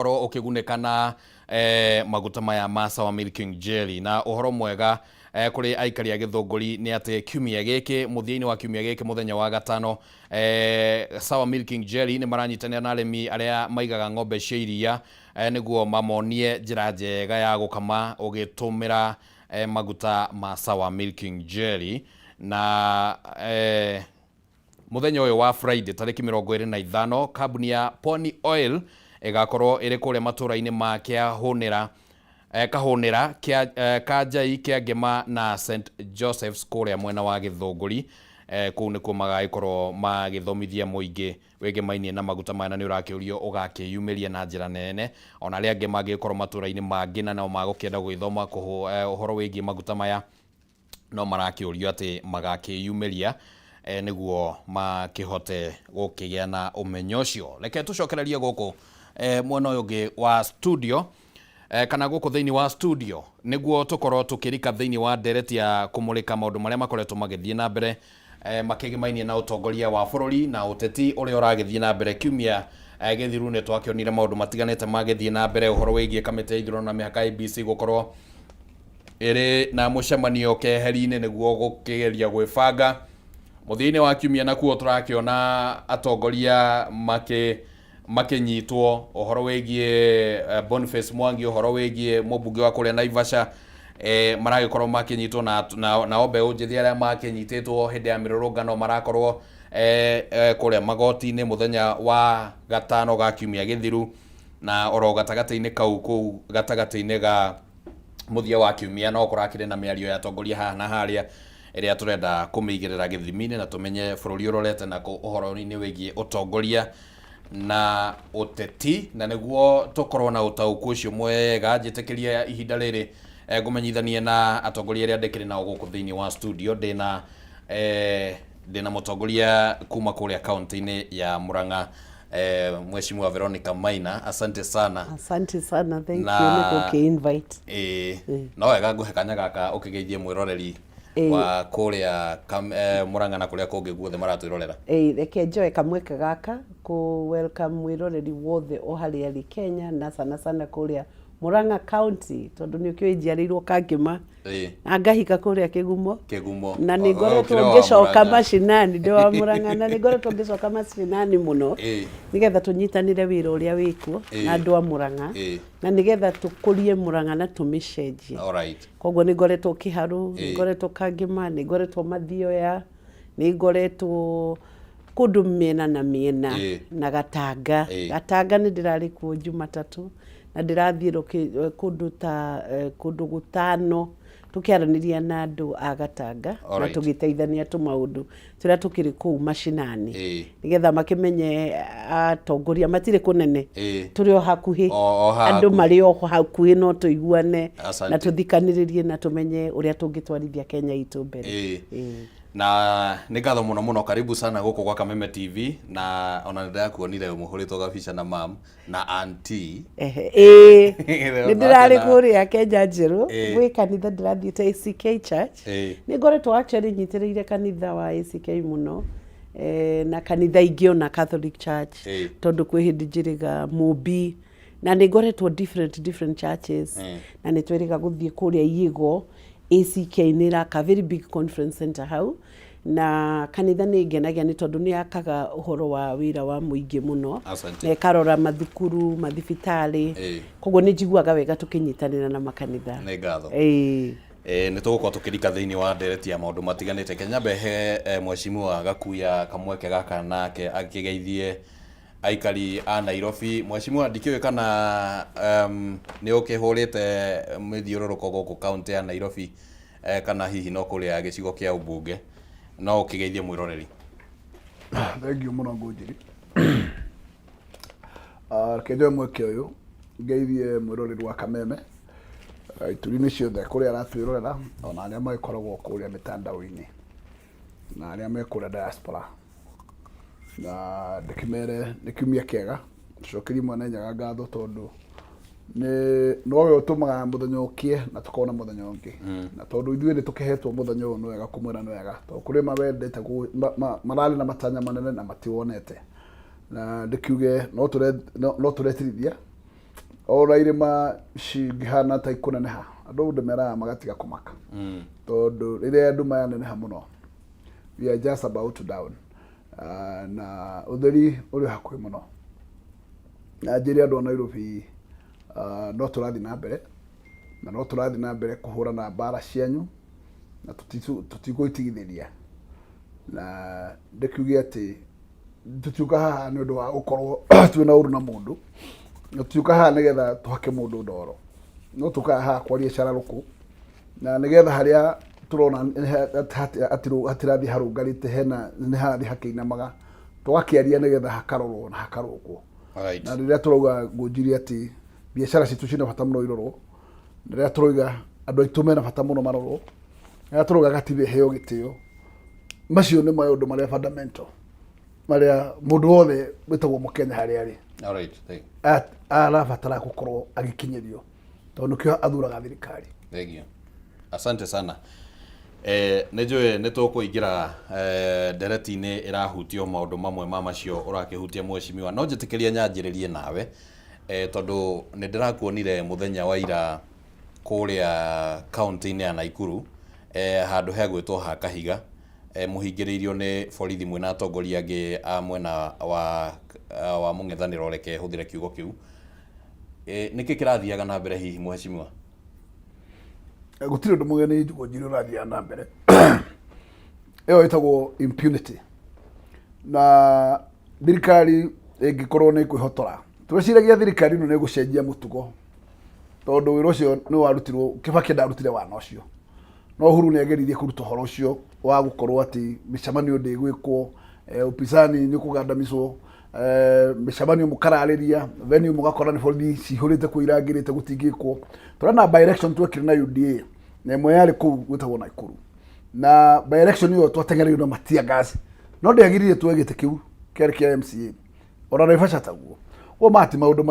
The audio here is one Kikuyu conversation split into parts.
Ũkorwo ũkĩgunĩka na maguta maya ma Sawa Milking Jelly. Na ũhoro mwega kũrĩ aikari a Gĩthũngũri nĩ atĩ kiumia gĩkĩ, mũthia-inĩ wa kiumia gĩkĩ mũthenya wa gatano, Sawa Milking Jelly nĩ maranyitanĩra na arĩmi arĩa maigaga ng'ombe cia iria nĩguo mamonie njĩra njega ya gũkama ũgĩtũmĩra maguta ma Sawa Milking Jelly. Na Mũthenya ũyũ wa Friday tarĩki 25, kambuni ya Pwani Oil ĩgakorwo ĩrĩ kũrĩa matũra-inĩ ma Kĩahũnĩra, Kahũnĩra, Kanjai, Kĩangĩma na St Joseph's kũrĩa mwena wa Gĩthũngũri. Kũu nĩkuo magagĩkorwo magĩthomithia mũingĩ wĩgemainie na maguta maya na nĩ ũrakĩũrio ũgakĩyumĩria na njĩra nene. Ona arĩa angĩ mangĩgĩkorwo matũra-inĩ mangĩ na no magũkĩenda gũgĩthoma ũhoro wĩgiĩ maguta maya, no marakĩũrio atĩ magakĩyumĩria nĩguo makĩhote gũkĩgĩa na ũmenyo ũcio. Reke tũcokererie gũkũ mwena ũyũ ũngĩ wa studio kana gũkũ thĩinĩ wa studio nĩguo tũkorwo tũkĩrika thĩinĩ wa ndereti ya kũmũrĩka maũndũ marĩa makoretwo magĩthiĩ na mbere makĩgimainie na ũtongoria wa bũrũri na ũteti ũrĩa ũragĩthiĩ na mbere. Kiumia gĩthiru nĩ twakĩonire maũndũ matiganĩte magĩthiĩ na mbere, ũhoro wĩgiĩ kamĩtĩ ya ithurano na mĩhaka IEBC gũkorwo ĩrĩ na mũcemanio keheri-inĩ nĩguo gũkĩgeria gwĩbanga. Mũthia-inĩ wa kiumia nakuo tũrakĩona atongoria makĩ makĩnyitwo ũhoro wĩgiĩ Boniface Mwangi, ũhoro wĩgiĩ mũmbunge wa kũrĩa Naivasha, maragĩkorwo makĩnyitwo na nao mbeũ njĩthĩ arĩa makĩnyitĩtwo hĩndĩ ya mĩrũrũngano marakorwo kũrĩa magoti-inĩ mũthenya wa gatano ga kiumia gĩthiru, na oro gatagatĩ-inĩ kau kũu gatagatĩ-inĩ ga mũthia wa kiumia no kũrakĩrĩ na mĩario ya atongoria haha na harĩa ĩrĩa tũrenda kũmĩigĩrĩra gĩthimi-inĩ na tũmenye bũrũri ũrorete nakũ ũhoro-inĩ wĩgiĩ ũtongoria na ũteti. Na nĩguo tũkorwo na ũtaũku ũcio mwega, njĩtĩkĩrie ihinda rĩrĩ ngũmenyithanie na atongoria arĩa ndĩkĩrĩ nao gũkũ thĩinĩ wa studio. Ndĩna mũtongoria kuma kũrĩa kaunti-inĩ ya Murang'a, Mheshimiwa Veronica Maina, asante sana. Asante sana, thank you nĩ gũkĩ invite. Ĩĩ, no wega ngũhe kanya gaka ũkĩgeithie mwĩroreri wa kũrĩa Murang'a na kũrĩa kũngĩ guothe maratwĩrorera. Ĩĩ, reke njoe kamweke gaka kũ welcome mwĩroreri wothe o harĩa arĩ Kenya na sana sana kũrĩa Murang'a County, tondũ nĩ ũkĩũĩ njiarĩirwo Kangĩma na ngahika kũrĩa Kĩgumo. Kĩgumo. Na nĩ ngoretwo ngĩcoka macinani, ndĩ wa Murang'a, na nĩ ngoretwo ngĩcoka macinani mũno nĩgetha tũnyitanĩre wĩra ũrĩa wĩkuo na andũ a Murang'a na nĩgetha tũkũrie Murang'a na tũmĩcenjie. Koguo nĩ ngoretwo Kĩharũ, nĩ ngoretwo Kangĩma, nĩ ngoretwo Mathioya, nĩ ngoretwo kũndũ mĩena na mĩena na Gatanga. Gatanga nĩ ndĩrarĩ kuo Jumatatũ na ndĩrathiĩ kũndũ ta kũndũ gũtano tũkĩaranĩria na andũ a Gatanga na tũgĩteithania tũmaũndũ tũrĩa tũkĩrĩ kũu macinani nĩgetha makĩmenye atongoria matirĩ kũnene, tũrĩ o hakuhĩ, andũ marĩ o hakuhĩ, no tũiguane na tũthikanĩrĩrie na tũmenye ũrĩa tũngĩtwarithia Kenya itũ mbere. Na nĩ ngatho mũno mũno, karibu sana gũkũ gwa Kameme TV, na ona nĩ ndĩrakuonire mũhũrĩtwo gabica na mam na auntie. Ĩĩ, nĩ ndĩrarĩ kũrĩa Kenya Njerũ gwĩ kanitha ndĩrathiĩte ACK Church. Nĩ ngoretwo actually nyitĩrĩire kanitha wa ACK mũno na kanitha ingĩ ona Catholic Church, tondũ kwĩ hĩndĩ njĩrĩga Mũmbi na nĩ ngoretwo different different churches, na nĩ twĩrĩga gũthiĩ kũrĩa Iĩgo. ACK nĩ ĩraka very big conference center hau, na kanitha nĩ ngenagia nĩ tondũ nĩ yakaga ũhoro wa wĩra wa mũingĩ mũno na ĩkarora mathukuru, mathibitarĩ. Koguo nĩ njiguaga wega tũkĩnyitanĩra na makanitha. Nĩ ngatho. Nĩ tũgũkorwo tũkĩrika thĩinĩ wa ndereti ya maũndũ matiganĩte. Kenya nyambe he Mheshimiwa Gakuya kamweke gaka nake akĩgeithie aikari a Nairobi. Mheshimiwa, ndikĩũĩ kana nĩ ũkĩhũrĩte mĩthiũrũrũko gũkũ kaũntĩ ya Nairobi kana hihi no kũrĩa gĩcigo kĩa ũmbunge, no ũkĩgeithie mwĩroreri. Thengiũ mũno Ngũnjiri. Reke njoe mweke ũyũ ngeithie mwĩroreri wa Kameme ituri-inĩ ciothe kũrĩa aratwĩrorera, ona arĩa magĩkoragwo kũrĩa mĩtandao-inĩ na arĩa me kũrĩa diaspora, na ndĩkĩmere nĩ kiumia kĩega. Tũcokerie Mwene Nyaga ngatho tondũ nĩ nowe ũtũmaga mũthenya ũkĩe na tũkorwo na mũthenya ũngĩ, na tondũ ithuĩ nĩ tũkĩhetwo mũthenya ũyũ, nĩ wega kũmwĩra nĩ wega, tondũ kũrĩ mawendete mararĩ na matanya manene na matiwonete. Na ndĩkiuge no tũretirithia. Ona irĩma cingĩhana ta ikũneneha, andũ ndĩmeraga magatiga kũmaka, tondũ rĩrĩa nduma yaneneha mũno, we are just about to down. Na ũtheri ũrĩ hakuhĩ mũno. Na njĩre andũ a Nairobi, no tũrathiĩ na mbere na no tũrathiĩ na mbere kũhũrana mbara cianyu na tũtigũitigithĩria. Na ndĩkiuge atĩ tũtiũka haha nĩ ũndũ wa gũkorwo twĩna ũru na mũndũ, na tũtiũka haha nĩgetha tũhake mũndũ ndoro, no tũkaga haha kwaria cararũkũ na nĩgetha harĩa tũrona hatirathiĩ harũngarĩte, hena nĩ harathiĩ hakĩinamaga, tũgakĩaria nĩgetha hakarorwo na hakarũngwo. Na rĩrĩa tũrauga ngũnjiri atĩ biacara citũ ciĩna bata mũno irorwo, rĩrĩa tũrauga andũ aitũ mena bata mũno marorwo, rĩrĩa tũrauga gatiba ĩheo gĩtĩo, macio nĩ maũndũ marĩa fundamental marĩa mũndũ wothe wĩtagwo mũkenya harĩa arĩ arabatara gũkorwo agĩkinyĩrio, tondũ nĩkĩo athuraga thirikari. Thank you. Asante sana. Nĩ njũĩ nĩ tũkũingĩra ndereti-inĩ ĩrahutio maũndũ mamwe ma macio ũrakĩhutia mheshimiwa, no njĩtĩkĩrie nyanjĩrĩrie nawe tondũ nĩ ndĩrakuonire mũthenya wa ira kũrĩa kaũntĩ-inĩ ya Naikuru, handũ hegwĩtwo ha Kahiga, mũhingĩrĩirio nĩ borithi mwĩna atongoria angĩ a mwena wa mũng'ethanĩro, reke hũthĩre kiugo kĩu. Nĩkĩ kĩrathiaga na mbere hihi mheshimiwa? Gũtirĩ ũndũ mũgeni Ngũnjiri ũrathiaga na mbere. Ĩyo ĩtagwo impunity, na thirikari ĩngĩkorwo nĩ ĩkwĩhotora, tweciragia thirikari ĩno nĩ ĩgũcenjia mũtugo, tondũ wĩra ũcio nĩ warutirwo Kibaki ndarutire wana ũcio, no Uhuru nĩ ageririe kũruta ũhoro ũcio wa gũkorwo atĩ mĩcemanio ndĩgwĩkwo, upinzani nĩ ũkũgandamizwo, mĩcemanio mũkararĩria venue mũgakora nĩ borithi cihũrĩte kuo irangĩrĩte gũtingĩkwo. Tũrona by election twekire na UDA na ĩmwe yarĩ kũu gwĩtagwo Nakuru, na by election ĩyo twateng'ereirwo na matia gas, no ndĩagiririe tuoe gĩtĩ kĩu kĩarĩ kĩa MCA ona Naivasha taguo. Koguo maya ti maũndũ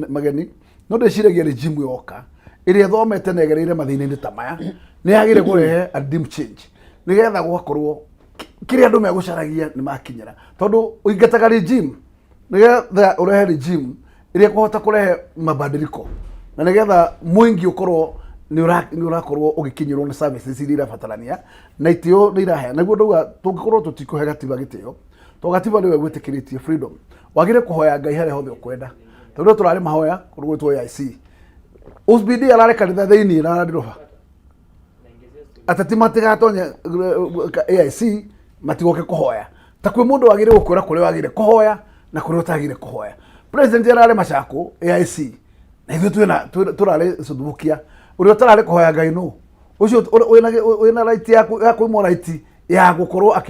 mageni, no ndĩciragia regime yoka ĩrĩa ĩthomete na ĩgereire mathĩna-inĩ ta maya nĩ yagĩrĩire kũrehe a dim change, nĩgetha gũgakorwo kĩrĩa andũ megũcaragia nĩ makinyĩra, tondũ ũingataga regime nĩgetha ũrehe regime ĩrĩa ĩkũhota kũrehe mabadiliko na nĩgetha mũingĩ ũkorwo nĩ ũrakorwo ũgĩkinyĩrwo nĩ services iria irabatarania na itĩo nĩ iraheana. Nĩguo ndauga tũngĩkorwo tũtikũhe gatiba gĩtĩo, tondũ gatiba nĩwe gwĩtĩkĩrĩtie freedom, wagĩrĩire kũhoya Ngai harĩa hothe ũkwenda, tondũ tũrarĩ mahoya kũndũ gwĩtwo AIC. OSBD ararĩ kanitha thĩinĩ na Land Rover, ateti matigatonye AIC matigoke kũhoya. Ta kwĩ mũndũ wagĩrĩire gũkwĩra kũrĩa wagĩrĩire kũhoya na kũrĩa ũtagĩrĩire kũhoya. President ararĩ Machakũ AIC na ithuĩ twĩna tũrarĩ Suthubukia. Ũrĩa ũtararĩ kũhoya Ngai nũ ũcio wĩna right ya kwĩmwo right ya gũkorwo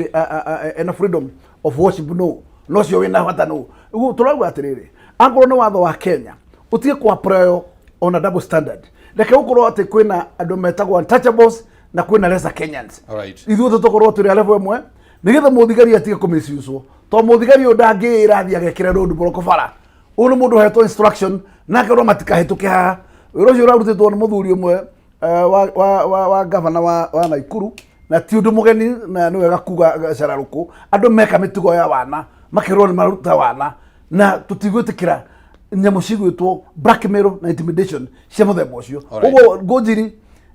ena freedom of worship no no ũcio wĩna bata nũ? Ũguo tũrauga atĩrĩrĩ, akorwo nĩ watho wa Kenya ũtige kũ apply ona double standard, reke gũkorwo atĩ kwĩna andũ metagwo untouchables na kwĩna lesser Kenyans. Ithuothe tũkorwo tũrĩ a level ĩmwe nĩgetha mũthigari atige kũ misuse, tondũ mũthigari ũyũ ndangĩĩra athiĩ agekĩre road block bara. Ũyũ nĩ mũndũ ũhetwo instruction na akerwo matikahĩtũke haha. Wĩra ũcio ũrarutĩtwo nĩ mũthuri ũmwe wa gavana wa Naikuru, na ti ũndũ mũgeni na nĩ wega kuga cararũkũ andũ meka mĩtugo ya wana makerwo nĩ maruta wana, na tũtigwĩtĩkĩra nyamũ cigwĩtwo blackmail na intimidation cia mũthemba ũcio. Ũguo Ngũnjiri,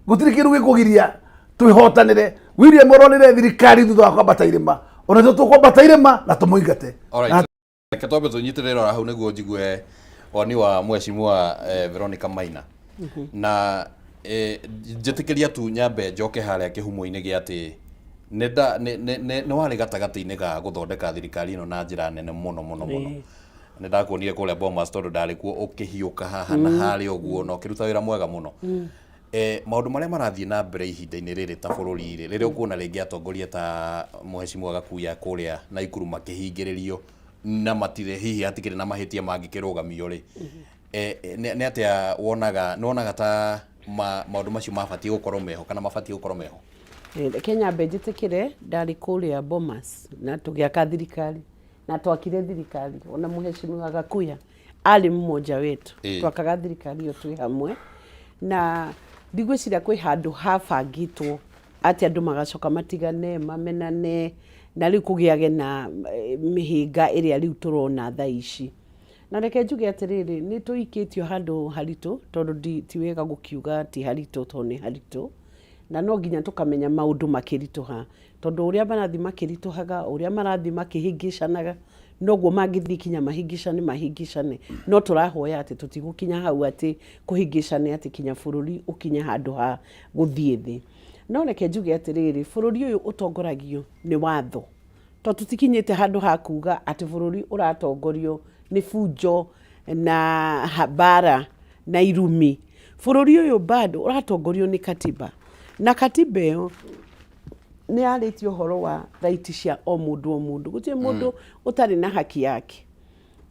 gũtirĩ kĩndũ gĩkũgiria twĩhotanĩre. William oronire thirikari thutha wa kwambata irĩma, ona ithuĩ tũkwambata irĩma na tũmũingate. Reke twambe tũnyitĩrĩre oro hau nĩguo njigue woni wa mheshimiwa Veronica Maina. Na njĩtĩkĩria tu nyambe njoke harĩa kĩhumo-inĩ gĩa atĩ nĩ warĩ gatagatĩ-inĩ ga gũthondeka thirikari ĩno na njĩra nene mũno mũno mũno. Nĩ ndakuonire kũrĩa Bomas tondũ ndarĩ kuo ũkĩhiũka haha na harĩa ũguo na ũkĩruta wĩra mwega mũno. Maũndũ marĩa marathiĩ na mbere ihinda-inĩ rĩrĩ ta bũrũri rĩ, rĩrĩa ũkuona rĩngĩ atongoria ta Mheshimiwa Gakuya kũrĩa Naikuru makĩhingĩrĩrio na matirĩ hihi hatikĩrĩ na mahĩtia mangĩkĩrũgamio rĩ, nĩ atĩa wonaga, nĩ wonaga ta maũndũ macio mabatiĩ gũkorwo meho kana mabatiĩ gũkorwo meho? Reke nyambe njĩtĩkĩre ndarĩ kũrĩa Bomas na tũgĩaka thirikari na twakire thirikari ona Mheshimiwa Gakuya arĩ mmoja wetu. Twakaga thirikari ĩyo twĩ hamwe na ndigwĩciria kwĩ handũ habangĩtwo atĩ andũ magacoka matigane mamenane na rĩu kũgĩage na mĩhĩnga ĩrĩa rĩu tũrona thaa ici. Na reke njuge atĩrĩrĩ, nĩ tũikĩtio handũ haritũ, tondũ ndi, ti wega gũkiuga ti haritũ tondũ nĩ haritũ, na no nginya tũkamenya maũndũ makĩritũha, tondũ ũrĩa marathiĩ makĩritũhaga, ũrĩa marathiĩ makĩhĩngĩcanaga, noguo mangĩthiĩ kinya mahĩngĩcane mahĩngĩcane. No tũrahoya atĩ tũtigũkinya hau atĩ kũhĩngĩcane atĩ kinya bũrũri ũkinye handũ ha gũthiĩ thĩ. No reke njuge atĩrĩrĩ, bũrũri ũyũ ũtongoragio nĩ watho. Tondũ tũtikinyĩte handũ ha kuga atĩ bũrũri ũratongorio nĩ bunjo na mbara na irumi. Bũrũri ũyũ bado ũratongorio nĩ katiba. Na katiba ĩyo nĩ yarĩtie ũhoro wa right cia o mũndũ o mũndũ. Gũtirĩ mũndũ ũtarĩ na haki yake.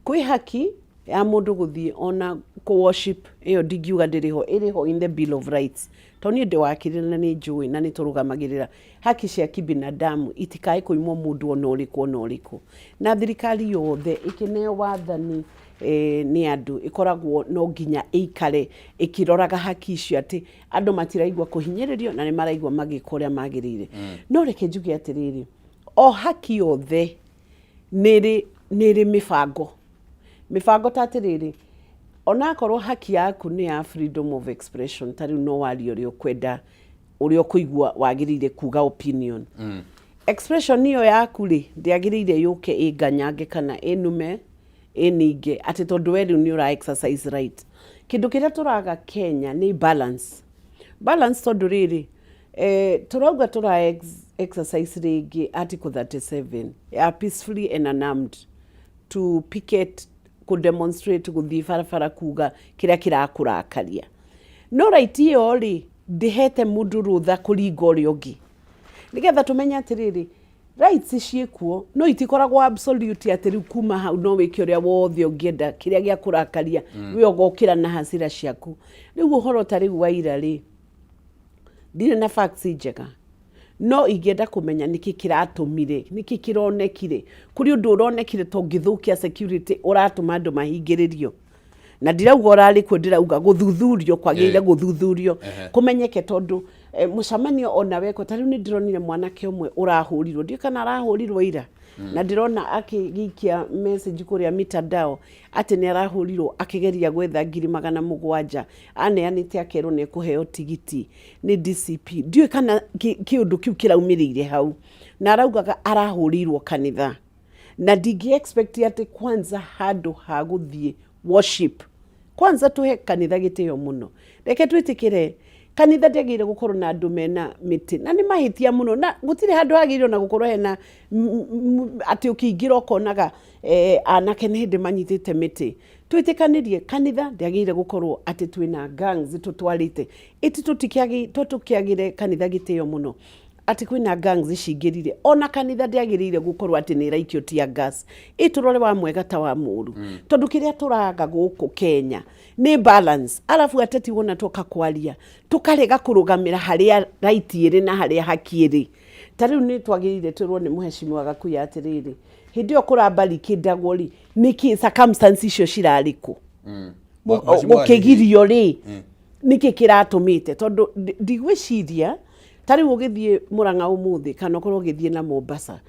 Kwĩ haki ya mũndũ gũthiĩ ona kũ worship ĩyo ndingiuga ndĩrĩ ho, ĩrĩ ho in the Bill of Rights. Tondũ niĩ ndĩ wakiri na nĩ njũĩ na nĩ tũrũgamagĩrĩra haki cia kibinadamu itikae kũimwo mũndũ ona ũrĩkũ ona ũrĩkũ. Na thirikari yothe ĩkĩneo wathani nĩ andũ ĩkoragwo no nginya ĩikare ĩkĩroraga haki icio atĩ andũ matiraigua kũhinyĩrĩrio na nĩ maraigua magĩka ũrĩa magĩrĩire. No reke njuge atĩrĩrĩ, o haki yothe nĩ ĩrĩ mĩbango. Mĩbango ta atĩrĩrĩ, onakorwo haki yaku nĩ ya freedom of expression, ta rĩu no warie ũrĩa ũkwenda, ũrĩa ũkũigua wagĩrĩire kuga opinion. Expression ĩyo yaku rĩ, ndĩagĩrĩire yũke ĩnganyange kana ĩnume, ĩninge, atĩ tondũ we rĩu nĩ ũra exercise right. Kĩndũ kĩrĩa tũraga Kenya nĩ balance. Balance tondũ rĩrĩ, tũrauga tũra exercise rĩngĩ Article 37 ya peacefully and unarmed to picket, kũ demonstrate, gũthiĩ barabara kuga kĩrĩa kĩrakũrakaria. No right ĩyo rĩ, ndĩhete mũndũ rũtha kũringa ũrĩa ũngĩ. Nĩgetha tũmenye atĩrĩrĩ, rights ciĩkuo, no itikoragwo absolute atĩ rĩu kuma hau no wĩke ũrĩa wothe ũngĩenda, kĩrĩa gĩa kũrakaria, we ũgokĩra na hasira ciaku. Rĩu ũhoro ta rĩu wa ira rĩ, ndirĩ na facts njega, no ingĩenda kũmenya nĩkĩ kĩratũmire, nĩkĩ kĩronekire, kũrĩ ũndũ ũronekire ta ũngĩthũkia security ũratũma andũ mahingĩrĩrio. Na ndirauga ũrarĩ kuo, ndĩrauga gũthuthurio, kwagĩrĩire gũthuthurio, kũmenyeke tondũ mũcemanio ona wekwo, ta rĩu nĩ ndĩronire mwanake ũmwe ũrahũrirwo, ndiũĩ kana arahũrirwo ira, na ndĩrona akĩgĩikia message kũrĩa mitandao atĩ nĩ arahũrirwo akĩgeria gwetha 700,000 aneanĩte akerwo nĩ ekũheo tigiti nĩ DCP. Ndiũĩ kana kĩũndũ kĩu kĩraumĩrĩire hau, na araugaga arahũrĩirwo kanitha, na ndingĩ expect atĩ kwanza handũ ha gũthiĩ worship, kwanza tũhe kanitha gĩtĩo mũno. Reke twĩtĩkĩre kanitha ndĩagĩrĩire gũkorwo na andũ mena mĩtĩ, na nĩ mahĩtia mũno, na gũtirĩ handũ hagĩrĩire ona gũkorwo hena atĩ ũkĩingĩra ũkonaga anake nĩ hĩndĩ manyitĩte mĩtĩ. Twĩtĩkanĩrie kanitha ndĩagĩrĩire gũkorwo atĩ twĩna gangs tũtwarĩte ĩti, tũkĩagĩre kanitha gĩtĩo mũno atĩ kwĩna gangs cingĩrire. Ona kanitha ndĩagĩrĩire gũkorwo atĩ nĩ ĩraikio tear gas. Ĩ tũrore wa mwega ta wa mũru, tondũ kĩrĩa tũraga gũkũ Kenya nĩ balance. Arabu ateti wona twoka kwaria tũkarega kũrũgamĩra harĩa right ĩrĩ na harĩa haki ĩrĩ. Ta rĩu nĩ twagĩrĩire twĩrwo nĩ mũhecimiwa Gakuya atĩrĩrĩ, hĩndĩ ĩyo kũrambarikĩndagwo rĩ, nĩkĩ circumstance icio cirarĩ kũ? Gũkĩgirio rĩ, nĩkĩ kĩratũmĩte? Tondũ ndigwĩciria ta rĩu ũgĩthiĩ Mũrang'a ũmũthĩ kana ũkorwo ũgĩthiĩ na Mombasa,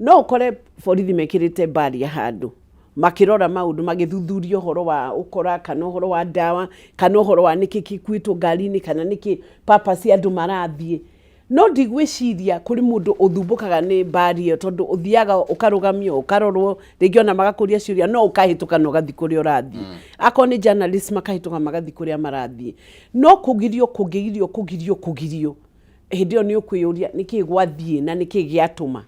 no ũkore borithi mekĩrĩte barrier handũ makĩrora maũndũ, magĩthuthuria ũhoro wa ũkora kana ũhoro wa ndawa kana ũhoro wa nĩkĩ gĩkuĩtwo ngari-inĩ kana nĩkĩ purpose andũ marathiĩ. No ndigwĩciria kũrĩ mũndũ ũthumbũkaga nĩ barrier ĩyo, tondũ ũthiaga ũkarũgamio, ũkarorwo rĩngĩ, ona magakũria ciũria, no ũkahĩtũka na ũgathiĩ kũrĩa ũrathiĩ. Akorwo nĩ journalist, makahĩtũka magathiĩ kũrĩa marathiĩ. No kũgirio, kũngĩgirio, kũgirio, kũgirio, hĩndĩ ĩyo nĩ ũkwĩyũria nĩkĩ gwathiĩ na nĩkĩ gĩatũma.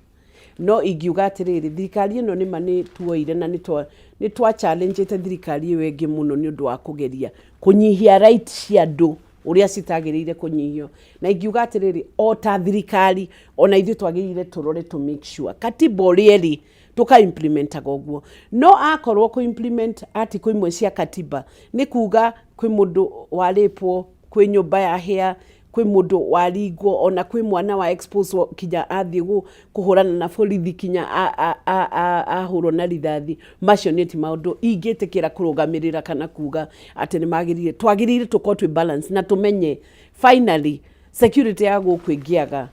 No ingiuga atĩrĩrĩ, thirikari ĩno nĩma nĩ tuoire na nĩ twa challenge thirikari ĩyo ĩngĩ mũno nĩ ũndũ wa kũgeria kũnyihia right cia andũ ũrĩa citagĩrĩire kũnyihio. Na ingiuga atĩrĩrĩ, o ta thirikari, ona ithuĩ twagĩrĩire tũrore to make sure katiba ũrĩa ĩrĩ tũka implementaga ũguo. No akorwo kũ implement article imwe cia katiba nĩ kuga kwĩ mũndũ warĩpwo, kwĩ nyũmba yahĩa, kwĩ mũndũ waringwo, ona kwĩ mwana wa expose kinya athiĩ kũhũrana na borithi kinya ahũrwo na rithathi, macio nĩ ti maũndũ ingĩtĩkĩra kũrũgamĩrĩra kana kuga atĩ nĩ magĩrĩire. Twagĩrĩire tũkorwo twĩ balance na tũmenye finally security ya gũkũ ĩngĩaga,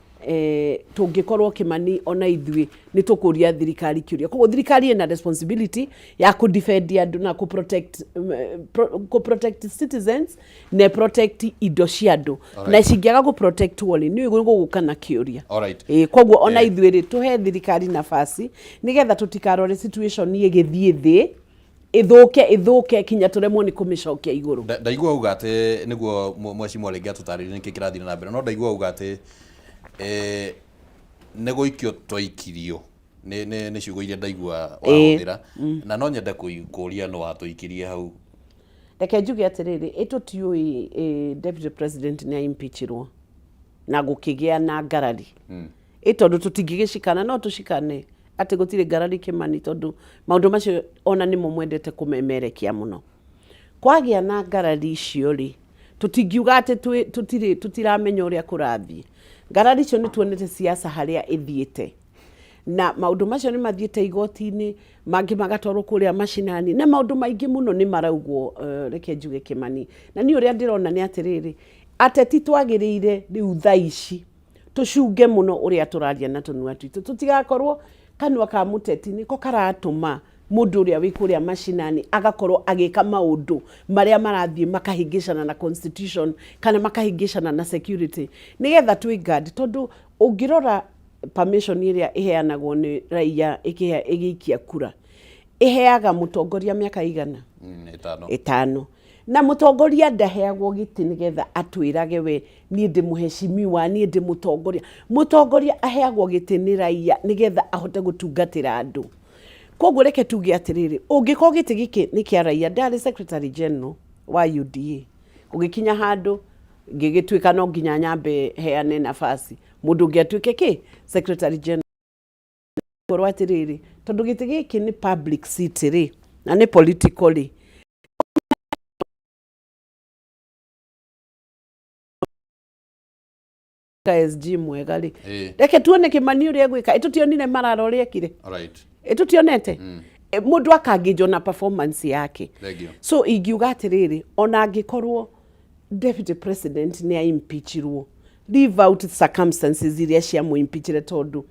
Tũngĩkorwo Kĩmani ona ithuĩ nĩ tũkũria thirikari kĩũria. Koguo thirikari ĩna responsibility ya kũ defend andũ na kũ protect, kũ protect citizens na protect indo cia andũ. Na cingĩaga kũ protect rĩ, nĩ gũgũka na kĩũria. Ĩĩ, koguo ona ithuĩ rĩ, tũhe thirikari nafasi nĩgetha tũtikarore situation ĩgĩthiĩ thĩ, ĩthũke ĩthũke kinya tũremwo nĩ kũmĩcokia igũrũ. Ndaigua uga atĩ nĩguo mheshimiwa rĩngĩ atũtarĩrie nĩkĩ kĩrathiĩ na mbere, no ndaigua uga atĩ nĩ gũikio twaikirio, nĩ ciugo iria ndaigua wahũthĩra, na no nyende kũria nũ watũikirie hau. Reke njuge atĩrĩrĩ, ĩ tũtiũĩ deputy president nĩ aimpeachirwo na gũkĩgĩa na ngarari. Ĩ tondũ tũtingĩgĩcikana, no tũcikane atĩ gũtirĩ ngarari Kĩmani, tondũ maũndũ macio ona nĩmo mwendete kũmemerekia mũno. Kwagĩa na ngarari icio rĩ, tũtingiuga atĩ tũtirĩ tũtiramenya ũrĩa kũrathiĩ. Ngarari icio nĩ tuonete siasa harĩa ĩthiĩte, na maũndũ macio nĩ mathiĩte igoti-inĩ, mangĩ magatwarwo kũrĩa macinani, na maũndũ maingĩ mũno nĩ maraugwo. Reke njuge Kĩmani, na niĩ ũrĩa ndĩrona nĩ atĩrĩrĩ, ateti twagĩrĩire rĩu thaa ici tũcunge mũno ũrĩa tũraria na tũnua twitũ, tũtigakorwo kanua ka mũteti nĩko karatũma mũndũ ũrĩa wĩ kũrĩa macinani agakorwo agĩka maũndũ marĩa marathiĩ makahĩngĩcana na constitution kana makahĩngĩcana na security, nĩgetha twĩ guard. Tondũ ũngĩrora permission ĩrĩa ĩheanagwo nĩ raia ĩgĩikia kura, ĩheaga mũtongoria mĩaka igana? 5. 5. Na mũtongoria ndaheagwo gĩtĩ nĩgetha atwĩrage we niĩ ndĩ mũheshimiwa, niĩ ndĩ mũtongoria. Mũtongoria aheagwo gĩtĩ nĩ raia nĩgetha ahote gũtungatĩra andũ. Koguo reke tuge atĩrĩrĩ, ũngĩkorwo gĩtĩ gĩkĩ nĩ kĩa raia, ndarĩ secretary general wa UDA, gũgĩkinya handũ ngĩgĩtuĩka no nginya nyambe heane nafasi mũndũ ũngĩ atuĩke kĩ secretary general. Korwo atĩrĩrĩ, tondũ gĩtĩ gĩkĩ nĩ public seat rĩ, na nĩ political rĩ, SG mwega rĩ, reke tuone Kĩmani ũrĩa egwĩka. Ĩ tũtionire Marara ũrĩa ekire? Ĩ tũtionete? Mũndũ akangĩnjwo na performance yake. Thank you. So ingiuga atĩrĩrĩ, ona angĩkorwo deputy president nĩ aimpeachirwo, leave out circumstances iria ciamũimpeachire, tondũ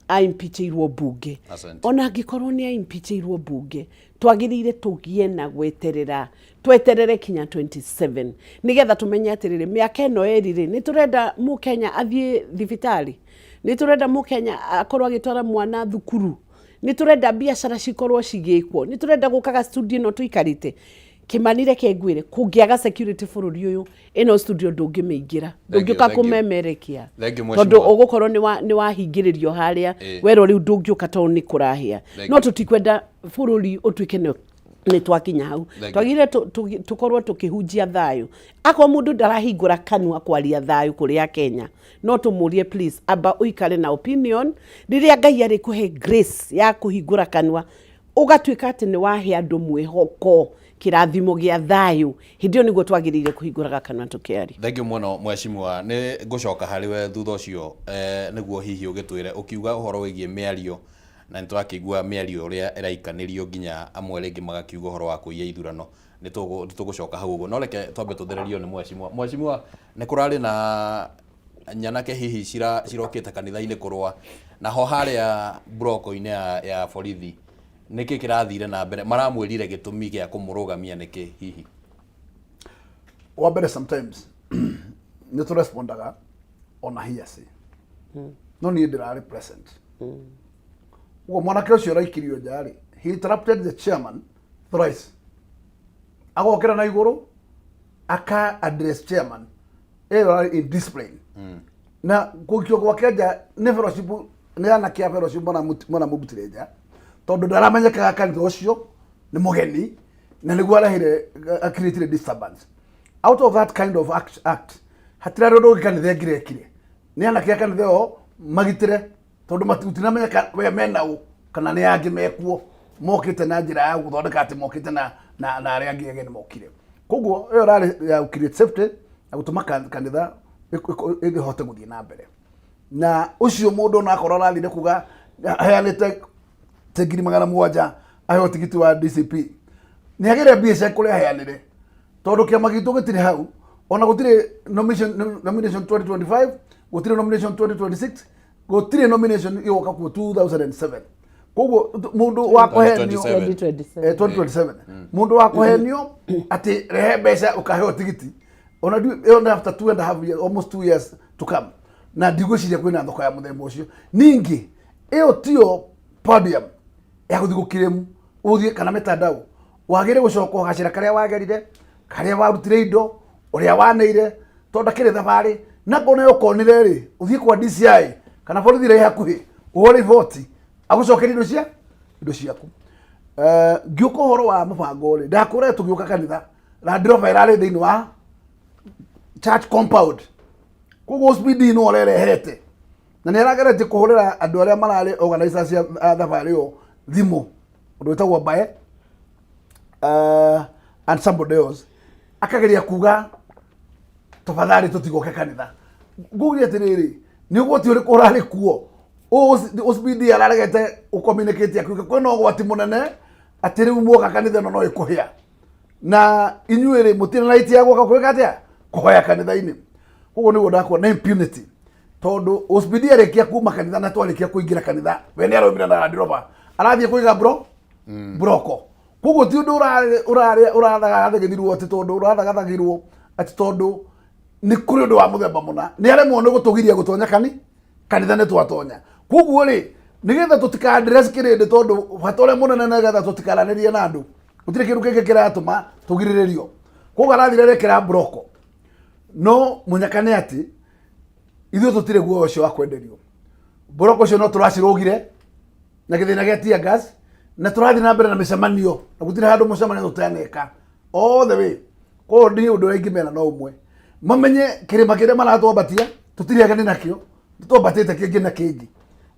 aimpeachirwo mbunge. Asante. Ona angĩkorwo nĩ aimpeachirwo mbunge, twagĩrĩire tũgĩe na gweterera, tweterere kinya 27 nĩgetha tũmenye atĩrĩrĩ, mĩaka ĩno ĩrĩ rĩ, nĩ tũrenda mũkenya athiĩ thibitarĩ, nĩ tũrenda mũkenya akorwo agĩtwara mwana thukuru, nĩ tũrenda biacara cikorwo cigĩkwo, nĩ tũrenda gũkaga studio ĩno tũikarĩte. Kĩmani, reke ngwĩre, kũngĩaga security bũrũri ũyũ, ĩno studio ndũngĩmĩingĩra. Thank you, Ndũngĩũka thank you. kũmemerekia. Thank you, tondũ mheshimiwa. Ũgũkorwo nĩ wahingĩrĩrio harĩa, werwo rĩu ndũngĩũka tondũ nĩ kũrahĩa. Thank No you. tũtikwenda bũrũri ũtuĩke nĩ twakinya hau. Thank you. Twagĩrĩire tũkorwo tũkĩhunjia thayũ. Akorwo mũndũ ndarahingũra kanua kwaria thayũ kũrĩ Akenya, no tũmũrie, please, amba ũikare na opinion. Rĩrĩa Ngai arĩkũhe grace ya kũhingũra kanua, ũgatuĩka atĩ nĩ wahe andũ mwĩhoko, kĩrathimo gĩa thayũ, hĩndĩ ĩyo nĩguo twagĩrĩire kũhingũraga kanua tũkĩaria. Thank you mũno, mheshimiwa. Nĩ ngũcoka harĩ we thutha ũcio, nĩguo hihi ũgĩtwĩre ũkiuga ũhoro wĩgiĩ mĩario, na nĩ tũrakĩigua mĩario ũrĩa ĩraikanĩrio, nginya amwe rĩngĩ magakiuga ũhoro wa kũiya ithurano. Nĩ tũgũcoka hau ũguo, no reke twambe tũthererio nĩ mheshimiwa. Mheshimiwa, nĩ kũrarĩ na nyanake hihi cirokĩte kanitha-inĩ kũrũa, naho harĩa mburoko-inĩ ya borithi, nĩkĩ kĩrathire na mbere? Maramwĩrire gĩtũmi gĩa kũmũrũgamia nĩkĩ hihi? Wa mbere, sometimes nĩ tũrespondaga ona hearsay, no niĩ ndĩrarĩ present. Ũguo mwanake ũcio ũraikirio nja rĩ, he interrupted the chairman thrice, agokĩra na igũrũ aka address chairman ĩyo arĩ in discipline. Na gũikio gwake nja nĩ fellowship, nĩ anake a fellowship maramũrutire nja, tondũ ndaramenyekaga kanitha ũcio, nĩ mũgeni, na nĩguo arehire created disturbance. Out of that kind of act hatirarĩ ũndũ ũngĩ kanitha ĩngĩrekire. Nĩ anake a kanitha ĩyo magitĩre, tondũ matinamenyeka we mena ũ kana nĩ angĩ mekuo mokĩte na njĩra ya gũthondeka atĩ mokĩte na arĩa angĩ ageni mokire. Koguo ĩyo ĩrarĩ ya create safety na gũtũma kanitha ĩhote gũthiĩ na mbere. Na ũcio mũndũ onakorwo arathire kuga aheanĩte ta 700,000 aheo tigiti wa DCP, nĩ agĩre mbia cia kũrĩa aheanĩre, tondũ kĩama gitũ gĩtirĩ hau, ona gũtirĩ nomination 2025. Gũtirĩ nomination 2026, gũtirĩ nomination ĩgoka kuo 2007. Koguo mũndũ wa kũhenio 2027. 2027. 2027, mũndũ wa kũhenio atĩ rehe mbeca ũkaheo tigiti, ona ĩyo nĩ after 2.5 years, almost 2 years to come, na ndigwĩciria kwĩna thoko ya mũthemba ũcio. Ningĩ ĩyo tiyo podium ya gũthiĩ gũkirĩmu ũthiĩ kana mĩtandao. Wagĩrĩire gũcoka gacĩra karĩa wagerire, karĩa warutire indo, ũrĩa waneire, tondũ ndakĩrĩ thabarĩ na ngona ũkonire rĩ, ũthiĩ kwa DCI kana borithi ĩrĩa ĩ hakuhĩ, ũhũre riboti agũcokerie indo ciaku. Ngĩũka ũhoro wa mũbango rĩ, ndakũra tũgĩũka kanitha, Land Rover ĩrarĩ thĩinĩ wa church compound, koguo speed no ũrerehete, na nĩ arageretie kũhũrĩra andũ arĩa mararĩ organizers a thabarĩ ĩyo thimũ, ũndũ wĩtagwo Mbae and somebody else, akageria kuga tafadhali tũtigoke kanitha. Ngũria atĩrĩrĩ, nĩ ũgwati ũrĩkũ ũrarĩ kuo OCPD araregete ũcommunicate akiuga kwĩna ũgwati mũnene atĩ rĩu muoka kanitha ĩno no ĩkũhĩa, na inyuĩ rĩ, mũtirĩ na right ya gũka gwĩka atĩa, kũhoya kanitha-inĩ. Koguo nĩguo ndakuona impunity, tondũ OCPD arĩkia kuma kanitha na twarĩkia kũingĩra kanitha, we nĩ araumire na Land Rover, arathiĩ kũiga bro broko. Koguo ti ũndũ ũrarĩ ũrathagathagĩrwo atĩ tondũ ũrathagathagĩrwo atĩ tondũ nĩ kũrĩ ũndũ wa mũthemba mũna, nĩ aremwo nĩ gũtũgiria gũtonya kanitha nĩ twatonya. Koguo rĩ, nĩgetha tũtika address kĩrĩndĩ, tondũ bata ũrĩa mũnene nĩgetha tũtikaranĩrie na andũ, gũtirĩ kĩndũ kĩngĩ kĩratũma tũgirĩrĩrio. Koguo arathire arekĩra broko, no mũnyaka nĩ atĩ ithuĩ tũtirĩ guoya ũcio wa kwenderio broko ũcio, no tũracirũgire na gĩthĩna gĩa tear gas, na tũrathiĩ na mbere na mĩcemanio, na gũtirĩ handũ mũcemanio tũtaneka all the way. Koguo niĩ ũndũ ũrĩa ingĩmera no ũmwe, mamenye kĩrĩma kĩrĩa maratwambatia tũtirĩ ageni nakĩo, nĩtwambatĩte kĩngĩ na kĩngĩ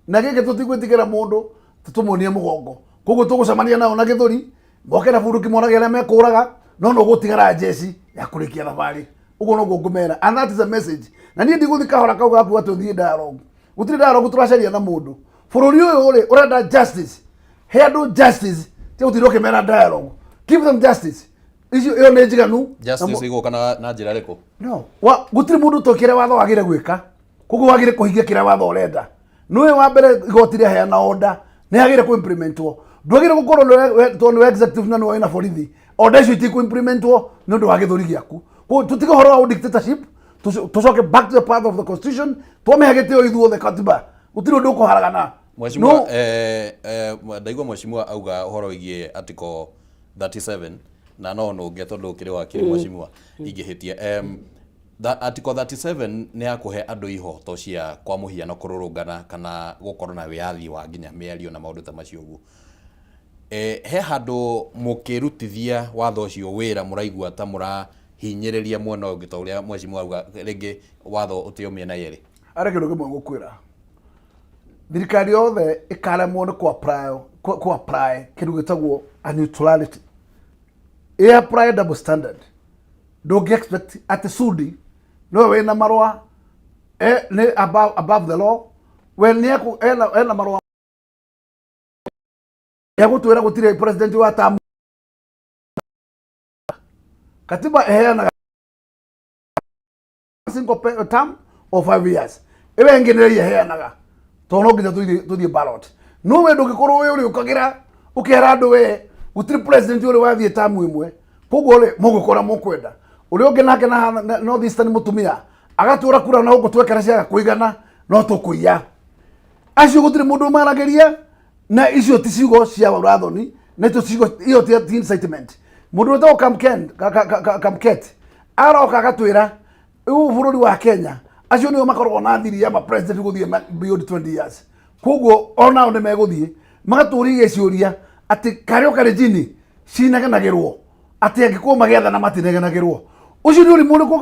na gĩkĩ, tũtigwĩtigĩra mũndũ tũtũmuonie mũgongo. Koguo tũgũcemania nao na gĩthũri, moke na bunduki, monage arĩa mekũraga, no gũtigara njeci ya kũrĩkia thabarĩ. Ũguo noguo ngũmera, and that is a message. Na niĩ ndigũthi kahora kau gaku atĩ ũthiĩ dialogue. Gũtirĩ dialogue tũracaria na mũndũ. Bũrũri ũyũ rĩ, ũrenda justice, he andũ justice, ti gũtinda ũkĩmera dialogue. Give them justice, icio ĩyo nĩ njiganu. Justice igũka na njĩra ĩrĩkũ? No wa gũtirĩ mũndũ tokĩrĩa watho wagĩrĩire gwĩka, koguo wagĩrĩire kũhingia kĩrĩa watho ũrenda. Nĩwe wa mbere, igoti rĩaheana order, nĩ yagĩrĩire kũ-implementwo. Ndwagĩrĩire gũkorwo tondũ nĩwe executive na nĩwe wĩna borithi, order icio itikũ-implementwo nĩ ũndũ wa gĩthũri gĩaku. Koguo tũtige ũhoro wa dictatorship, tũcoke back to the path of the constitution, twamĩhe gĩtĩo ithuothe katiba. Gũtirĩ ũndũ ũkũharagana. Mheshimiwa, No. Ndaigua mheshimiwa auga ũhoro wĩgiĩ article 37, na no nũnge tondũ ũkĩrĩ wakiri, mheshimiwa, ingĩhĩtia. Article 37 nĩ ya kũhe andũ ihoto cia kwa mũhiano kũrũrũngana kana gũkorwo na wĩyathi wa nginya mĩario na maũndũ ta macio ũguo. He handũ mũkĩrutithia watho ũcio wĩra mũraigua ta mũrahinyĩrĩria mwena ũyũ ũngĩ, ta ũrĩa mheshimiwa auga rĩngĩ watho ũtĩo mĩena yerĩ? Arĩ kĩndũ kĩmwe ngũkwĩra, thirikari yothe ĩkaremwo nĩ kũ apply kĩndũ gĩtagwo a neutrality, ĩ apply double standard. Ndũngĩ expect atĩ Sudi nĩwe wĩna marũa, nĩ above the law, we nĩ ena marũa egũtwĩra gũtirĩ president wa tamu. Katiba ĩheanaga single term of 5 years, ĩyo ĩngĩ nĩ ĩheanaga tondũ no nginya tũthiĩ ballot. No we ndũngĩkorwo wĩ ũrĩ ũkagĩra ũkera andũ we gũtirĩ president ũrĩ wathiĩ tamu ĩmwe. Koguo rĩ, mũgũkora mũkwenda ũrĩa ũngĩ nake na North Eastern mũtumia agatũra kura na gũkũ twekera ciaga kũigana, no tũkũiya acio, gũtirĩ mũndũ ũmaragĩria. Na icio ti ciugo cia urathoni, na icio ciugo iyo ti incitement. Mũndũ wĩtagwo Kamket aroka agatwĩra rĩu bũrũri wa Kenya acio nĩo makoragwo na thiri ya ma president gũthiĩ beyond 20 years, koguo onao nĩ megũthiĩ. Magatũria ciũria atĩ karĩ o Kalenjin cinagenagĩrwo atĩ angĩkorwo magĩathana matinegenagĩrwo. Ũcio nĩ ũrimũ ũrĩkũ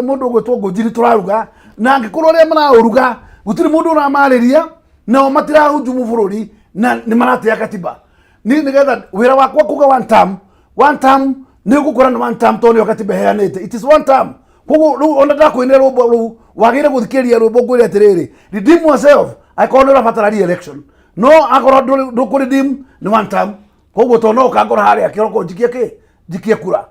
mũndũ ũgwĩtwo Ngũnjiri tũraruga, na angĩkorwo arĩa maraũruga gũtirĩ mũndũ ũramarĩria, nao matirahujumu bũrũri na nĩ maratĩa katiba. Ni nĩgetha wĩra wakwa kuga one term, one term nĩ ũgũkora nĩ one term, tondũ nĩyo katiba ĩheanĩte, it is one term. Koguo rĩu ona ndakũinĩra rwĩmbo rũu, wagĩrĩire gũthikĩrĩria rwĩmbo ngwĩre atĩrĩrĩ, redeem yourself angĩkorwo nĩ ũrabatara re-election, no akorwo ndũkũ redeem nĩ one term. Koguo tondũ no ũkangora harĩa kĩroko njikie kĩ njikie kura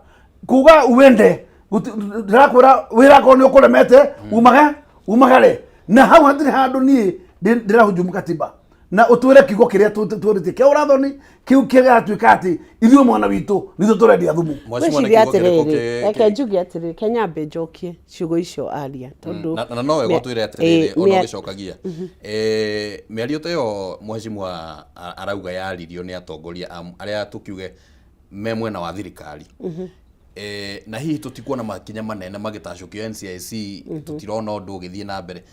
kuga uende, ndĩrakwĩra wĩra akorwo nĩ ũkũremete, umage Umagare na hau hatirĩ handũ niĩ ndĩrahujumu katiba na ũtwĩre kiugo kĩrĩa tũrĩtie kĩa ũrathoni kĩu kĩratuĩka atĩ ithuĩ mwana witũ nithuĩ tũrendia thumu. Mheshimiwa, nĩ Ngwĩciria kiugo kĩrĩkũ atĩrĩrĩ, reke njuge atĩrĩrĩ, Kenya mbe njokie ciugo icio aria tondũ na no wega ũtwĩre atĩrĩrĩ, ona ũgĩcokagia mĩario ta ĩyo mheshimiwa arauga yaririo nĩ atongoria arĩa tũkiuge me mwena wa thirikari. Na hihi tũtikuona makinya manene magĩtacũkio NCIC, tũtirona ũndũ ũgĩthiĩ na mbere.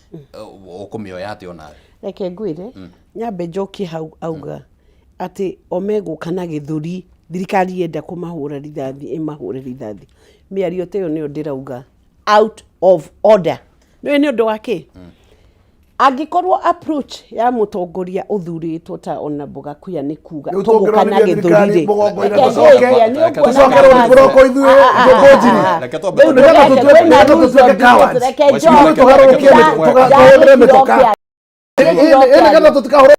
Ũkũmĩoya atĩa onawe? Reke ngwĩre, nyambe njokie hau auga atĩ o megũka na gĩthũri, thirikari yenda kũmahũra rithathi ĩmahũre rithathi. Mĩario ta ĩyo nĩyo ndĩrauga out of order. Nĩũĩ nĩ ũndũ wa kĩ? Angĩkorwo approach ya mũtongoria ũthurĩtwo ta ona Mbogakuya nĩ kuga Rĩu tũgũka na tũngĩronithia gĩthũri thirikari rĩ, mũgongo-inĩ reke tũcoke- ndĩkie, nĩ Reke ũkuona tũcoke rũri nafasi. kũroko ithuĩ Ah, ah, ah, ngũnjiri. ah, ah. Reke twambe Rĩu Nĩgetha ndũreke, tũtuĩke- kwĩna nĩgetha rules tũtuĩke of debate, cowards. reke Mheshimiwa, njoke. Tũgarũrũkie tũhũthĩre mĩtoka. Nĩgetha tũtikahũrwo.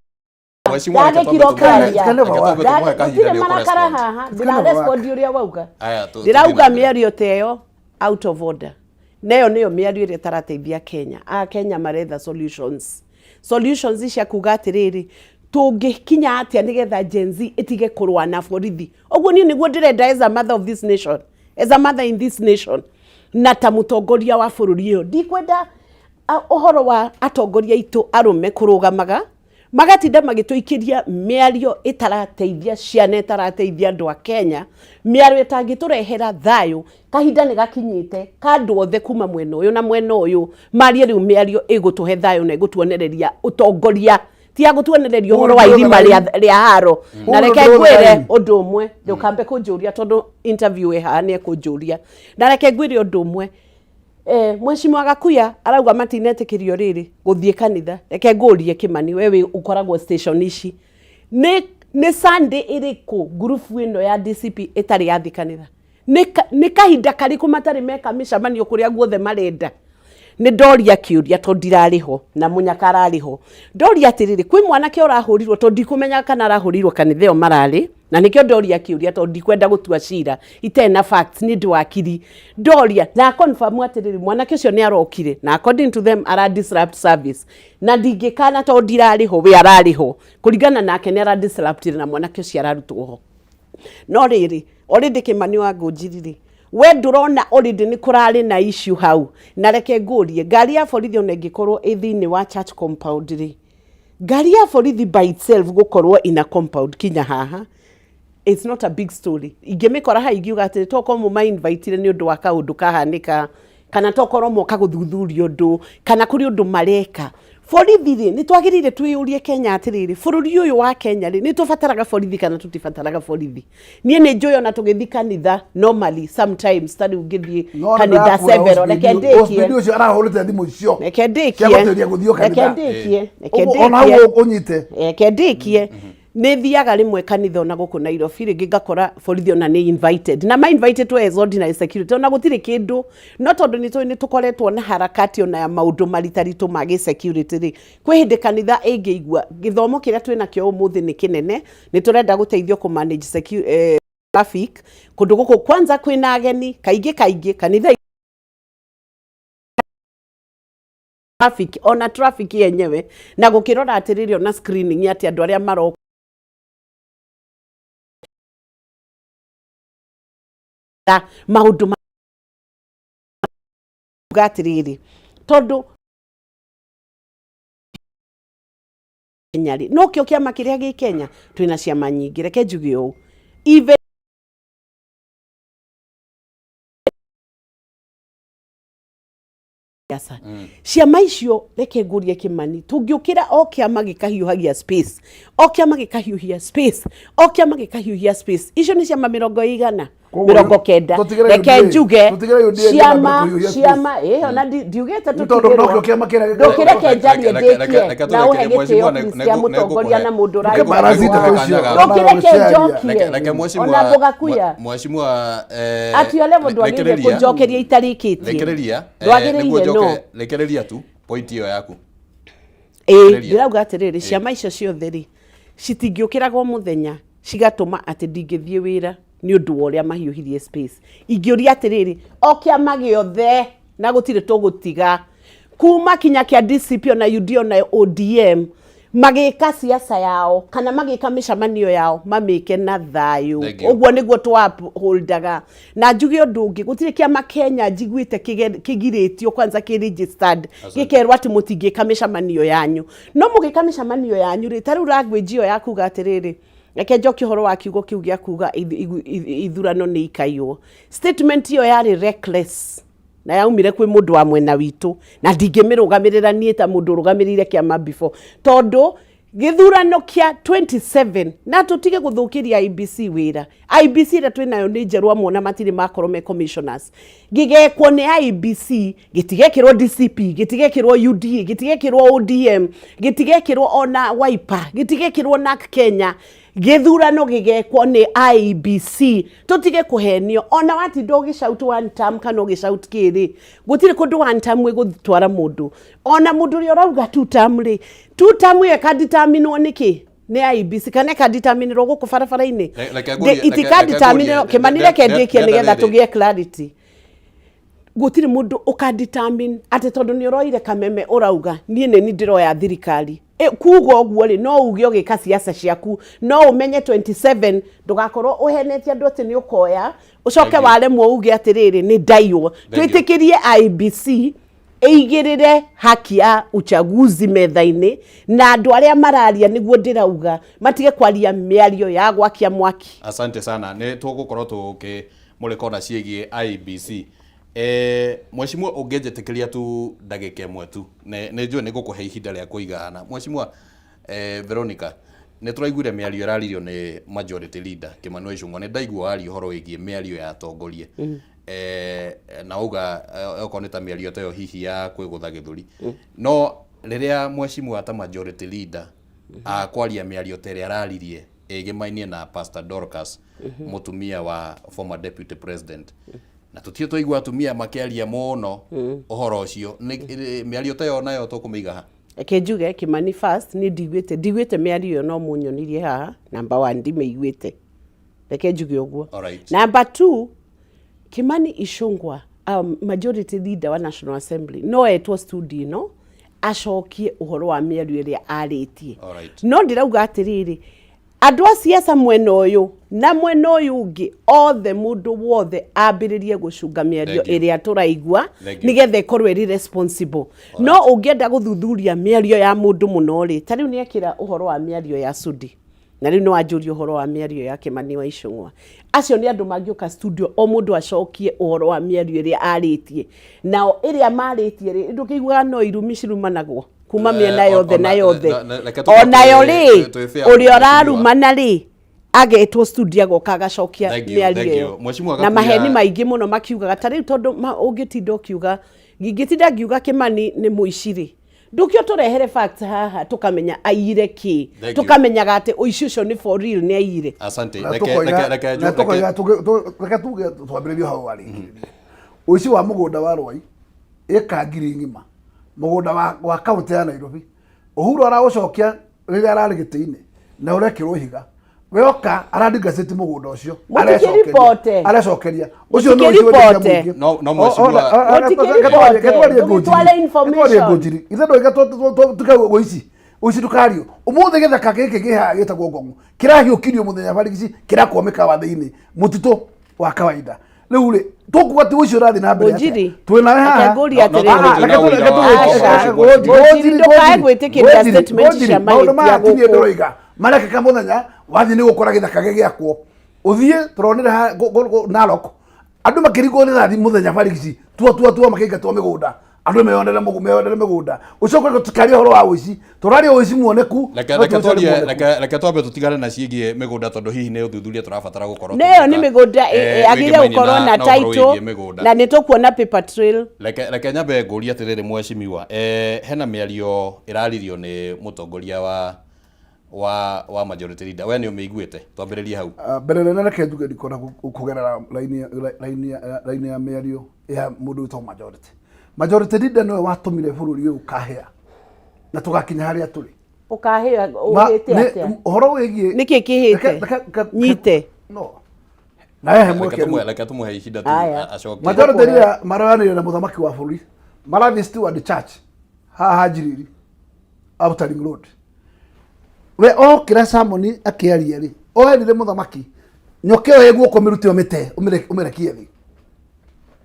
Mheshimiwa, reke twambe Ndagĩkira tũmũhe- ũkĩaria. reke twambe tũmũhe kahinda Gũtirĩ nĩ marakara ũkũrespond. haha, It's kind of work. ndĩrarespond ũrĩa wauga. Aya, Ndĩrauga tũthiĩ na mbere. mĩario ta ĩyo out of order, na ĩyo nĩyo mĩario ĩrĩa ĩtarateithia Kenya. A Kenya maretha solutions, solutions cia kuga atĩrĩrĩ, tũngĩkinya atĩa nĩgetha Gen Z ĩtige kũrũa na borithi. Ũguo niĩ nĩguo ndĩrenda as a mother of this nation, as a mother in this nation, na ta mũtongoria wa bũrũri ũyũ. Ndikwenda ũhoro wa atongoria aitũ arũme kũrũgamaga magatinda magĩtũikĩria mĩario ĩtarateithia ciana, ĩtarateithia andũ a Kenya, mĩario ĩtangĩtũrehera thayũ. Kahinda nĩ gakinyĩte ka andũ othe kuma mwena ũyũ na mwena ũyũ marie rĩu mĩario ĩgũtũhe thayũ na ĩgũtuonereria ũtongoria, ti ya gũtuonereria ũhoro wa irima rĩa haro. Na reke ngwĩre ũndũ ũmwe, ndũkambe kũnjũria tondũ interview ĩ haha nĩ ekũnjũria. Na reke ngwĩre ũndũ ũmwe, Mheshimiwa Gakuya arauga matinetĩkĩrio rĩrĩ gũthiĩ kanitha. Reke ngũrie Kĩmani, we wĩ ũkoragwo station ici, nĩ Sunday ĩrĩkũ ngurubu ĩno ya DCP ĩtarĩ yathiĩ kanitha? Nĩ kahinda karĩkũ matarĩ meka mĩcemanio kũrĩa guothe marenda? Nĩ ndoria kĩũria tondũ ndirarĩ ho na mũnyaka ararĩ ho. Ndoria atĩrĩrĩ, kwĩ mwanake ũrahũrirwo, tondũ ndikũmenyaga kana arahũrirwo kanitha ĩyo mararĩ, na nĩkĩo ndoria kĩũria tondũ ndikwenda gũtua cira itarĩ na facts, nĩ ndĩ wakiri. Ndoria na confirm atĩrĩrĩ, mwanake ũcio nĩ arokire na according to them ara disrupt service, na ndingĩkana tondũ ndirarĩ ho, we ararĩ ho, kũringana nake nĩ ara disruptire na mwanake ũcio ararutwo ho. No rĩrĩ, already Kĩmani wa Ngũnjiri rĩ, we ndũrona already nĩ kũrarĩ na issue hau? Na reke ngũrie, ngari ya borithi ona ĩngĩkorwo ĩ thĩinĩ wa church compound rĩ, ngari ya borithi by itself gũkorwo in a compound kinya haha, it's not a big story. Ingĩmĩkora haha ingiuga atĩrĩ, tokorwo mũma invite nĩ ũndũ wa kaũndũ kahanĩka, kana tokorwo moka gũthuthuria ũndũ, kana kũrĩ ũndũ mareka. Borithi rĩ, nĩ twagĩrĩire twĩyũrie Kenya atĩrĩrĩ, bũrũri ũyũ wa Kenya rĩ, nĩ tũbataraga borithi kana tũtibataraga borithi? Niĩ nĩ njũĩ ona tũgĩthiĩ kanitha normally sometimes, ta rĩu ngĩthiĩ No kanitha ndĩrakwĩra several, reke ndĩkie. Osbidi ũcio arahũrĩte thimũ icio Reke ndĩkie. cia gũtĩria gũthiĩ Reke kanitha. ndĩkie, reke Ũguo ona ndĩkie. hau ũnyite. Reke ndĩkie. Nĩ thiaga rĩmwe kanitha ona gũkũ Nairobi, rĩngĩ ngakora borithi ona nĩ invited, na ma invited as ordinary security, ona gũtirĩ kĩndũ, no tondũ nĩ tũĩ nĩ tũkoretwo na harakati ona ya maũndũ maritaritũ ma gĩ security rĩ, kwĩ hĩndĩ kanitha ĩngĩigua gĩthomo kĩrĩa twĩnakĩo ũmũthĩ nĩ kĩnene, nĩ tũrenda gũteithio kũ manage traffic kũndũ gũkũ, kwanza kwĩna ageni kaingĩ kaingĩ kanitha, traffic, ona traffic yenyewe, na gũkĩrora atĩrĩrĩ ona screening atĩ andũ arĩa maroka maũndũ ma atĩrĩrĩ, tondũ Kenya rĩ, nokĩo kĩama kĩrĩa gĩ Kenya twĩna ciama nyingĩ. Reke njuge ũũ, even siasa ciama icio, reke ngũrie Kĩmani, tũngĩũkĩra o kĩama gĩkahiũhagia space, o kĩama gĩkahiũhia space, o kĩama gĩkahiũhia space, icio nĩ ciama mĩrongo ĩigana? Koguo 90. Tũtigĩre Reke UDA. njuge Tũtigĩre UDA ciama kũhiũhia space. ciama ĩyo na ndiugĩte Nĩ tondũ nokĩo kĩama kĩrĩa ndũkĩreke njarie Reke- ndĩkie na ũhe reke tũrekerie gĩtĩo mheshimiwa, please kĩa mũtongoria na mũndũ Reke balance ũrarĩ itũ ũcio. ndũkĩreke njokie Reke mheshimiwa ona Mbogakuya mheshimiwa ati ole mũndũ agĩrĩire rekereria. kũnjokeria itarĩkĩtie. Rekereria, Ndwagĩrĩire, nĩguo njoke no. rekereria tu point ĩyo yaku. Ĩĩ, Rekereria. ndĩrauga atĩrĩrĩ, ciama icio ciothe rĩ, citingĩũkĩraga o mũthenya cigatũma atĩ ndingĩthiĩ wĩra nĩ ũndũ wa ũrĩa mahiũhirie space. Ingĩũria atĩrĩrĩ, o kĩama gĩothe, na gũtirĩ tũgũtiga, Kuma kinya kia DCP ona UD ona ODM magĩka siasa yao kana magĩka mĩcemanio yao, mamĩke na thayũ. Thank you. Ũguo nĩguo tũ upholdaga. Na njuge ũndũ ũngĩ, gũtirĩ kĩama Kenya njiguĩte kĩgirĩtio kwanza kĩ registered Asante. gĩkerwo atĩ mũtingĩka mĩcemanio yanyu. No mũgĩka mĩcemanio yanyu rĩ, ta rĩu language ĩyo ya kuga atĩrĩrĩ, reke njokie ũhoro wa kiugo kĩu gĩa kuga ithurano nĩ ikaiywo. Statement ĩyo yarĩ reckless na yaumire kwĩ mũndũ wa mwena witũ, na ndingĩmĩrũgamĩrĩra niĩ ta mũndũ ũrũgamĩrĩire kĩama before, tondũ gĩthurano kĩa 27 na tũtige gũthũkĩria IEBC wĩra. IEBC ĩrĩa twĩnayo nĩ njerũ, amwe ona matirĩ makorwo me commissioners. Gĩgekwo nĩ IEBC, gĩtigekĩrwo DCP, gĩtigekĩrwo UDA, gĩtigekĩrwo ODM, gĩtigekĩrwo ona Wiper, gĩtigekĩrwo NARC Kenya. Gĩthurano gĩgekwo nĩ IEBC. Tũtige kũhenio. Ona watinda ũgĩshout one term kana ũgĩshout kĩrĩ, gũtirĩ kũndũ one term ĩgũtwara mũndũ. Ona mũndũ ũrĩa ũrauga two term rĩ, two term ĩyo ĩkadeterminwo nĩkĩ? Nĩ IEBC kana ĩkadeterminĩrwo gũkũ barabara-inĩ? Reke ngũrie- Itikadeterminĩrwo. Reke ngũrie- Kĩmani, reke ndĩkie ndĩrenda nĩgetha rĩrĩ. tũgĩe clarity. Gũtirĩ mũndũ ũkadetermine atĩ tondũ nĩ ũroire kameme ũrauga niĩ nĩ ni ndĩroya thirikari. Kuga ũguo rĩ, no uge ũgĩka siasa ciaku, no ũmenye 27 ndũgakorwo ũhenetie andũ atĩ nĩ ũkoya, ũcoke Thank you. waremwo uge atĩrĩrĩ, nĩ ndaiywo. Thank you. Twĩtĩkĩrie IEBC ĩigĩrĩre haki ya uchaguzi metha-inĩ, na andũ arĩa mararia, nĩguo ndĩrauga, matige kwaria mĩario ya gwakia mwaki. Asante sana. Nĩ tũgũkorwo tũkĩmũrĩka ona ciĩgiĩ IEBC. Mheshimiwa, ũngĩnjĩtĩkĩria tu ndagĩka ĩmwe tu, nĩ njũĩ nĩ ngũkũhe ihinda rĩa kũigana. Mheshimiwa Veronica, nĩ tũraiguire mĩario ĩraririo nĩ majority leader Kimani wa Ichung'wa. Nĩ ndaigua waria ũhoro wĩgiĩ mĩario ya atongoria, na uga okorwo nĩ ta mĩario ta ĩyo hihi ya kwĩgũtha gĩthũri, no rĩrĩa mheshimiwa ta majority leader akwaria mĩario ta ĩrĩa araririe ĩgĩmainie na Pastor Dorcas, mũtumia wa former deputy president, na tũtirĩ twaigua atumia makĩaria mũno ũhoro ũcio, mĩario ta ĩyo nayo tũkũmĩiga ha? Reke njuge, Kimani, first, niĩ ndiguĩte mĩario ĩyo no mũnyonirie haha. Number one, ndimĩiguĩte, reke njuge ũguo. Number two, Kimani Ichung'wa, majority leader wa National Assembly, no etwo studio ĩno acokie ũhoro wa mĩario ĩrĩa arĩtie. No ndĩrauga atĩrĩrĩ, andũ a siasa mwena ũyũ na mwena ũyũ ũngĩ othe, mũndũ wothe ambĩrĩrie gũcunga mĩario Thank you. ĩrĩa tũraigua Thank you. nĩgetha ĩkorwo ĩrĩ responsible. No ũngĩenda gũthuthuria mĩario ya mũndũ mũno rĩ, ta rĩu nĩekĩra ũhoro wa mĩario ya Sudi, na rĩu nĩ wanjũria ũhoro wa mĩario ya Kimani wa Ichung'wa. Acio nĩ andũ mangĩũka studio, o mũndũ acokie ũhoro wa mĩario ĩrĩa arĩtie. Nao ĩrĩa marĩtie rĩ, ndũkĩiguaga no irumi cirumanagwo kuma mĩena yothe na yothe. Reke tũkorwo Onayo rĩ, twĩ fair, ũrĩa mheshimiwa. ũrarumana rĩ, agetwo studio agoka agacokia Thank you, mĩario thank you. ĩyo. Mheshimiwa Na Gakuya- maheni maingĩ mũno makiugaga ta rĩu, tondũ ũngĩtinda ũkiuga, ngĩtinda ngiuga Kimani nĩ mũici rĩ, ndũkĩo tũrehere facts haha tũkamenya aiyire kĩ. Thank you. Tũkamenyaga atĩ ũici ũcio nĩ for real, nĩ aiyire. Asante. Na Reke reke reke na tũkoiga reke tuge twambĩrĩrie hau warĩkĩrĩria ũici wa mũgũnda wa Rwai, ĩka 1,000 ng'ima mũgũnda wa kaũntĩ ya Nairobi. Uhuru araũcokia rĩrĩa ararĩ gĩtĩ-inĩ na ũrekĩrwo ihiga, weoka aradingacĩti mũgũnda ũcio. Mũtikĩripote. Arecokeria ũcio nĩ ũici Mũtikĩripote. wendete mũingĩ. No, mheshimiwa- Mũtikĩripote. Ndũgĩtware information. Ngũnjiri ithe ndũiga tuke ũici, ũici ndũkario. Ũmũthĩ gĩthaka gĩkĩ kĩ haha gĩtagwo Ngong'o kĩrahiũkirio mũthenya barigici, kĩrakwo mĩkawa thĩinĩ mũtitũ wa kawaida. Rĩu rĩ, tũkuga atĩ ũici ũrathiĩ na mbere atĩa? Ngũnjiri, Twĩ nawe reke haha. ngũrie No, no, atĩrĩrĩ. tũrĩ na ũira wa Aca. ũhoro ũcio. Ngũnjiri, ndũkae gwĩtĩkĩria statement cia maũndũ maya mahĩtia ti niĩ gũkũ. ndĩroiga, marekĩka mũthenya wathiĩ nĩ gũkora gĩthaka gĩgĩakwo. Ũthiĩ tũronire ha Narok andũ makĩringwo rĩrathi mũthenya barigici, tua tua tua, makĩingatwo mĩgũnda, andũ meyonere mĩgũnda. Ũcoke tũkaria ũhoro wa ũici, tũraria ũici muoneku. Reke No reke ti ũici twarie muoneku. reke twambe tũtigane na ciĩgiĩ mĩgũnda, tondũ hihi nĩ ũthuthuria tũrabatara gũkorwo Nĩ ĩyo nĩ tũgĩka, mĩgũnda yagĩrĩire wĩgĩmainie gũkorwo na na ũhoro title wĩgiĩ mĩgũnda. Na nĩ tũkuona paper trail. Reke nyambe ngũrie atĩrĩrĩ, mheshimiwa, hena mĩario ĩraririo nĩ mũtongoria wa majority leader, we nĩ ũmĩiguĩte? Twambĩrĩrie hau. Ah, mbere nene reke njuge ndikona kũgerera raini ya mĩario ya mũndũ wĩtagwo majority leader. Nĩwe watũmire bũrũri ũyũ ũkahĩa na tũgakinya harĩa tũrĩ. Ũkahĩa ũhĩte atĩa? Ũhoro wĩgiĩ Nĩkĩ kĩhĩte? Nyite. No nawe he mweke rĩu. Reke tũmũhe ihinda tu Aya. acoke. Majority leader maroyanĩire na mũthamaki wa bũrũri, marathiĩ Stewart Church. Haha Njiriri, Outer Ring Road. We okĩra Samoni akĩaria rĩ, oerire mũthamaki nyoka ĩyo ĩ guoko mĩrute ũmĩte ũmĩrekie thĩ.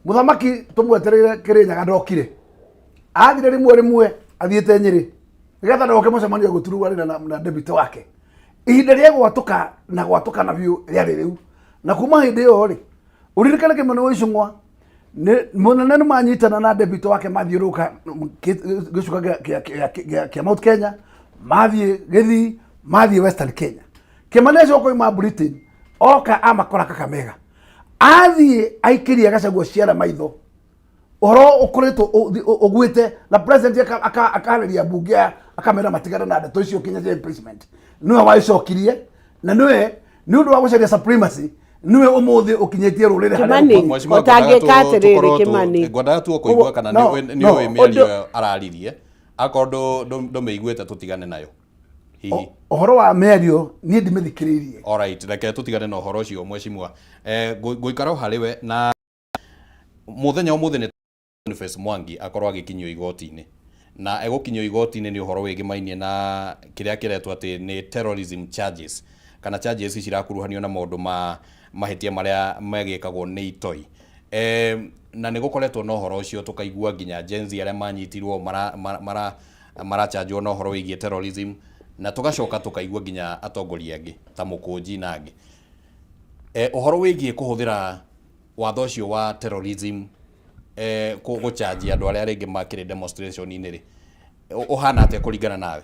Mũthamaki tũmwetereire Kĩrĩnyaga ndokire, athire rĩmwe rĩmwe athiĩte Nyĩrĩ nĩgetha ndoke mũcemanio gũturuanĩra na deputy wake. Ihinda rĩa gwatũka na gwatũka na biũ rĩarĩ rĩu, na kuma hĩndĩ ĩyo rĩ, ũririkane Kĩmani wa Icũng'wa mũnene nĩ manyitana na deputy wake mathiũrũrũka gĩcuka kĩa Mount Kenya, mathiĩ Gĩthii, mathiĩ Western Kenya. Kĩmani acoka oima Britain, oka amakora Kakamega, athiĩ aikĩria Gachagua ciara maitho, ũhoro ũkoretwo ũgwĩte na president akaarĩria mbunge akamera matigane na ndeto icio kinya cia impeachment. Nĩwe waicokirie na nĩwe nĩ ũndũ wa gũcaria supremacy nĩwe ũmũthĩ ũkinyĩtie rũrĩrĩ harĩa Kĩmani, rũkwama. Mheshimiwa, Ũtangĩka ngwendaga atĩrĩrĩ, tũkorwo Kĩmani. Ngwendaga tu kũigua kana No, nĩ no. ũĩ mĩario ĩyo araririe, akorwo ndũmĩiguĩte tũtigane nayo hihi. Ũhoro wa mĩario niĩ ndimĩthikĩrĩirie. Alright, reke tũtigane na ũhoro ũcio mheshimiwa. Ngũikara o harĩ we na mũthenya ũmũthĩ nĩ Boniface Mwangi akorwo agĩkinyio igoti-inĩ, na egũkinyio igoti-inĩ nĩ ũhoro wĩgĩmainie na kĩrĩa kĩretwo atĩ nĩ terrorism charges, kana charges cirakuruhanio na maũndũ ma mahĩtia marĩa magĩkagwo nĩ itoi. Na nĩ gũkoretwo na ũhoro ũcio tũkaigua nginya Gen Z arĩa manyitirwo marachanjwo na ũhoro wĩgiĩ terrorism, na tũgacoka tũkaigua nginya atongoria angĩ ta Mũkũnji na angĩ. Ũhoro wĩgiĩ kũhũthĩra watho ũcio wa terrorism gũchanjia andũ arĩa rĩngĩ makĩrĩ demonstration-inĩ rĩ, ũhana atĩa kũringana nawe?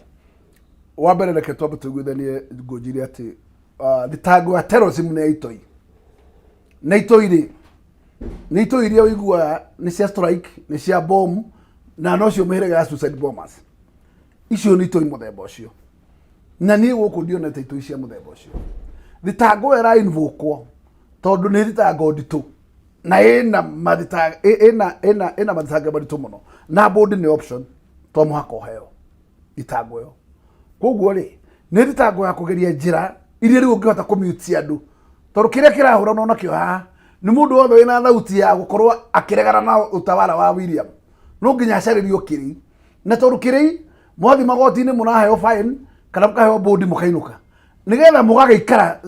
Wa mbere reke twambe tũiguithanie ngũnjire atĩ thitango ya terrorism nĩ ya itoi, na itoi rĩ nĩ itoi iria ũiguaga nĩ cia strike, nĩ cia bomb, na nocio mĩhĩrĩga ya suicide bombers. Icio nĩ itoi mũthemba ũcio, na niĩ gũkũ ndionete itoi cia mũthemba ũcio. Thitango ĩyo ĩra invokwo tondũ nĩ thitango nditũ na ĩna mathitango maritũ mũno, na board nĩ option to mũhaka ũheo thitango ĩyo. Koguo rĩ nĩ thitango ya kũgeria njĩra iria rĩu ũngĩhota kũmute andũ, tondũ kĩrĩa kĩrahũranwo nakĩo haha nĩ mũndũ wothe wĩna thauti ya gũkorwo akĩregana na ũtawara wa William, no nginya acarĩrio kĩrĩi, na tondũ kĩrĩi mwathiĩ magoti-inĩ mũraheo fine kana mũkaheo bũndi mũkainũka, nĩgetha mũgagĩikara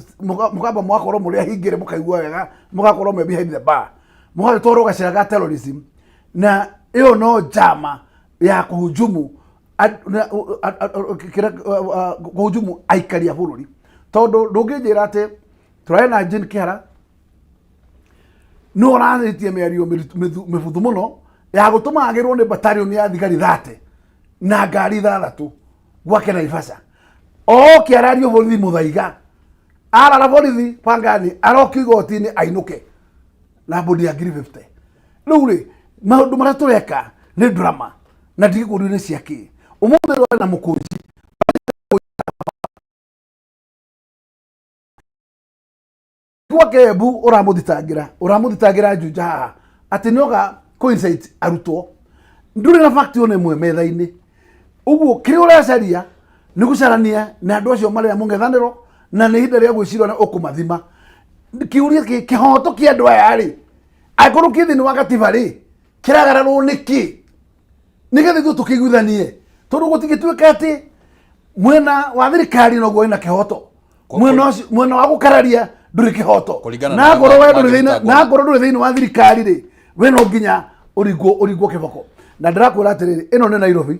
mũkamba mũgakorwo mũrĩ ahingĩre, mũkaigua wega, mũgakorwo me behind the bar, mũgagĩtwarwo gacĩra ga terrorism, na ĩyo no njama ya kũhujumu kũhujumu aikari a bũrũri, tondũ ndũngĩnjĩra atĩ tũrarĩ na Jane Kĩhara nĩ ũrarĩtie mĩario mĩbuthu mũno ya gũtũma agĩrwo nĩ battalion ya thigari 30 na ngari 6 gwake Naivasha, oke arario borithi Muthaiga, arara borithi Pangani, arokio igoti-inĩ ainũke na mbũndi ya ngiri 50. Rĩu rĩ maũndũ marĩa tũreka nĩ drama na ndigĩkũrio nĩ cia kĩ. Ũmũthĩ rwarĩ na Mũkũnji gwake Embu, ũramũthitangĩra Juja haha atĩ nĩoga kũ incite arutwo, ndũrĩ na fact ona ĩmwe metha-inĩ. Ũguo kĩrĩa ũracaria nĩ gũcarania na andũ acio marĩ a mũng'ethanĩro, na nĩ ihinda rĩa gwĩciria ũrĩa ũkũmathima. Kĩũria kĩhoto kĩa andũ aya rĩ, angĩkorwo kĩ thĩinĩ wa gatiba rĩ, kĩragararwo nĩkĩ, nĩgetha ithuĩ tũkĩiguithanie, tondũ gũtingĩtuĩka atĩ mwena wa thirikari noguo wĩna kĩhoto, mwena wa gũkararia ndũrĩ kĩhoto. Kũringana na na ngorwo we ndũrĩ thĩinĩ mangĩthitangwo. Na ngorwo ndũrĩ thĩinĩ wa thirikari rĩ, we no nginya ũringwo kĩboko. Na ndĩrakwĩra atĩrĩrĩ, ĩno nĩ Nairobi,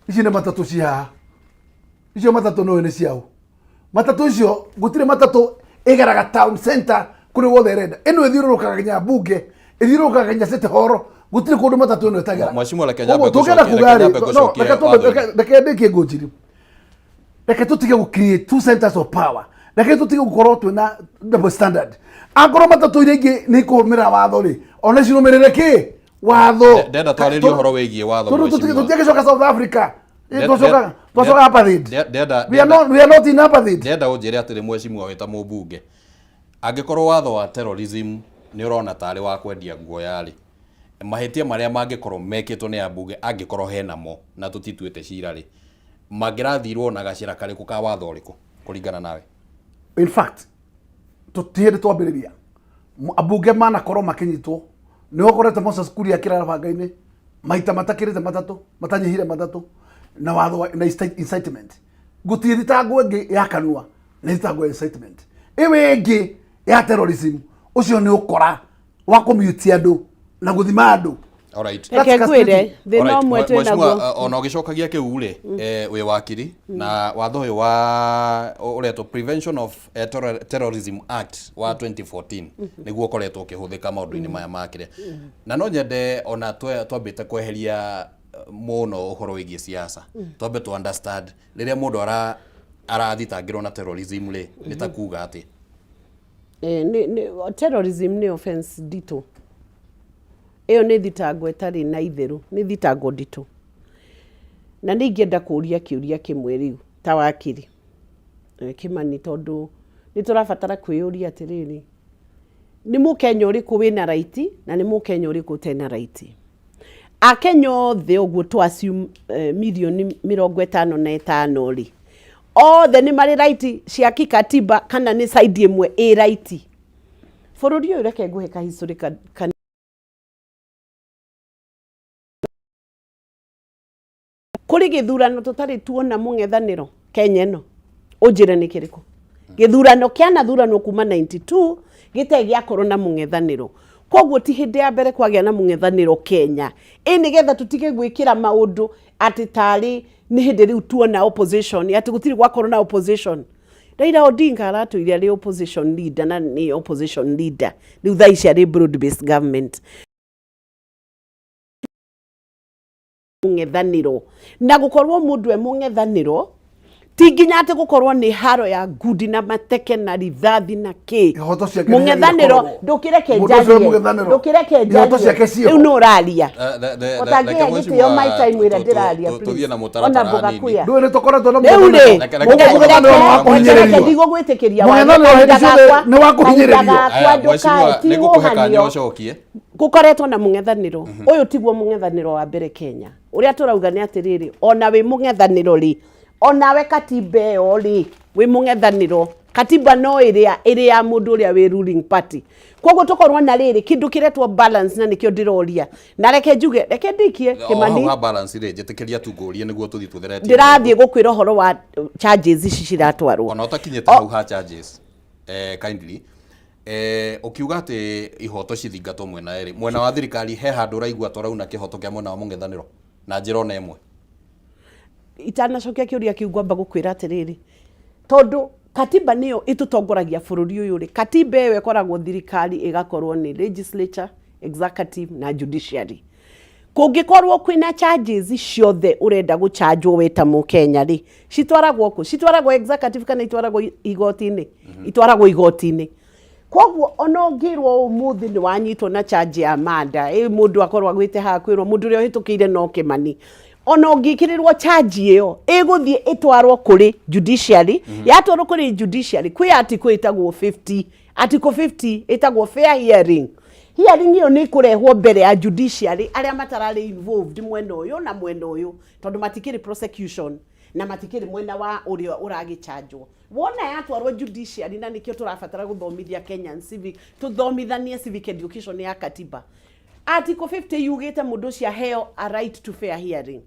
ici nĩ matatũ ci haha, icio matatũ nĩũĩ nĩ ciaũ matatũ icio? Gũtirĩ matatũ ĩgeraga town center kũrĩ wothe ĩrenda, ĩno ĩthiũrũrũkaga nginya mbunge, ĩthiũrũrũkaga nginya City Hall, gũtirĩ kũndũ matatũ ĩno ĩtagera. Mheshimiwa, reke nyambe Koguo tũngĩenda ngũcokie- kuga reke rĩ, nyambe no, ngũcokie watho-inĩ. reke ndĩkie ngũnjiri. Reke tũtige gũ create two centers of power, reke tũtige gũkorwo twĩna double standard. Angorwo matatũ iria ingĩ nĩ ikũrũmĩrĩra watho rĩ, ona cirũmĩrĩre kĩ watho. Ndenda twarĩrie ũhoro wĩgiĩ watho, Tondũ mheshimiwa. tũtiagĩcoka South Africa. Twacoka apartheid. We are not, we are not in apartheid. Ndĩrenda ũnjĩre atĩrĩ mheshimiwa, wĩ ta mũmbunge, angĩkorwo watho wa terrorism nĩ ũrona tarĩ wa kwendia nguoya rĩ, mahĩtia marĩa mangĩkorwo mekĩtwo nĩ ambunge, angĩkorwo hena mo na tũtituĩte cira rĩ, mangĩrathirwo na gacĩra karĩkũ ka watho ũrĩkũ kũringana nawe? In fact, tũtiĩrĩ twambĩrĩria ambunge manakorwo makĩnyitwo, nĩ ũkorete Moses Kuria akĩrara banga-inĩ. Maita matakĩrĩte matatũ, matanyihire matatũ, na watho wa na incitement. Gũtirĩ thitango ĩngĩ ya kanua, nĩ thitango ya incitement. Ĩyo ĩngĩ ya terrorism, ũcio nĩ ũkora wa kũmute andũ na gũthima andũ. Alright. That's Reke ngwĩre castrating. thĩna Alright, ũmwe twĩ Mheshimiwa, naguo. ona ũgĩcokagia kĩu rĩ, wĩ wakiri na watho ũyũ wa ũretwo Prevention of Terrorism Act wa 2014 nĩguo ũkoretwo ũkĩhũthĩka maũndũ-inĩ maya ma kĩrĩa, na no nyende ona twambĩte kweheria mũno ũhoro wĩgiĩ siasa, twambe tũ understand rĩrĩa mũndũ arathitangĩrwo na terrorism rĩ, nĩ ta kuga atĩ Terrorism nĩ offense nditũ. Ĩyo nĩ thitango ĩtarĩ na itherũ, nĩ thitango nditũ. Na nĩ ingĩenda kũria kĩũria kĩmwe rĩu ta wakiri Kĩmani, tondũ nĩ tũrabatara kwĩyũria atĩrĩrĩ, nĩ mũkenya ũrĩkũ wĩna right na nĩ mũkenya ũrĩkũ ũtena right? Akenya othe ũguo tũ assume mirioni 55 rĩ, othe nĩ marĩ right cia kikatiba kana nĩ side ĩmwe ĩ right? Bũrũri ũyũ, reke ngũhe ka history ka kũrĩ gĩthurano tũtarĩ tuona mũng'ethanĩro Kenya ĩno, ũnjĩre nĩ kĩrĩkũ gĩthurano kĩanathuranwo kuma 92 gĩtarĩ gĩakorwo na mũng'ethanĩro. Koguo ti hĩndĩ ya mbere kwagĩa na mũng'ethanĩro Kenya. Ĩ nĩgetha tũtige gwĩkĩra maũndũ atĩ tarĩ nĩ hĩndĩ rĩu tuona opposition, atĩ gũtirĩ gwakorwo na opposition. Raila Odinga aratũire arĩ opposition leader na nĩ opposition leader rĩu thaa ici arĩ broad based government. Mũng'ethanĩro na gũkorwo mũndũ e mũng'ethanĩro ti nginya atĩ gũkorwo nĩ haro ya ngundi na mateke na rithathi na kĩ. Ihoto ciake nĩ Mũng'ethanĩro ciagĩrĩire. Ndũkĩreke Mũndũ ũcio njarie. mũng'ethanĩro. Ndũkĩreke Ihoto njarie. ciake ciĩho. Rĩu nĩ ũraria. Reke Ũtangĩhe gĩtĩo my time ĩrĩa mheshimiwa, ndĩraria, tũthiĩ please. na Ona mũtaratara mboga hanini. kuya. Ndũĩ nĩ tũkoretwo na Rĩu rĩ, Reke- reke- mũng'ethanĩro nĩ wa reke kũhinyĩrĩrio. ndigũgwĩtĩkĩria. Mũng'ethanĩro hĩndĩ ciothe nĩ wa kũhinyĩrĩrio. Kahinda gakwa Aya, mheshimiwa, ndũkae ti nĩngũkũhe kanya ngũhanio. ũcokie. Gũkoretwo na mũng'ethanĩro ũyũ tiguo mũng'ethanĩro wa mbere Kenya. Ũrĩa tũrauga nĩ atĩrĩrĩ, ona wĩ mũng'ethanĩro rĩ, onawe katiba ĩyo rĩ, wĩ mũng'ethanĩro katiba no ĩrĩa ĩrĩ ya mũndũ ũrĩa wĩ ruling party. Koguo tũkorwo na rĩrĩ kĩndũ kĩretwo balance, na nĩkĩo ndĩroria. Na reke njuge, reke ndikie. O hau Kĩmani, ha balance rĩ, njĩtĩkĩria tu ngũrie nĩguo tũthiĩ tũtheretie. Ndĩrathiĩ gũkwĩra ũhoro wa charges ici ciratwarwo. Ona ũtakinyĩte hau ha charges, kindly, ũkiuga atĩ ihoto cithingatwo mwena ĩrĩ, mwena wa thirikari, he handũ ũraigua tũrauna kĩhoto kĩa mwena wa mũng'ethanĩro na njĩra ona ĩmwe? Itanacokia kĩũria kĩu, ngwamba gũkwĩra atĩrĩrĩ, tondũ katiba nĩyo ĩtũtongoragia bũrũri ũyũ rĩ, katiba ĩyo ĩkoragwo thirikari ĩgakorwo nĩ legislature, executive na judiciary. Kũngĩkorwo kwĩna charges ciothe ũrenda gũchanjwo we ta mũkenya rĩ, citwaragwo kũ? Citwaragwo executive kana itwaragwo igoti-inĩ? Itwaragwo igoti-inĩ. Koguo ona ũngĩrwo ũmũthĩ nĩ wanyitwo na charge ya manda ĩ, mũndũ akorwo agwĩte haha kwĩrwo mũndũ ũrĩa ũhĩtũkĩire no Kĩmani, ona ũngĩkĩrĩrwo charge ĩyo ĩgũthiĩ ĩtwarwo kũrĩ judiciary. Yatwarwo kũrĩ judiciary, kwĩ article ĩtagwo 50, article 50 ĩtagwo fair hearing. Hearing ĩyo nĩ ĩkũrehwo mbere ya judiciary arĩa matararĩ involved mwena ũyũ na mwena ũyũ, tondũ matikĩrĩ prosecution na matikĩrĩ mwena wa ũrĩa ũragĩchanjwo. Wona yatwarwo judiciary, na nĩkĩo tũrabatara gũthomithia Kenyan civic, tũthomithanie civic education ya katiba. Article 50 yugĩte mũndũ ũcio aheo a right to fair hearing.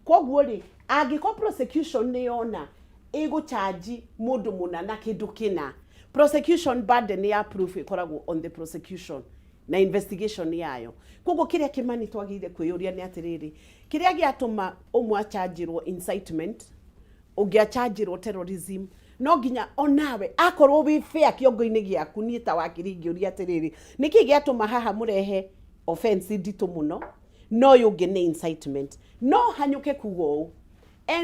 Koguo rĩ, angĩkorwo prosecution nĩ yona ĩgũchanji mũndũ mũna na kĩndũ kĩna, prosecution burden ya proof ĩkoragwo on the prosecution na investigation yayo. Koguo kĩrĩa Kĩmani twagĩrĩire kwĩyũria nĩ atĩrĩrĩ, kĩrĩa gĩatũma ũmwe achanjĩrwo incitement, ũngĩ achanjĩrwo terrorism, no nginya onawe akorwo wĩ fair kĩongo-inĩ gĩaku. Niĩ ta wakiri ingĩũria atĩrĩrĩ, nĩkĩ gĩatũma haha mũrehe offense nditũ mũno no ũyũ ũngĩ nĩ incitement? No hanyũke kuga ũũ,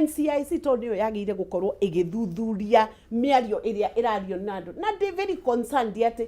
NCIC tondũ nĩyo yagĩrĩire gũkorwo ĩgĩthuthuria mĩario ĩrĩa ĩrario na andũ, na ndĩ very concerned atĩ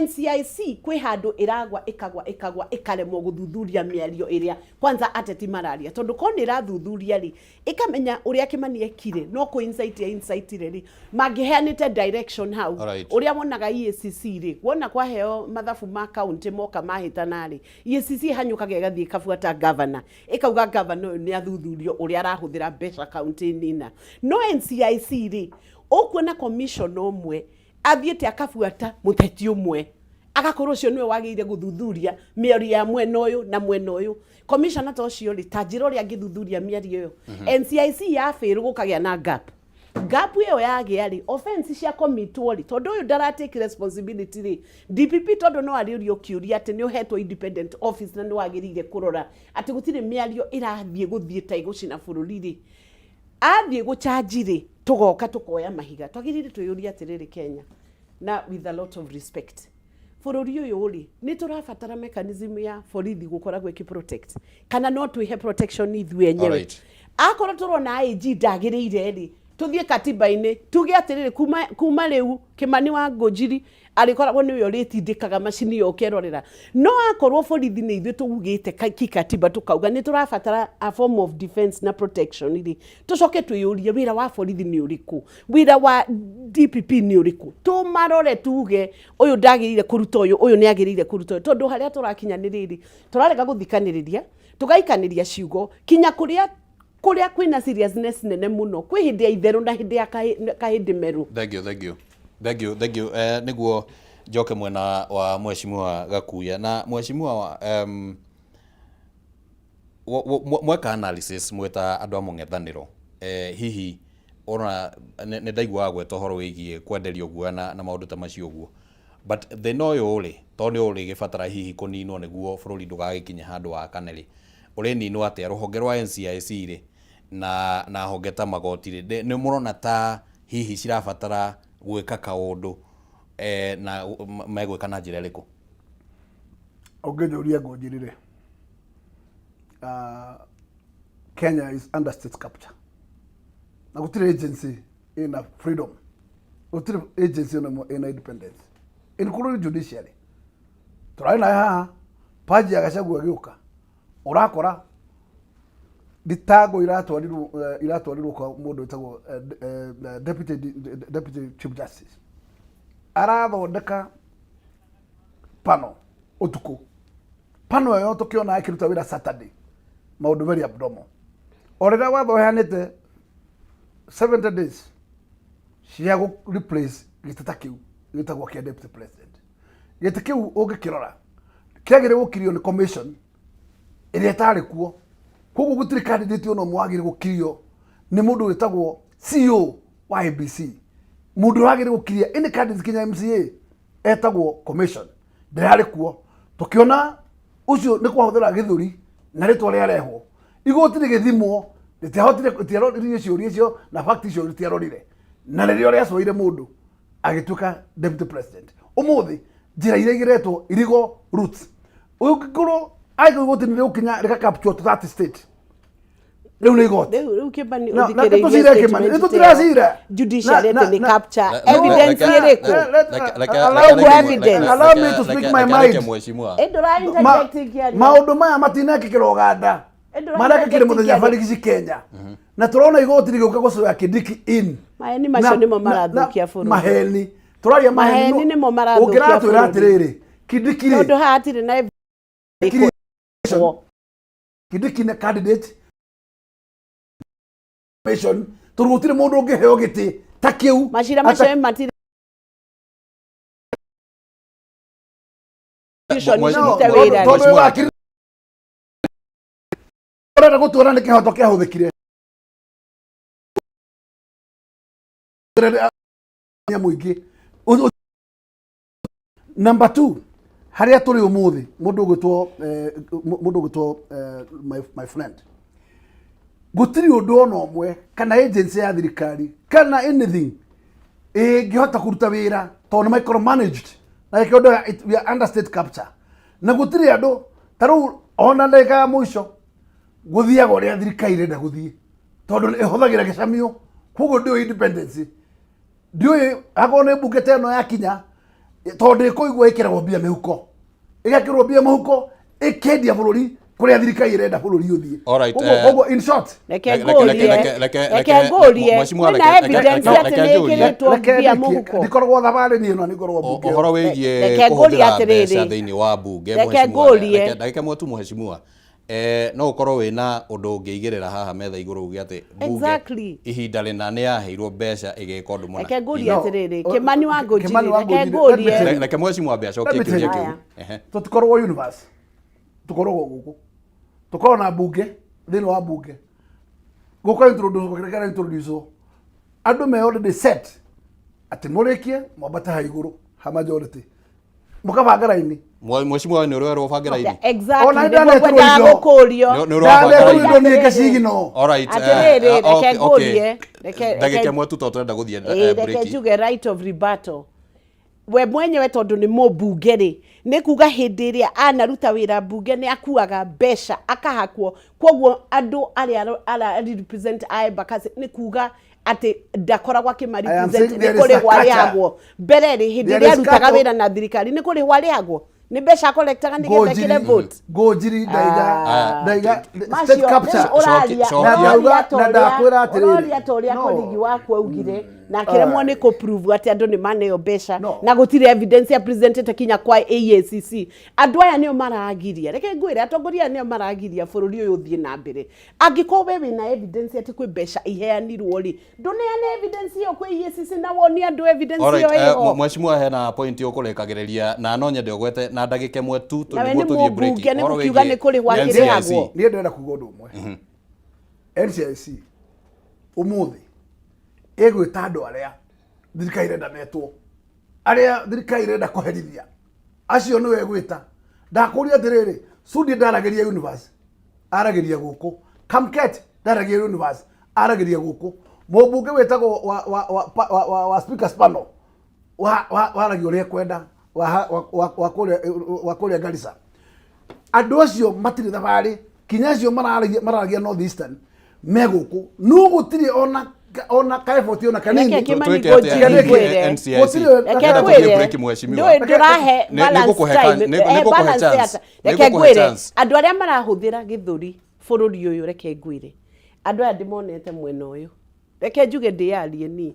NCIC kwĩ handũ ĩragwa, ĩkagwa, ĩkagwa, ĩkaremwo gũthuthuria mĩario ĩrĩa kwanza ateti mararia, tondũ korwo nĩ ĩrathuthuria rĩ, ĩkamenya ũrĩa Kĩmani ekire no kũ incite ya incite rĩ, mangĩheanĩte direction hau. Ũrĩa wonaga EACC rĩ, wona kwaheo mathabu ma county moka mahĩtana rĩ, EACC ĩhanyũkaga ĩgathiĩ ĩkabuata governor, ĩkauga governor ũyũ nĩ athuthurio ũrĩa arahũthĩra mbeca county-inĩ. Na no NCIC rĩ, ũkuona commissioner ũmwe athiĩte akabuata mũteti ũmwe. Agakorwo ũcio nĩwe wagĩrĩire gũthuthuria mĩario ya mwena ũyũ na mwena ũyũ. Commissioner ta ũcio rĩ, ta njĩra ũrĩa angĩthuthuria mĩario ĩyo. NCIC ya fail gũkagĩa na gap. Gap ĩyo yagĩa rĩ, offense cia commitwo rĩ, tondũ ũyũ ndara take responsibility rĩ, DPP tondũ no arĩũrio kĩũria atĩ nĩ ũhetwo independent office na nĩ wagĩrĩire kũrora atĩ gũtirĩ mĩario ĩrathiĩ gũthiĩ ta ĩgũcina bũrũri rĩ, athiĩ gũchanji rĩ, tũgoka tũkoya mahiga. Twagĩrĩire twĩyũrie atĩrĩrĩ Kenya, na with a lot of respect, bũrũri ũyũ rĩ, nĩ tũrabatara mechanism ya borithi gũkoragwo ĩkĩ protect kana no twĩhe protection ithuĩ enyewe? Akorwo tũrona AG ndagĩrĩire rĩ, tũthiĩ katiba-inĩ tuge atĩrĩrĩ, kuma rĩu Kĩmani wa Ngũnjiri arĩkoragwo nĩwe ũrĩtindĩkaga macini ĩyo ũkerorera. No akorwo borithi nĩ ithuĩ tũugĩte kikatiba tũkauga nĩ tũrabatara a form of defense na protection rĩ, tũcoke twĩyũrie wĩra wa borithi nĩ ũrĩkũ, wĩra wa DPP nĩ ũrĩkũ, tũmarore tuge ũyũ ndagĩrĩire kũruta ũyũ, ũyũ nĩ agĩrĩire kũruta ũyũ. Tondũ harĩa tũrakinya nĩ rĩrĩ, tũrarega gũthikanĩrĩria, tũgaikanĩria ciugo kinya kũrĩa kũrĩa kwĩna seriousness nene mũno. Kwĩ hĩndĩ ya itherũ na hĩndĩ ya kahĩndĩ meru. Thank you, thank you, thank you, thank you. Nĩguo njoke mwena wa Mheshimiwa Gakuya na Mheshimiwa mweka analysis mwĩta andũ a mũng'ethanĩro, hihi ona nĩ ndaiguaga gweta ũhoro wĩgiĩ kwenderio guoya na maũndũ ta macio ũguo, but thĩna ũyũ rĩ, tondũ nĩ ũrĩgĩbatara hihi kũninwo nĩguo bũrũri ndũgagĩkinye handũ wakane rĩ, ũrĩninwo atĩa? Rũhonge rwa NCIC rĩ na honge ta magoti rĩ, nĩ mũrona ta hihi cirabatara gwĩka kaũndũ, na megwĩka na njĩra ĩrĩkũ? Ũngĩnjũria ngũnjĩrĩre, Kenya is under state capture na gũtirĩ agency ĩna freedom, gũtirĩ agency ona ĩmwe ĩna independence, including judiciary. Tũrarĩ nayo haha paji ya Gachagua ĩgĩũka, ũrakora thitango iratwarirwo kwa mũndũ wĩtagwo deputy chief justice, arathondeka pano ũtukũ. Pano ĩyo tũkĩona ĩkĩruta wĩra Saturday, maũndũ very abnormal. O rĩrĩa watho ũheanĩte 70 days cia gũ replace gĩtĩ ta kĩu gĩtagwo kĩa deputy president, gĩtĩ kĩu ũngĩkĩrora kĩagĩrĩire gũkirio nĩ commission ĩrĩa ĩtarĩ kuo. Koguo gũtirĩ candidate ona ũmwe wagĩrĩire gũkirio nĩ mũndũ wĩtagwo CEO wa ABC. Mũndũ ũrĩa wagĩrĩire gũkiria any candidate kinya MCA etagwo commission, ndĩrarĩ kuo. Tũkĩona ũcio nĩ kwahũthĩra gĩthũri na rĩtwa rĩarehwo igoti rĩgĩthimwo, rĩtiahotire, rĩtiaroririe ciũria icio na fact icio rĩtiarorire, na rĩrĩa rĩacoire mũndũ agĩtuĩka deputy president. Ũmũthĩ njĩra iria igeretwo illegal routes, ũngĩkorwo angĩkorwo igoti nĩ rĩgũkinya rĩka capture to that state, rĩu nĩ igoti. Rĩu Kĩmani, Na ũthikĩrĩirie tũcire Kĩmani, statement nĩ tũtiracira. Judiciary atĩ nĩ capture evidence ĩrĩkũ? Evidence. Allow me to speak my mind. Mheshimiwa. Ĩ ndũra interject kĩaria. Maũndũ maya matinekĩkĩra Ũganda, Ĩ ndũra marekĩkire interject mũthenya kĩaria. barigici Kenya, na tũrona igoti rĩgĩũka gũcoya Kindiki in Maheni macio nĩmo marathũkia bũrũri. Maheni tũraria. Maheni nĩmo marathũkia Ũngĩratwĩra bũrũri. atĩrĩrĩ, Kindiki rĩ, Tondũ haha hatirĩ na Kiri- Kindiki nĩ candidate mission, tondũ gũtirĩ mũndũ ũngĩheo gĩtĩ ta kĩu. Macira macio matirĩ irute wĩra rĩ. Tondũ wakiri ũrenda gũtuona nĩ kĩhoto kĩahũthĩkire mũingĩ. Number two, harĩa tũrĩ ũmũthĩ, mũndũ ũgwĩtwo my friend, gũtirĩ ũndũ ona ũmwe kana agency ya thirikari kana anything ĩngĩhota kũruta wĩra tondũ nĩ micromanaged na gĩkĩo we are under state capture, na gũtirĩ andũ ta rĩu ona ndagĩka ya mũico gũthiaga ũrĩa thirikari ĩrenda gũthiĩ, tondũ ĩhũthagĩra gĩcamio. Koguo ndĩũĩ independence, ndiũĩ akorwo nĩ mbunge ta ĩno yakinya, tondũ ĩkũigua ĩkĩragwo mbia mĩhuko, ĩgekĩrwo mbia mũhuko, ĩkendia bũrũri kũrĩa thirikari ĩrenda bũrũri ũthiĩ. Koguo in short, Reke ngũrie, reke ngũrie, Mheshimiwa, kwĩna evidence atĩ reke nĩ njũrie. ĩkĩrĩtwo Reke mbia ndĩkie. mũhuko? Ndikoragwo thabarĩ niĩ, no nĩngoragwo mbunge. Ũhoro wĩgiĩ Reke ngũrie kũhũthĩra atĩrĩrĩ. mbeca thĩinĩ wa mbunge, Reke mheshimiwa, ngũrie. ndagĩka ĩmwe tu, mheshimiwa. No ũkorwo wĩna ũndũ ũngĩigĩrĩra haha metha igũrũ uge atĩ mbunge ihinda rĩna nĩ yaheirwo mbeca ĩgĩka ũndũ mũna. Reke ngũrie No, atĩrĩrĩ, Kĩmani wa Ngũnjiri, Kĩmani wa reke Ngũnjiri, ngũrie. let me tell you. Reke mheshimiwa ambe acokie Let me tell kĩũria you. kĩu. Haya. Ehe. Tũtikoragwo universe, tũkoragwo gũkũ, tũkoragwo na mbunge, thĩinĩ wa mbunge gũka introduce kĩrĩa kĩra introduce andũ me already set atĩ mũrĩkie mwambate ha igũrũ ha majority mũkabanga raini. Mheshimiwa, nĩ ũrwerwo ũbange raini? Exactly, Ona nĩguo ndanetĩrwo ngwendaga indo. gũkũrio. Nĩ ũrabanga Ndanetĩrwo raini. indo niĩ ngacigino. All right, Atĩrĩrĩ, reke okay. ngũrie, Ndagĩka ĩmwe tu tondũ tũrenda gũthiĩ Ĩĩ, reke break. njuge right of rebuttal. We mwenyewe tondũ nĩ mũmbunge rĩ, nĩ kuga hĩndĩ ĩrĩa anaruta wĩra mbunge nĩ akuaga mbeca akahakwo, koguo andũ arĩa ara represent a Embakasi nĩ kuga atĩ ndakoragwo akĩma I am represent, saying nĩ there is a kũrĩhwo culture. arĩhagwo mbere rĩ, hĩndĩ There ĩrĩa is arutaga culture. wĩra na thirikari nĩ kũrĩhwo arĩhagwo, nĩ mbeca akolektaga nĩgetha ĩkĩre vote. Ngũnjiri ndaiga ndaiga state Macio, capture. rĩu ũraria Cokia. ũraria Na ta ũrĩa- ndakwĩra atĩrĩrĩ. ũraria ta ũrĩa No. colleague waku augire na akĩremwo nĩ kũ-prove atĩ andũ nĩ maneo mbeca No. na gũtirĩ evidence ya presentĩte kinya kwa EACC. Andũ aya nĩo maragiria, reke ngwĩre, atongoria aya nĩo maragiria bũrũri ũyũ ũthiĩ na mbere. Angĩkorwo we wĩna evidence atĩ kwĩ mbeca iheanirwo rĩ, ndũneane evidence ĩyo kwĩ EACC na wonie andũ evidence All right, ĩyo ĩho. Mheshimiwa, hena point ũkũrĩkagĩrĩria na no nyende ũgwete na ndagĩka ĩmwe tu Na we nĩguo nĩ tũthiĩ break. mũmbunge, nĩ Ũhoro gũkiuga wĩgiĩ nĩ kũrĩhwo NCIC. akĩrĩhagwo. Niĩ ndĩrenda kuga ũndũ ũmwe. NCIC ũmũthĩ ĩgwĩta andũ arĩa thirikari ĩrenda metwo, arĩa thirikari ĩrenda kũherithia, acio nĩwe ĩgwĩta. Ndakũria atĩrĩrĩ, Sudi ndaragĩria universe, aragĩria gũkũ. Kamket ndaragĩria universe, aragĩria gũkũ. Mũmbunge wĩtagwo wa speakers panel waragia ũrĩa ekwenda, wa kũrĩa Garissa. Andũ acio matirĩ thabarĩ, kinya acio mararagia North Eastern me gũkũ, no gũtirĩ ona ka effort ona kanini. Reke Kĩmani Twĩke atĩa? Ngũnjiri ngwĩre. NCIC. Gũtirĩ- Reke Ndĩrenda tũthiĩ ngwĩre, break, mheshimiwa. ndũĩ ndũrahe Nĩ ngũkũhe balance time, nĩ ngũkũhe balance chance. atĩa? Nĩ Reke ngũkũhe ngwĩre, chance. andũ arĩa marahũthĩra gĩthũri bũrũri ũyũ, reke ngwĩre, andũ aya ndĩmonete mwena ũyũ, reke njuge ndĩyarie niĩ,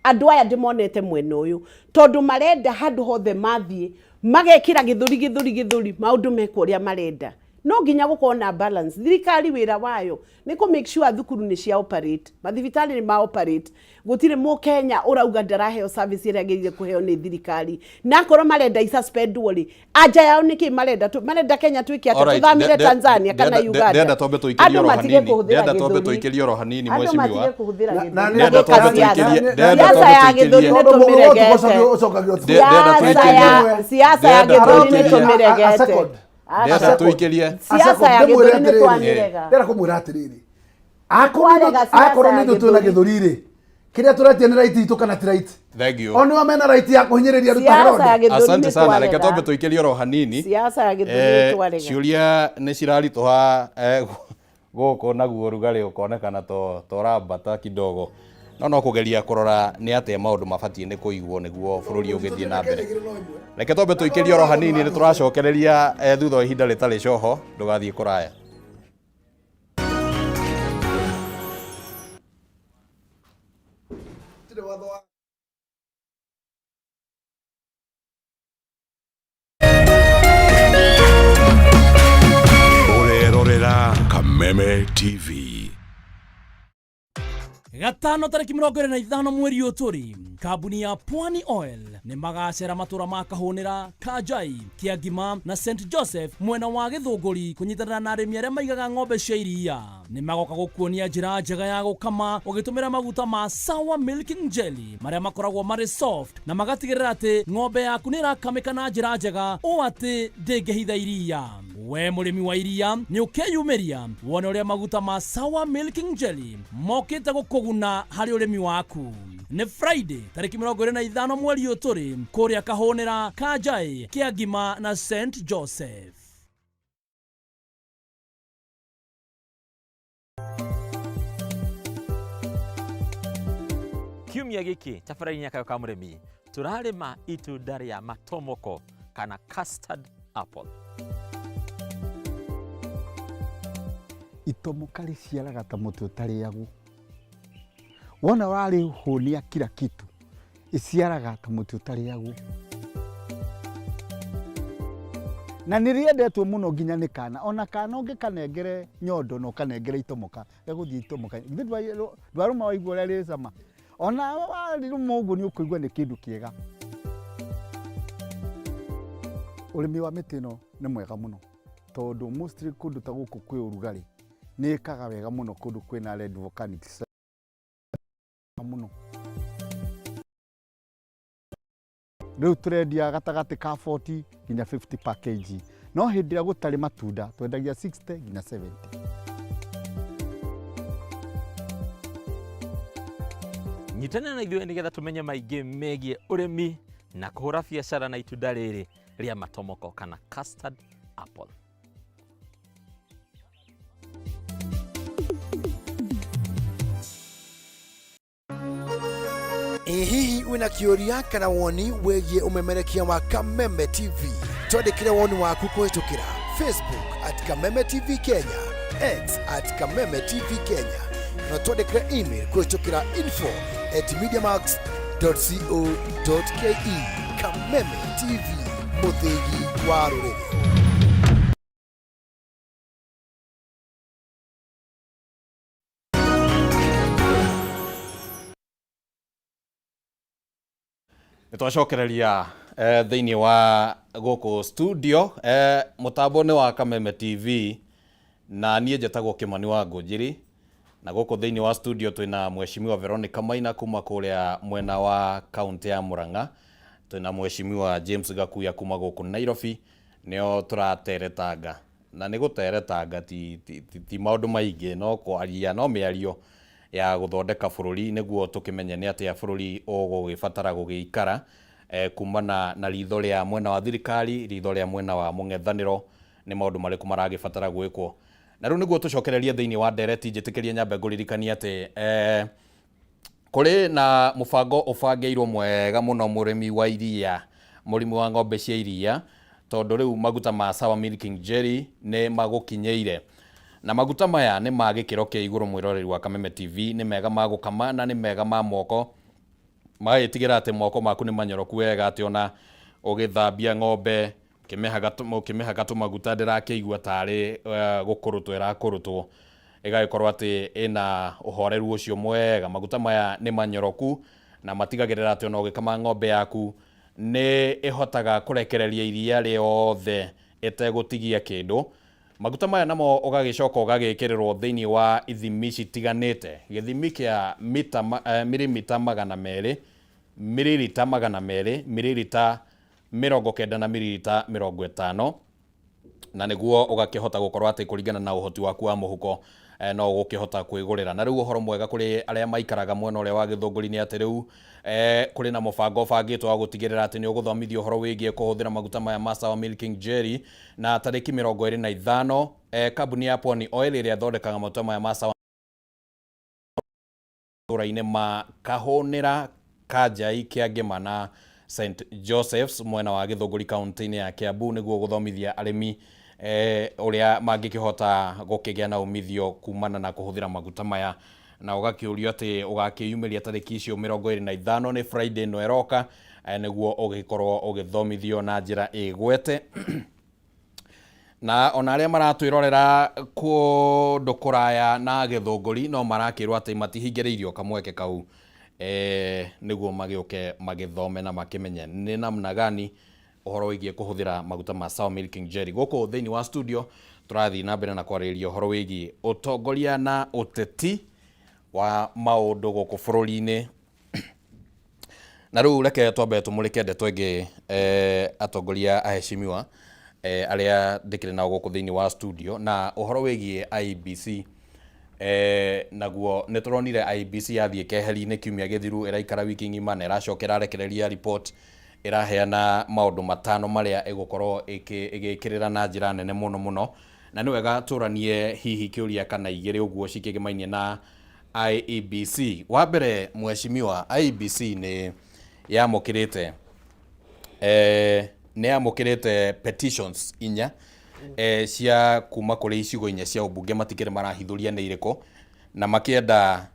andũ aya ndĩmonete mwena ũyũ tondũ marenda handũ hothe mathiĩ magekĩra gĩthũri gĩthũri gĩthũri, maũndũ mekwo ũrĩa marenda. No nginya gũkorwo na balance. Thirikari wĩra wayo nĩ kũ make sure thukuru nĩ cia operate, mathibitarĩ nĩ ma operate, gũtirĩ mũkenya ũrauga ndaraheo service ĩrĩa agĩrĩire kũheo nĩ thirikari. Na akorwo marenda isuspendwo rĩ, anja yao nĩ kĩ marenda? Marenda Kenya twĩke atĩa? Alright, Tũthamĩre Tanzania kana Uganda? Ndĩrenda twambe tũikĩrie Andũ oro matige hanini. kũhũthĩra Ndĩrenda twambe gĩthũri. tũikĩrie oro hanini, Andũ mheshimiwa. matige kũhũthĩra gĩthũri. Ndĩrenda twambe Siasa- tũikĩrie- ndĩrenda siasa twambe ya tũikĩrie- gĩthũri nĩ Tondũ mũndũ wothe tũmĩregete. ũcokagio ũtukũ. Ndĩrenda tũikĩrie- Siasa ya ndĩrenda gĩthũri nĩ tũikĩrie- tũmĩregete. A second. Ndĩrenda tũikĩrie. Siasa ya gĩthũri nĩ twamĩrega. Ndĩrenda kũmwĩra atĩrĩrĩ, Twarega siasa akorwo ya nĩ ithuĩ twĩna gĩthũri. gĩthũri rĩ, kĩrĩa tũretia nĩ right itũ kana ti right? Thank you. O nĩo mena right ya kũhinyĩrĩria andũ ta Siasa ya Herode. gĩthũri Asante nĩ sana, reke twarega. twambe tũikĩrie oro hanini. Siasa ya gĩthũri nĩ twarega. Ciũria nĩ ciraritũha gũkũ naguo ũrugarĩ ũkonekana to torambata kidogo, no kũgeria kũrora nĩ atĩa maũndũ mabatiĩ nĩ kũigwo nĩguo bũrũri ũgĩthiĩ na mbere. Reke twambe tũikĩrie oro hanini, nĩ tũracokereria thutha wa ihinda rĩtarĩ coho, ndũgathiĩ kũraya. Gũtirĩ watho wa Ũrerorera Kameme TV. Gatano tarĩki 25 mweri ũyũ tũrĩ, kambuni ya Pwani Oil nĩ magacera matũra ma Kahũnĩra, Kanjai, Kĩangima na St Joseph mwena wa Gĩthũngũri kũnyitanĩra na arĩmi arĩa maigaga ng'ombe cia iria. Nĩ magoka gũkuonia njĩra njega ya gũkama ũgĩtũmĩra maguta ma Sour Milking Jelly marĩa makoragwo marĩ soft na magatigĩrĩra atĩ ng'ombe yaku nĩ ĩrakamĩka na njĩra njega ũũ atĩ ndĩngĩhitha iria. We mũrĩmi wa iria nĩ ũkeyumĩria wone ũrĩa maguta ma Sour Milking Jelly mokĩte gũkũguna harĩ ũrĩmi waku. Nĩ Friday tarĩki 25 mweri ũyũ tũrĩ kũrĩa Kahũnĩra, Kanjai, Kĩangima na St Joseph. Kiumia gĩkĩ tabarĩra-inĩ ya Kayũ ka Mũrĩmi tũrarĩma itunda rĩa matomoko kana custard apple. Itomoka rĩciaraga ta mũtĩ ũtarĩagwo. Wona warĩhũnia kila kitu, ĩciaraga ta mũtĩ ũtarĩagwo. Na nĩ rĩendetwo mũno nginya nĩ kana. Ona kana ũngĩkanengere nyondo na ũkanengere itomoka, gegũthiĩ itomoka. Githĩ ndwarũma waigua ũrĩa rĩ cama? Ona warĩrũma ũguo nĩ ũkũigua nĩ kĩndũ kĩega. Ũrĩmi wa mĩtĩ ĩno nĩ mwega mũno tondũ mostly kũndũ ta gũkũ kwĩ ũrugarĩ nĩ ĩkaga wega mũno kũndũ kwĩna red volcanic soil mũno. Rĩu tũrendia gatagatĩ ka 40 nginya 50 per kg. No hĩndĩ ĩrĩa gũtarĩ matunda twendagia 60 nginya 70. Nyitanĩra na ithuĩ nĩgetha tũmenye maingĩ megiĩ ũrĩmi na kũhũra biacara na itunda rĩrĩ rĩa matomoko kana custard apple. Ĩ hihi wĩna kĩũria kana woni wĩgiĩ ũmemerekia wa Kameme TV? Twandĩkĩre woni waku kũhĩtũkĩra Facebook at Kameme TV Kenya, X at Kameme TV Kenya, na twandĩkĩre email kũhĩtũkĩra info at mediamax.co.ke. Kameme TV, mũthĩgi wa rũrĩrĩ. Nĩ twacokereria thĩinĩ wa gũkũ studio, mũtambo nĩ wa Kameme TV na niĩ njĩtagwo Kĩmani wa Ngũnjiri, na gũkũ thĩinĩ wa studio twĩna Mheshimiwa Veronica Maina kuma kũrĩa mwena wa kaũntĩ ya Murang'a, twĩna Mheshimiwa James Gakuya kuma gũkũ Nairobi, nĩo tũrateretanga. Na nĩ gũteretanga ti, ti, ti, ti maũndũ maingĩ, no kwaria, no mĩario ya gũthondeka bũrũri nĩguo tũkĩmenye nĩ atĩa bũrũri ũgũgĩbatara gũgĩikara kumana na ritho rĩa mwena wa thirikari, ritho rĩa mwena wa mũng'ethanĩro, nĩ maũndũ marĩkũ maragĩbatara gwĩkwo. Na rĩu nĩguo tũcokererie thĩinĩ wa ndereti, njĩtĩkĩrie nyambe ngũririkanie atĩ kũrĩ na mũbango ũbangĩirwo mwega mũno mũrĩmi wa iria, mũrĩmi wa ng'ombe cia iria, tondũ rĩu maguta ma Sawa Milking Jelly nĩ magũkinyĩire. Na maguta maya nĩ ma gĩkĩro kĩa igũrũ mwĩroreri wa Kameme TV, nĩ mega ma gũkama na nĩ mega ma moko. Magagĩtigĩra atĩ moko maku nĩ manyoroku wega atĩ ona ũgĩthambia ng'ombe ũkĩmĩhaka tũmaguta ndĩrakĩigua tarĩ gũkũrũtwo ĩrakũrũtwo, ĩgagĩkorwo atĩ ĩna ũhoreru ũcio mwega. Maguta maya nĩ manyoroku na matigagĩrĩra atĩ ona ũgĩkama ng'ombe yaku nĩ ĩhotaga kũrekereria iria rĩothe ĩtegũtigia kĩndũ. Maguta maya namo ũgagĩcoka ũgagĩkĩrĩrwo thĩinĩ wa ithimi citiganĩte, gĩthimi kĩa mita, mirimita 200, miririta 200, miririta 90 na miririta 50, na nĩguo ũgakĩhota gũkorwo atĩ kũringana na ũhoti waku wa mũhuko no ũgũkĩhota kwĩgũrĩra. Na rĩu ũhoro mwega kũrĩ arĩa maikaraga mwena ũrĩa wa Gĩthũngũri nĩ atĩ rĩu kũrĩ na mũbango ũbangĩtwo wa gũtigĩrĩra atĩ nĩ ũgũthomithio ũhoro wĩgiĩ kũhũthĩra maguta maya ma Sawa Milking Jelly, na tarĩki 25 kambuni ya Pwani Oil ĩrĩa ĩthondekaga maguta maya ma Sawa matũũra-inĩ ma Kahũnĩra, Kanjai, Kĩangĩma na St Joseph's mwena wa Gĩthũngũri kaunti-inĩ ya Kiambu nĩguo gũthomithia arĩmi ũrĩa mangĩkĩhota gũkĩgĩa na umithio kumana na kũhũthĩra maguta maya. Na ũgakĩũrio atĩ ũgakĩyumĩria tarĩki icio 25, nĩ Friday ĩno ĩroka, nĩguo ũgĩkorwo ũgĩthomithio na njĩra ĩgwete. Na ona arĩa maratwĩrorera kũndũ kũraya na Gĩthũngũri no marakĩrwo atĩ matihingĩrĩirio kamweke kau nĩguo magĩũke magĩthome na makĩmenye nĩ namna gani ũhoro wĩgiĩ kũhũthĩra maguta ma Sawa Milking Jelly. Gũkũ thĩinĩ wa studio tũrathiĩ na mbere na kwarĩrĩria ũhoro wĩgiĩ ũtongoria na ũteti wa maũndũ gũkũ bũrũri-inĩ. Na rĩu reke twambe tũmũrĩke ndeto ĩngĩ, atongoria aheshimiwa arĩa ndĩkĩrĩ nao gũkũ thĩinĩ wa studio, na ũhoro wĩgiĩ IEBC. Naguo nĩ tũronire IEBC yathiĩ keheri-inĩ kiumia gĩthiru, ĩraikara wiki ng'ima na ĩracoka ĩrarekereria report ĩraheana maũndũ matano marĩa ĩgũkorwo ĩgĩkĩrĩra na njĩra nene mũno mũno. Na nĩ wega tũranie hihi kĩũria kana igĩrĩ ũguo cikĩgĩmainie na IEBC. Wa mbere mheshimiwa, IEBC nĩ yamũkĩrĩte nĩ yamũkĩrĩte petitions inya cia kuma kũrĩ icigo inya cia ũmbunge, matikĩrĩ marahithũria nĩ irĩkũ, na makĩenda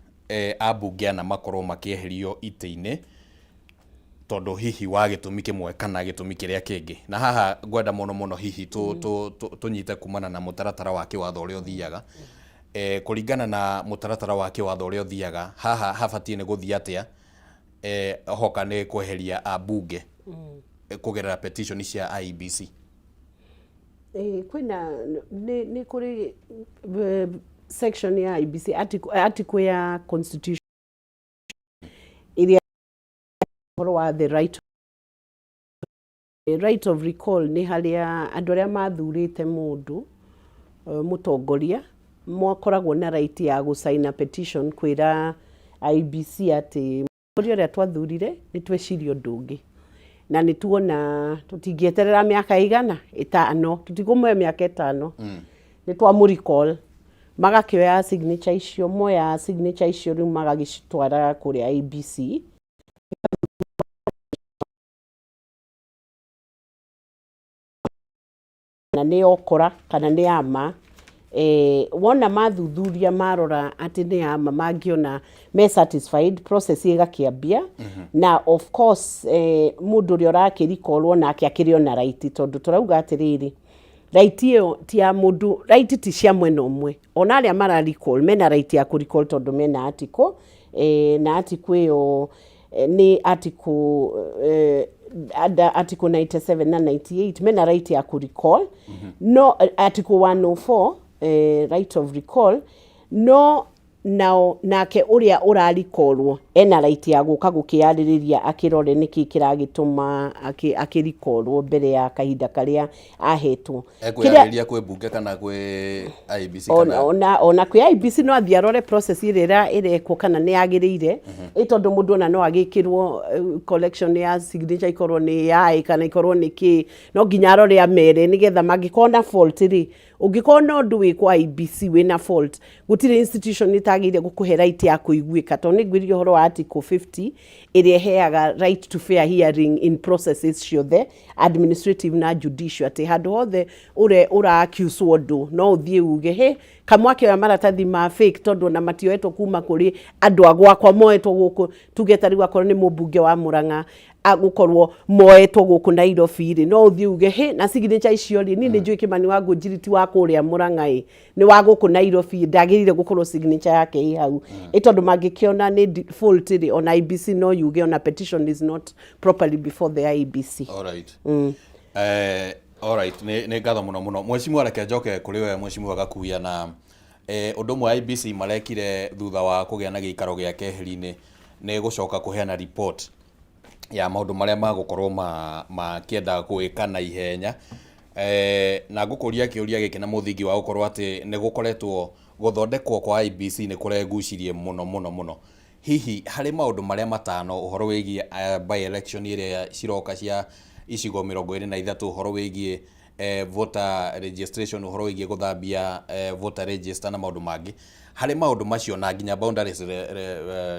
ambunge ana makorwo makĩeherio itĩ-inĩ. Tondũ hihi wa gĩtũmi kĩmwe kana gĩtũmi kĩrĩa kĩngĩ. Na haha ngwenda mũno mũno hihi tũnyite kumana na mũtaratara wa kĩwatho ũrĩa ũthiaga. Kũringana na mũtaratara wa kĩwatho ũrĩa ũthiaga, haha habatiĩ nĩ gũthiĩ atĩa hoka nĩ kweheria ambunge kũgerera petition cia IEBC? Ĩĩ, kwĩna nĩ kũrĩ section ya IEBC, article ya constitution ĩrĩa ũhoro wa the right of recall. Nĩ harĩa andũ arĩa mathurĩte mũndũ mũtongoria makoragwo na right ya gũcaina petition kwĩra IEBC atĩ mũtongoria ũrĩa twathurire nĩ tweciria ũndũ ũngĩ na nĩ tuona tũtingĩeterera mĩaka ĩigana 5, tũtikũmũhe mĩaka 5, nĩ twamũ recall. Magakĩoya signature icio, moya signature icio rĩu magagĩcitwara kũrĩa IEBC. Na nĩ okora kana nĩ ama wona mathuthuria marora atĩ nĩ ama, mangĩona me satisfied, process ĩgakĩambia. Na of course mũndũ ũrĩa ũrakĩrikorwo nake akĩrĩ ona right, tondũ tũrauga atĩrĩrĩ, right ĩyo ti ya mũndũ, right ti cia mwena ũmwe. Ona arĩa mara recall mena right ya kũ recall tondũ mena article na article ĩyo nĩ article 97 na 98, mena right ya kũ recall. No article 104, right of recall, no nao nake ũrĩa ũrarikorwo ena right ya gũka gũkĩarĩrĩria akĩrore nĩkĩ kĩragĩtũma akĩrikorwo mbere ya kahinda karĩa ahetwo. Ekwĩyarĩrĩria kwĩ mbunge kana kwĩ IEBC? Ona, kana ona kwĩ IEBC no athiĩ arore process ĩrĩa ĩrekwo kana nĩ yagĩrĩire, ĩ tondũ mũndũ ona no agĩkĩrwo collection ya signature ikorwo nĩ AI kana ikorwo nĩ kĩ, no nginya arore amere nĩgetha mangĩkorwo na fault rĩ. Ũngĩkorwo na ũndũ wĩkwo IEBC wĩna fault, gũtirĩ institution ĩtagĩrĩire gũkũhe right ya kũiguĩka, tondũ nĩ ngwĩrire ũhoro wa article 50 ĩrĩa ĩheaga right to fair hearing in processes ciothe, administrative na judicial, atĩ handũ hothe ũrĩa ũra accuse ũndũ no ũthiĩ uge he kamwe akĩoya maratathi ma fake, tondũ ona matioetwo kuma kũrĩ andũ a gwakwa, moetwo gũkũ. Tuge ta rĩu akorwo nĩ mũmbunge wa Mũrang'a, agũkorwo moetwo gũkũ Nairobi rĩ, no ũthiĩ uge he na signature icio rĩ, niĩ nĩ njũĩ Kĩmani wa Ngũnjiri ti wa kũrĩa Mũrang'a, ĩ nĩ wa gũkũ Nairobi, ndagĩrĩire gũkorwo signature yake ĩ hau. Ĩ tondũ mangĩkĩona nĩ fault rĩ, ona IEBC no yuge ona petition is not properly before the IEBC. Alright. Alright, nĩ ngatho mũno mũno, mheshimiwa. Reke njoke kũrĩ we, mheshimiwa Gakuya, na ũndũ ũmwe IEBC marekire thutha wa kũgĩa na gĩikaro gĩa keheri-inĩ nĩ gũcoka kũheana report ya maũndũ marĩa magũkorwo makĩenda gwĩka na ihenya. Na ngũkũria kĩũria gĩkĩ na mũthingi wa gũkorwo atĩ nĩ gũkoretwo gũthondekwo kwa IEBC nĩ kũregucirie mũno mũno mũno. Hihi harĩ maũndũ marĩa 5, ũhoro wĩgiĩ by election ĩrĩa ciroka cia icigo 23, ũhoro wĩgiĩ voter registration, ũhoro wĩgiĩ gũthambia voter register na maũndũ mangĩ, harĩ maũndũ macio na nginya boundaries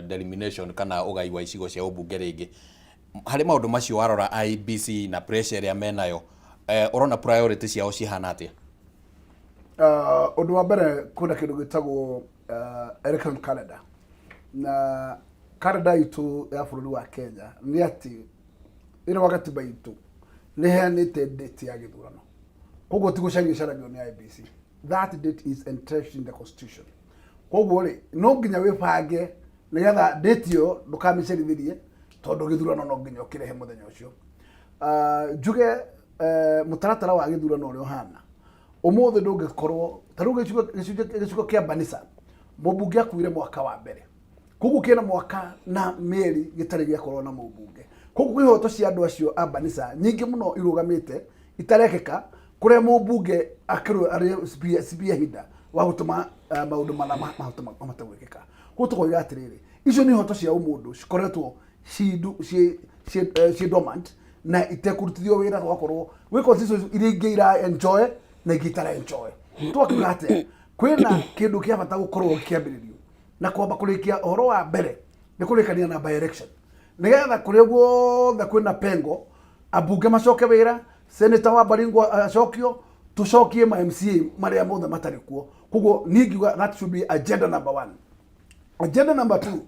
delimitation kana ũgai wa icigo cia ũmbunge rĩngĩ, harĩ maũndũ macio warora IEBC na pressure ĩrĩa menayo, ũrona priority ciao cihana atĩa? Ũndũ wa mbere, kwĩna kĩndũ gĩtagwo election calendar, na calendar itũ ya bũrũri wa Kenya nĩ atĩ thĩinĩ wa gatiba itũ nĩ heanĩte date ya gĩthurano, koguo ti gũcario ĩcaragio nĩ IEBC. That date is entrenched in the constitution. Koguo rĩ, no nginya wĩbange nĩgetha date ĩyo ndũkamĩcerithĩrie, tondũ gĩthurano no nginya ũkĩrehe mũthenya ũcio. Njuge mũtaratara wa gĩthurano ũrĩa ũhana ũmũthĩ ndũngĩkorwo ta rĩu gĩcigo kĩa Banisa, mũmbunge akuire mwaka wa mbere, koguo kĩna mwaka na mĩeri gĩtarĩ gĩakorwo na mũmbunge. Koguo kwĩ ihoto cia andũ acio a Banisa nyingĩ mũno irũgamĩte itarekĩka, kũrĩa mũmbunge akĩrwo arĩ spearheader wa gũtũma maũndũ mana mahote gwĩkĩka. Koguo tũkoiga atĩrĩrĩ, icio nĩ ihoto cia ũmũndũ cikoretwo ciĩ dormant na itekũrutithio wĩra, gũgakorwo gwĩ constituency iria ingĩ ira enjoy na ingĩ itara enjoy. Twakiuga atĩa? Kwĩna kĩndũ kĩa bata gũkorwo gĩkĩambĩrĩrio na kwamba kũrĩkia. Ũhoro wa mbere nĩ kũrĩkania na by election, nĩgetha kũrĩa guothe kwĩna pengo ambunge macoke wĩra, senator wa Baringo acokio, tũcokie ma MCA marĩa mothe matarĩ kuo. Koguo niĩ ngiuga that should be agenda number one. Agenda number two,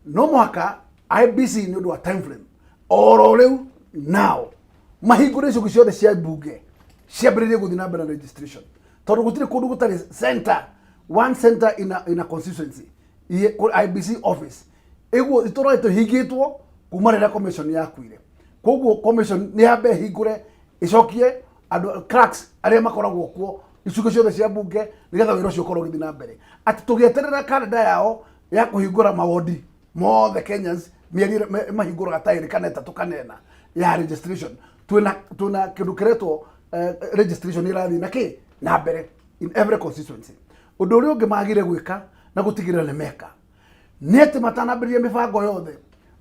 no mũhaka IEBC nĩ ũndũ wa time frame. Oro rĩu now mahingũre icunjĩ ciothe cia mbunge ciambĩrĩrie gũthiĩ na mbere na registration, tondũ gũtirĩ kũndũ gũtarĩ center, one center in a constituency, IEBC office ĩguo itũra tũhingĩtwo kuma rĩrĩa commission yakuire. Koguo commission nĩ yambe ĩhingũre, ĩcokie andũ clerks arĩa makoragwo kuo icunjĩ ciothe cia mbunge, nĩgetha wĩra ũcio ũkorwo ũgĩthiĩ na mbere, atĩ tũgĩeterera kalenda yao ya kũhingũra mawondi mothe Kenyans mĩeri mahingũraga ta ĩrĩ kana ĩtatũ kana ĩna ya registration. Twĩna kĩndũ kĩretwo registration ĩrathiĩ na kĩ na mbere in every constituency. Ũndũ ũrĩa ũngĩ magire gwĩka na gũtigĩrĩra nĩ meka nĩ atĩ matanambĩrĩria mĩbango yothe,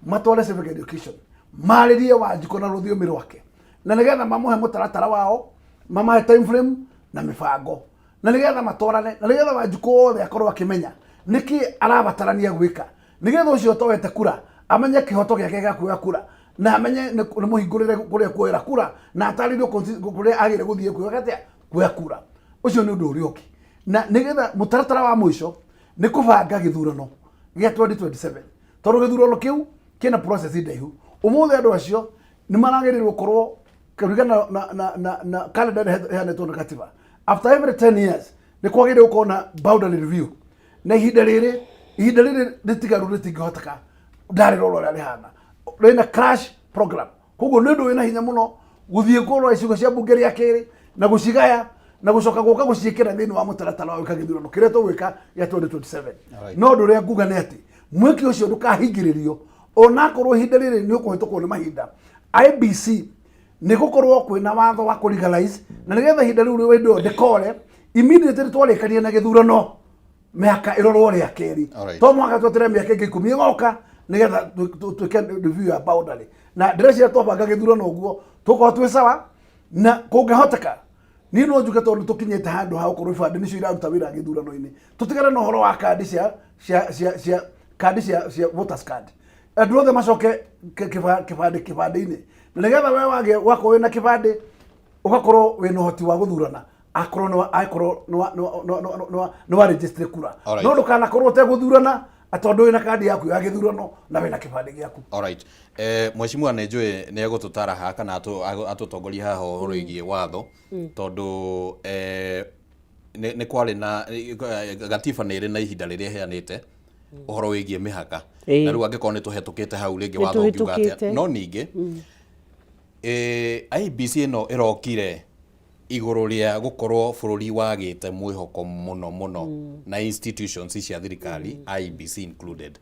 matware civic education, marĩrie Wanjikũ na rũthiomi rwake, na nĩgetha mamũhe mũtaratara wao, mamahe time frame na mĩbango, na nĩgetha matwarane, na nĩgetha Wanjikũ wothe akorwo akĩmenya nĩkĩ arabatarania gwĩka, nĩgetha ũcio ũtoete kura amenye kĩhoto gĩake gĩa kuoya kura, na amenye nĩ mũhingũrĩre kũrĩa kuoera kura, na atarĩrio kũrĩa agĩrĩire gũthiĩ kuoya atĩa kuoya kura. Ũcio nĩ ũndũ ũrĩa ũngĩ. Na nĩgetha mũtaratara wa mũico nĩ kũbanga gĩthurano gĩa 2027, tondũ gĩthurano kĩu kĩna process ndaihu. Ũmũthĩ andũ acio nĩ maragĩrĩirwo gũkorwo kũringana na calendar ĩrĩa ĩheanĩtwo nĩ katiba. After every 10 years nĩ kwagĩrĩirwo gũkorwo na boundary review, na ihinda rĩrĩ rĩtigaru rĩtingĩhoteka ndarĩrora ũrĩa rĩhana, rĩna crash program. Koguo nĩ ũndũ wĩna hinya mũno gũthiĩ kũrora icigo cia mbunge rĩa kerĩ na gũcigaya na gũcoka gũka gũciĩkĩra thĩinĩ wa mũtaratara wa gwĩka gĩthurano kĩrĩa tũgwĩka gĩa 2027. No ũndũ ũrĩa nguga nĩ atĩ mweke ũcio ndũkahingĩrĩrio, onakorwo ihinda rĩrĩ nĩ ũkũhĩtũkwo nĩ mahinda. IEBC nĩ gũkorwo kwĩna watho wa kũ legalize, na nĩgetha ihinda rĩu rĩu ĩyo ndĩkore immediately twarĩkania na gĩthurano, mĩaka ĩrorwo rĩa kerĩ. To mwaka tweterere mĩaka ĩngĩ 10 ĩgoka nĩgetha twĩke review ya boundary. Na ndĩreciria twabanga gĩthurano ũguo tũkorwo twĩ sawa na kũngĩhoteka. Niĩ no njuge, tondũ tũkinyĩte handũ ha gũkorwo ibandĩ nĩcio iraruta wĩra gĩthurano-inĩ, tũtigane na ũhoro wa kandi cia kandi cia voters card. Andũ othe macoke kĩbandĩ kĩbandĩ-inĩ, na nĩgetha we wagĩa wakorwo wĩna kĩbandĩ, ũgakorwo wĩna ũhoti wa gũthurana, akorwo nĩ akorwo nĩ wa register kura. No ndũkanakorwo ũtegũthurana tondũ wĩna kandi yaku ya gĩthurano na wĩna kĩbandĩ gĩaku. Alright. Mheshimiwa nĩ njũĩ nĩ egũtũtara haha kana atũtongorie haha ũhoro wĩgiĩ watho, tondũ nĩ kwarĩ na gatiba nĩ ĩrĩ na ihinda rĩrĩa ĩheanĩte ũhoro wĩgiĩ mĩhaka. Na rĩu angĩkorwo nĩ tũhetũkĩte hau rĩngĩ, Nĩ watho ũngiuga atĩa? tũhĩtũkĩte. No ningĩ IEBC ĩno ĩrokire igũrũ rĩa gũkorwo bũrũri wagĩte mwĩhoko mũno mũno na institutions cia thirikari, IEBC included.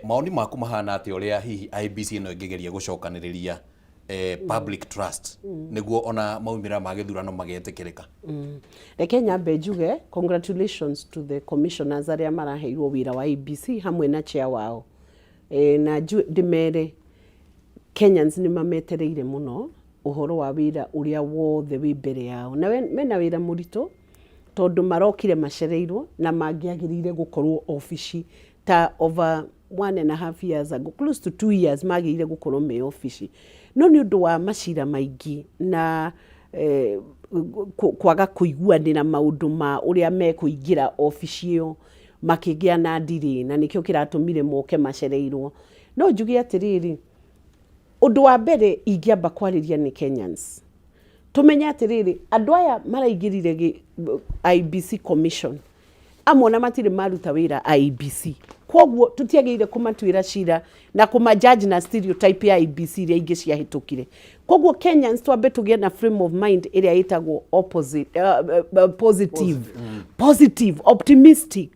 Maoni maku mahana atĩa ũrĩa hihi IEBC ĩno ĩngĩgeria gũcokanĩrĩria public trust nĩguo ona maumĩrĩra ma gĩthurano magetĩkĩrĩka? Reke nyambe njuge congratulations to the commissioners arĩa maraheirwo wĩra wa IEBC hamwe na chair wao. Na ndĩmere Kenyans nĩ mametereire mũno ũhoro wa wĩra ũrĩa wothe wĩ mbere yao, na mena wĩra mũritũ tondũ marokire macereirwo na mangĩagĩrĩire gũkorwo obici ta over 1.5 years ago, close to 2 years magĩrĩire gũkorwo me obici, no nĩ ũndũ wa macira maingĩ na kwaga kũiguanĩra maũndũ ma ũrĩa mekũingĩra obici ĩyo, makĩgĩa na ndirĩ, na nĩkĩo kĩratũmire moke macereirwo. No njuge atĩrĩrĩ, ũndũ wa mbere ingĩamba kwarĩria nĩ Kenyans, tũmenye atĩrĩrĩ, andũ aya maraingĩrire IEBC commission amwe ona matirĩ maruta wĩra IEBC, koguo tũtiagĩrĩire kũmatuĩra cira na kũmajudge na stereotype ya IEBC iria ingĩ ciahĩtũkire. Koguo Kenyans twambe tũgĩe na frame of mind ĩrĩa ĩtagwo opposite, positive, positive, optimistic,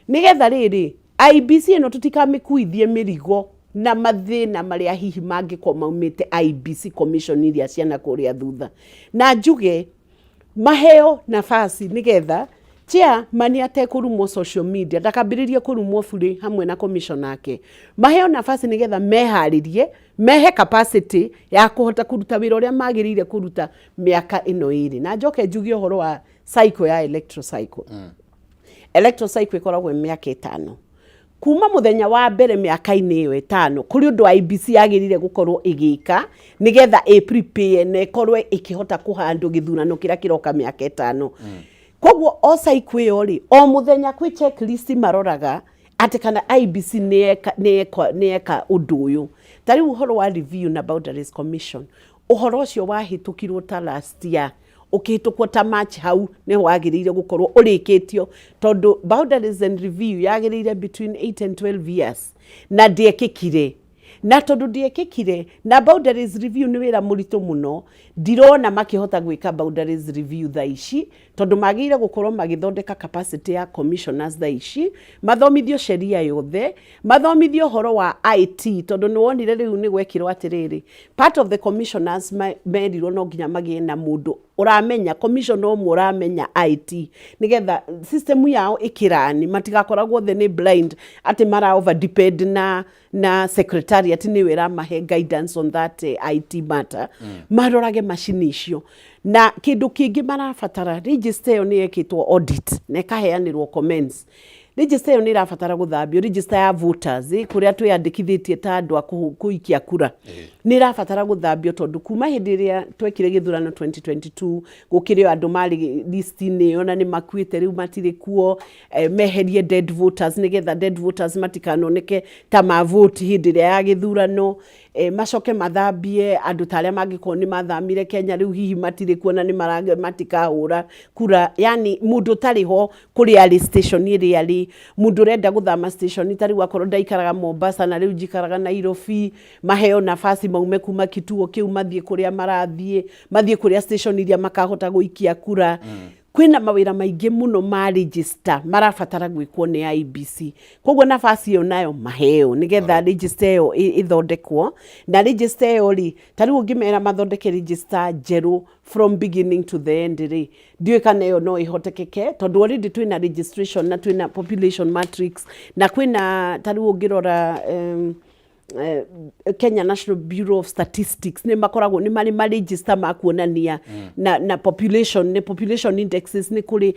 nĩgetha rĩrĩ IEBC ĩno tũtikamĩkuithie mĩrigo na mathĩna marĩa hihi mangĩkorwo maumĩte IEBC commission iria ciana kũrĩa thutha. Na njuge maheo nafasi nĩgetha chairman atekũrumwo social media, ndakambĩrĩrie kũrumwo burĩ hamwe na commission ake. Maheo nafasi nĩgetha meharĩrie, mehe capacity ya kũhota kũruta wĩra ũrĩa magĩrĩire kũruta mĩaka ĩno ĩrĩ. Na njoke njuge ũhoro wa cycle ya electoral cycle. Electoral cycle ĩkoragwo ĩ mĩaka 5. Kuma mũthenya wa mbere mĩaka-inĩ ĩyo 5, kũrĩ ũndũ IEBC yagĩrĩire gũkorwo ĩgĩka nĩgetha ĩ prepare na ĩkorwo ĩkĩhota kũhandwo gĩthurano kĩrĩa kĩroka mĩaka 5. Koguo o cycle ĩyo rĩ, o mũthenya kwĩ checklist maroraga. Atĩ kana IEBC nĩ yeka ũndũ ũyũ. Ta rĩu ũhoro wa review na Boundaries Commission, ũhoro ũcio wahĩtũkirwo ta last year, ũkĩhĩtũkwo ta March, hau nĩho wagĩrĩire gũkorwo ũrĩkĩtio, tondũ boundaries and review yagĩrĩire between 8 and 12 years, na ndĩekĩkire. Na tondũ ndĩekĩkire, na boundaries review nĩ wĩra mũritũ mũno, ndirona makĩhota gwĩka boundaries review thaa ici, tondũ magĩrĩire gũkorwo magĩthondeka capacity ya commissioners thaa ici, mathomithio sheria yothe, mathomithio ũhoro wa IT, tondũ nĩ wonire rĩu nĩ gwekirwo atĩrĩrĩ, part of the commissioners merirwo no nginya magĩe na mũndũ ũramenya, commissioner ũmwe ũramenya IT, nĩgetha system yao ĩkĩrani matigakoragwo othe nĩ blind, atĩ mara over depend na secretariat nĩyo ĩramahe guidance on that IT matter. Marorage macini icio. Na kĩndũ kĩngĩ marabatara, register ĩyo nĩ yekĩtwo audit na ĩkaheanĩrwo comments. Register ĩyo nĩ ĩrabatara gũthambio, register ya voters, kũrĩa twĩyandĩkithĩtie ta andũ a kũikia kura, nĩ ĩrabatara gũthambio, tondũ kuma hĩndĩ ĩrĩa twekire gĩthurano 2022, gũkĩrĩ o andũ marĩ list-inĩ ĩyo na nĩ makuĩte, rĩu matirĩ kuo. Meherie dead voters, nĩgetha dead voters matikanoneke ta mavoti hĩndĩ ĩrĩa ya gĩthurano. Macoke mathambie andũ ta arĩa mangĩkorwo nĩ mathamire Kenya, rĩu hihi matirĩ kuo na nĩ matikahũra kura, yani mũndũ ũtarĩ ho kũrĩa arĩ, station ĩrĩa arĩ, mũndũ ũrenda gũthama station, ta rĩu akorwo ndaikaraga Mombasa na rĩu njikaraga Nairobi, maheo nafasi maume kuma kituo kĩu mathiĩ kũrĩa marathiĩ, mathiĩ kũrĩa station iria makahota gũikia kura. Kwĩna mawĩra maingĩ mũno ma register marabatara gwĩkwo nĩ IEBC, koguo nafasi ĩyo nayo maheo nĩgetha register ĩyo ĩthondekwo. Na register ĩyo rĩ, ta rĩu ũngĩmera mathondeke register njerũ from beginning to the end rĩ, ndiũĩ kana ĩyo no ĩhotekeke, tondũ already twĩna registration na twĩna population matrix na kwĩna, ta rĩu ũngĩrora Kenya National Bureau of Statistics, nĩ makoragwo nĩ marĩ maregister ma kuonania na population, nĩ population indexes, nĩ kũrĩ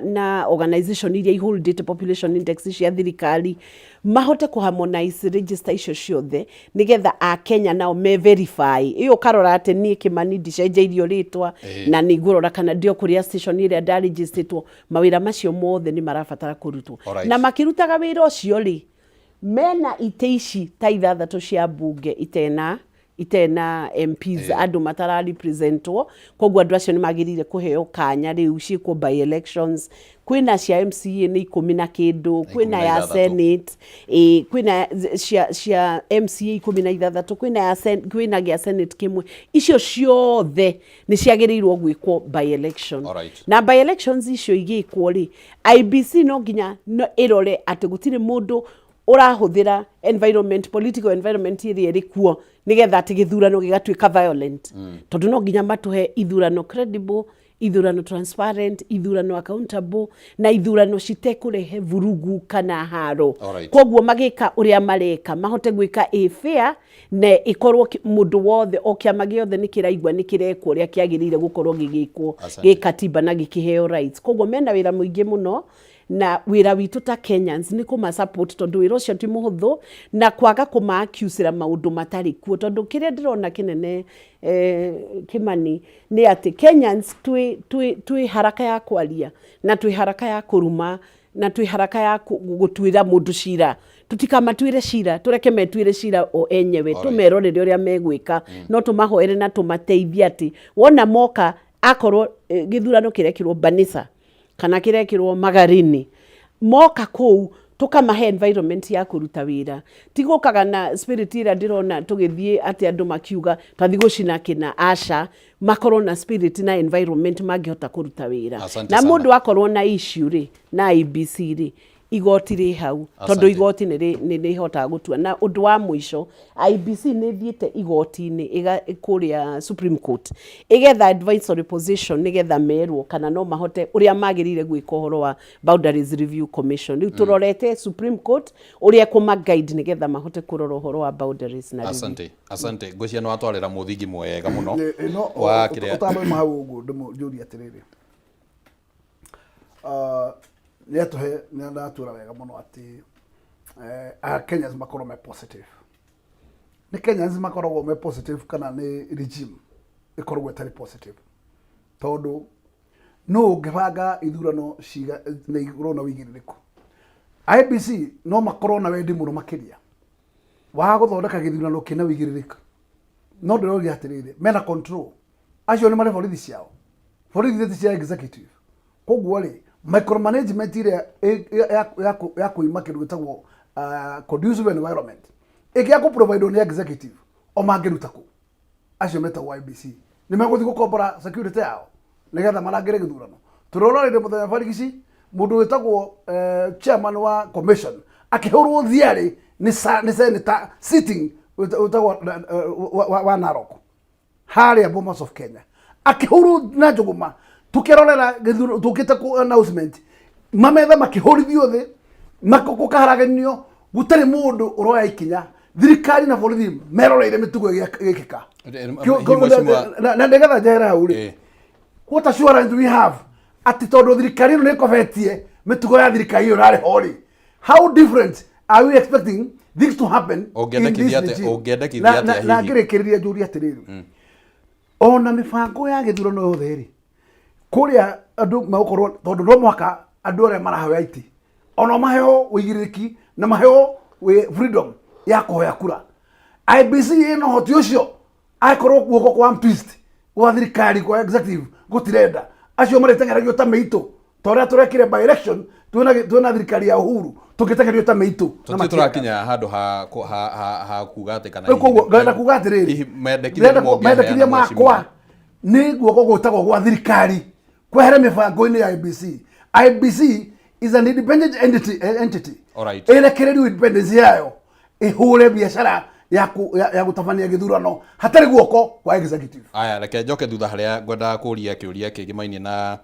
na organization iria iholdĩte population indexes cia thirikari, mahote kũ harmonize register icio ciothe nĩgetha Akenya nao me verify ĩyo, ũkarora atĩ niĩ Kĩmani ndicenjeirio rĩtwa na nĩ ngũrora kana ndio kũrĩa station ĩrĩa ndarejistĩtwo. Mawĩra macio mothe nĩ marabatara kũrutwo. Na makĩrutaga wĩra ũcio rĩ, mena itĩ ici ta ithathatũ cia mbunge itena MPs, andũ matara representwo, koguo andũ acio nĩ magĩrĩire kũheo kanya rĩu ciĩkwo by elections. Kwĩna cia MCA nĩ 10 na kĩndũ, kwĩna na ya 6. Senate, ĩ, kwĩna cia MCA 16, kwĩna ya kwĩna gĩa Senate kĩmwe. Icio ciothe nĩ ciagĩrĩirwo gwĩkwo by election. Na by elections icio igĩkwo rĩ, IEBC no nginya no ĩrore atĩ gũtirĩ mũndũ ũrahũthĩra environment, political environment ĩrĩa ĩrĩ kuo, nĩgetha atĩ gĩthurano gĩgatuĩka violent, tondũ no nginya matũhe ithurano credible, ithurano transparent, ithurano accountable, na ithurano citekũrehe vurugu kana haro. Koguo magĩka ũrĩa mareka, mahote gwĩka ĩ fair na ĩkorwo mũndũ wothe o kĩama gĩothe nĩ kĩraigua nĩ kĩrekwo ũrĩa kĩagĩrĩire gũkorwo gĩgĩkwo gĩkatiba na gĩkĩheo rights. Koguo mena wĩra mũingĩ mũno, na wĩra witũ ta Kenyans nĩ kũma support, tondũ wĩra ũcio ti mũhũthũ, na kwaga kũma accusera maũndũ matarĩ kuo, tondũ kĩrĩa ndĩrona kĩnene, Kĩmani, nĩ atĩ Kenyans twĩ haraka ya kwaria, na twĩ haraka ya kũruma, na twĩ haraka ya gũtuĩra mũndũ cira. Tũtikamatuĩre cira, tũreke metuĩre cira o enyewe. Tũmerorere ũrĩa megwĩka, no tũmahoere na tũmateithie atĩ wona moka, akorwo gĩthurano kĩrekĩrwo Banisa kana kĩrekĩrwo Magarini, moka kũu tũkamahe environment ya kũruta wĩra, ti gũkaga na spirit ĩrĩa ndĩrona tũgĩthiĩ atĩ andũ makiuga twathi gũcina kĩna. Aca, makorwo na spirit na environment mangĩhota kũruta wĩra. Asante Na sana. Mũndũ akorwo na issue rĩ na IEBC rĩ, igoti rĩ hau, tondũ igoti nĩ rĩhotaga gũtua. Na ũndũ wa mũico, IEBC nĩ ĩthiĩte igoti-inĩ kũrĩa Supreme Court ĩgetha advisory position, nĩgetha merwo kana no mahote ũrĩa magĩrĩire gwĩka ũhoro wa Boundaries Review Commission. Rĩu tũrorete Supreme Court ũrĩa kũma guide nĩgetha mahote kũrora ũhoro wa boundaries na review. Asante, asante. Ngwĩciria nĩ watwarĩra mũthingi mwega mũno No wa kĩrĩa ũtanoima hau ũguo, ndĩmũnjũrie atĩrĩrĩ. Ah, nĩ atũhe nĩ aratwĩra wega mũno atĩ Kenyans makorwo me positive. Nĩ Kenyans makoragwo me positive kana nĩ regime ĩkoragwo ĩtarĩ positive? Tondũ nũ ũngĩbanga ithurano ciga na igũrũ na ũigĩrĩrĩku? IEBC no makorwo na wendi mũno makĩria wa gũthondeka gĩthurano kĩna ũigĩrĩrĩku, no ndĩroria atĩrĩrĩ, mena control acio nĩ marĩ borithi ciao, borithi ti cia executive. Koguo rĩ, micromanagement ĩrĩa ya kũima kĩndũ gĩtagwo conducive environment ĩngĩaga kũ provide nĩ executive, o mangĩruta kũ? Acio metagwo IEBC nĩ megũthiĩ gũkombora security yao nĩgetha marangĩre gĩthurano? Tũrororire mũthenya barigici mũndũ wĩtagwo chairman wa commission akĩhũrwo thiarĩ nĩ senator sitting wĩtagwo wa Narok harĩa Bomas of Kenya, akĩhũrwo na njũgũma tukĩrorera gĩthurano tũkĩte ku announcement, mametha makĩhũrithio thĩ, gũkaharaganio, gũtarĩ mũndũ ũroya ikinya, thirikari na borithi meroreire mĩtugo ĩgĩkĩka. Hihi mheshimiwa- Na nĩgetha njehere hau rĩ, what assurance do we have atĩ tondũ thirikari ĩno nĩ ĩkobetie mĩtugo ya thirikari ĩyo ĩrarĩ ho rĩ, how different are we expecting things to happen in this Ũngĩendekithia atĩa- regime? Ũngĩendekithia atĩa Na hihi? ngĩrĩkĩrĩria njũrie atĩrĩrĩ, ona mĩbango ya gĩthurano yothe rĩ, kũrĩa andũ megũkorwo, tondũ no mũhaka andũ arĩa marahoya itĩ ona maheo ũigĩrĩrĩki na maheo freedom ya kũhoya kura. IEBC ĩna ũhoti ũcio angĩkorwo guoko kwa twist gwa thirikari, kwa executive gũtirenda? Acio marĩteng'eragio ta mĩitũ, ta ũrĩa tũrekire by election twĩna thirikari ya Uhuru, tũgĩteng'erio ta mĩitũ na Tũtirĩ matienda. tũrakinya handũ ha kuga atĩ kana Rĩu koguo ngenda kuga atĩrĩrĩ, hihi mendekithia ndĩrenda nĩ mangĩaheana, mendekithia mheshimiwa? makwa nĩ guoko gwĩtagwo gwa thirikari kwehere mĩbango-inĩ ya IEBC. IEBC is an independent entity. Ĩrekererio independence yayo, ĩhũre biacara ya gũtabania gĩthurano hatarĩ guoko kwa executive. Aya, reke njoke thutha harĩa ngwendaga kũria kĩũria kĩgimainie na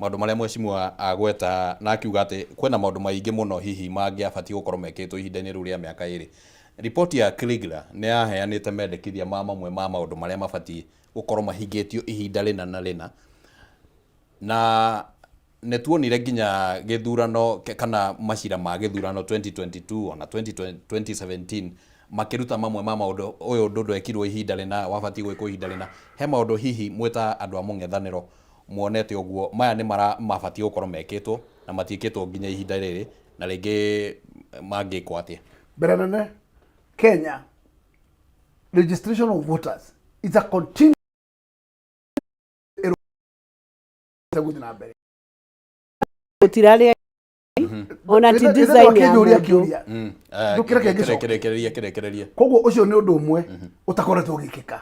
maũndũ marĩa mheshimiwa agweta na akiuga atĩ kwĩna maũndũ maingĩ mũno hihi mangĩabatiĩ gũkorwo mekĩtwo ihinda-inĩ rĩu rĩa mĩaka 2. Riboti ya Kriegler nĩ yaheanĩte mendekithia ma mamwe ma maũndũ marĩa mabatiĩ gũkorwo mahingĩtio ihinda rĩna na rĩna, na nĩ tuonire nginya gĩthurano kana macira ma gĩthurano 2022 ona 2020 2017 makĩruta mamwe ma maũndũ, ũyũ ũndũ ndwekirwo ihinda rĩna, wabatiĩ gwĩkwo ihinda rĩna. He maũndũ hihi mwĩ ta andũ a mũng'ethanĩro muonete ũguo maya nĩ mara mabatiĩ gũkorwo mekĩtwo na matiĩkĩtwo nginya ihinda rĩrĩ, na rĩngĩ mangĩkwo atĩa? Mbere nene, Kenya registration of voters is a continuous gũthiĩ na mbere. Gũtirarĩ ona ti design ya Kĩnjũria mũndũ. kĩũria. Ndũkĩreke ngĩcoke. Kĩrĩkĩrĩria, kĩrĩkĩrĩria. Koguo ũcio nĩ ũndũ ũmwe ũtakoretwo ũgĩkĩka.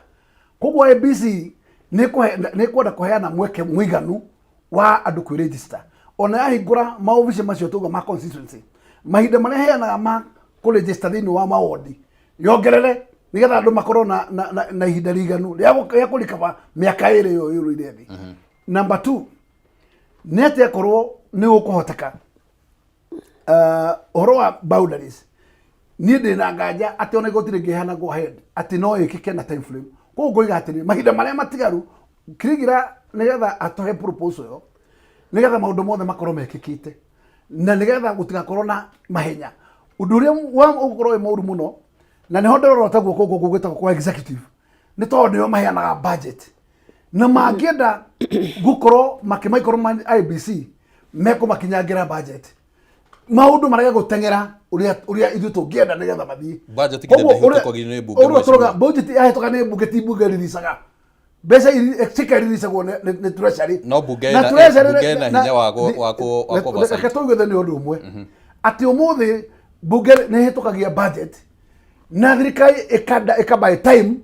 Koguo IEBC nĩ kwenda kũheana mweke mũiganu wa andũ kwĩregister, ona yahingũra maobici macio tuga ma constituency, mahinda marĩa heanaga ma kũregister thĩinĩ wa mawondi yongerere, nĩgetha andũ makorwo na ihinda rĩiganu rĩa kũrikaba mĩaka 2 ĩyo yũrũire thĩ. Number two nĩ atĩ akorwo nĩ gũkũhoteka, ũhoro wa boundaries, niĩ ndĩ na nganja atĩ ona igoti rĩngĩheana go ahead atĩ no ĩkĩke na time frame. Koguo ngoiga atĩrĩ, mahinda marĩa matigaru Kriegler nĩgetha atũhe proposal ĩyo, nĩgetha maũndũ mothe makorwo mekĩkĩte na nĩgetha gũtigakorwo na mahenya, ũndũ ũrĩa ũgũkorwo wĩ mũru mũno, na nĩho ndĩrorota guoko gũkũ gwĩtagwo kwa executive, nĩ tondũ nĩo maheanaga budget, na mangĩenda gũkorwo makĩmaikorwo IEBC mekũmakinyangĩra budget, maũndũ marege gũteng'era ũrĩa ithuĩ tũngĩenda nĩgetha mathiĩ. Budget nginya Koguo ndĩhĩtũkagio nĩ mbunge, ũrĩa tũroga mheshimiwa. Budget yahĩtũka nĩ mbunge, ti mbunge riricaga mbeca, cikaririicagwo nĩ treasury. No mbunge Na treasury mbunge ĩna hinya wa kũ oversight. Reke tũiguithanie ũndũ ũmwe, atĩ ũmũthĩ mbunge nĩ ĩhĩtũkagia budget na thirikari ĩka time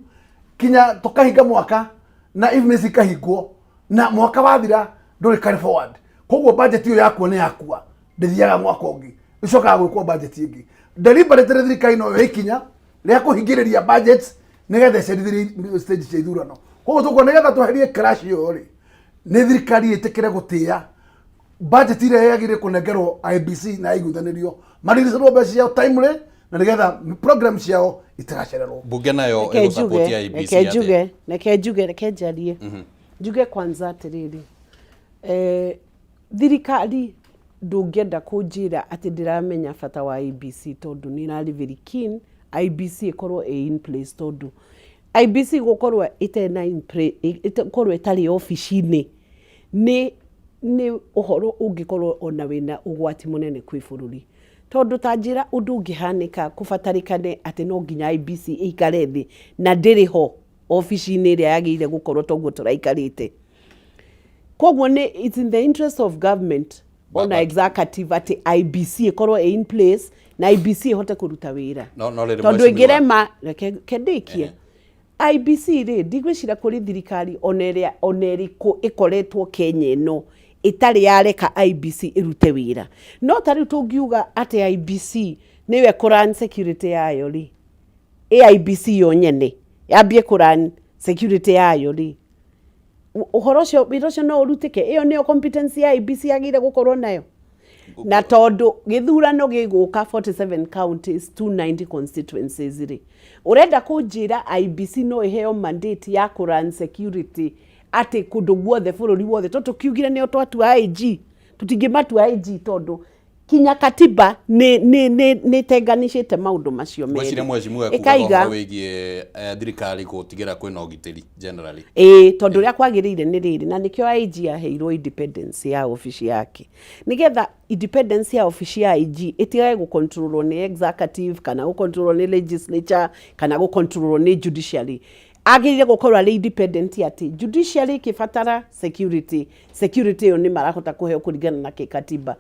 kinya tũkahinga mwaka na IFMIS ikahingwo, na mwaka wathira ndũrĩ carry forward. Koguo budget ĩyo yakua nĩ yakua, ndĩthiaga mwaka ũngĩ, ĩcokaga gwĩkwo budget ĩngĩ deliberately. Thirikari no yoe ikinya rĩa kũhingĩrĩria budget nĩgetha ĩcerithĩrie stage cia ithurano. Koguo tũkuona nĩgetha tweherie crash ĩyo rĩ, nĩ thirikari ĩtĩkĩre gũtĩĩa budget ĩrĩa yagĩrĩire kũnengerwo IEBC na iguithanĩrio mariricerwo mbeca ciao timely, na nĩgetha program ciao itigacererwo. Mbunge nayo Reke ĩgũsupport njuge IEBC reke atĩa? njuge, reke njarie, njuge kwanza atĩrĩrĩ, thirikari ndũngĩenda kũnjĩra atĩ ndĩramenya bata wa IEBC, tondũ nĩ ĩrarĩ very keen IEBC ĩkorwo ĩ in place, tondũ IEBC gũkorwo ĩtena in ĩkorwo ĩtarĩ obici-inĩ nĩ ũhoro ũngĩkorwo ona wĩna ũgwati mũnene kwĩ bũrũri. Tondũ ta njĩra ũndũ ũngĩhanĩka kũbatarĩkane atĩ no nginya IEBC ĩikare thĩ na ndĩrĩ ho obici-inĩ ĩrĩa yagĩrĩire gũkorwo toguo tũraikarĩte. Koguo nĩ it's in the interest of government ona executive atĩ IEBC ĩkorwo ĩ in place na IEBC ĩhote kũruta wĩra. No- no rĩrĩ Tondũ mheshimiwa. ĩngĩrema, reke ndĩkie. IEBC rĩ, ndigwĩciria kũrĩ thirikari ona ĩrĩa ona ĩrĩkũ ĩkoretwo Kenya ĩno ĩtarĩ yareka IEBC ĩrute wĩra. No ta rĩu tũngiuga atĩ IEBC nĩyo ĩkũ run security yayo rĩ, ĩ IEBC yo nyene yambie kũ run security yayo rĩ, ũhoro ũcio wĩra ũcio no ũrutĩke? Ĩyo nĩyo competence ya IEBC yagĩrĩire gũkorwo nayo? Na tondũ gĩthurano gĩgũka 47 counties 290 constituencies rĩ, ũrenda kũnjĩra IEBC no ĩheo mandate ya kũ run security atĩ kũndũ guothe bũrũri wothe? Tondũ tũkiugire nĩo twatua IG, tũtingĩmatua IG tondũ kinya katiba nĩ nĩ nĩ nĩ ĩtenganĩcĩte maũndũ macio Ngwĩciria merĩ. mheshimiwa ekugaga Ĩkaiga ũhoro wĩgiĩ thirikari gũtigĩra kwĩna ũgitĩri generally. Ĩĩ, tondũ ũrĩa kwagĩrĩire nĩ rĩrĩ, na nĩkĩo IG aheirwo independence ya obici yake, nĩgetha independence ya obici ya IG ĩtigage gũcontrolwo nĩ executive kana gũcontrolwo nĩ legislature kana gũcontrolwo nĩ judiciary. Agĩrĩire gũkorwo arĩ independent atĩ judiciary ĩkĩbatara security, security ĩyo nĩ marahota kũheo kũringana na kĩkatiba.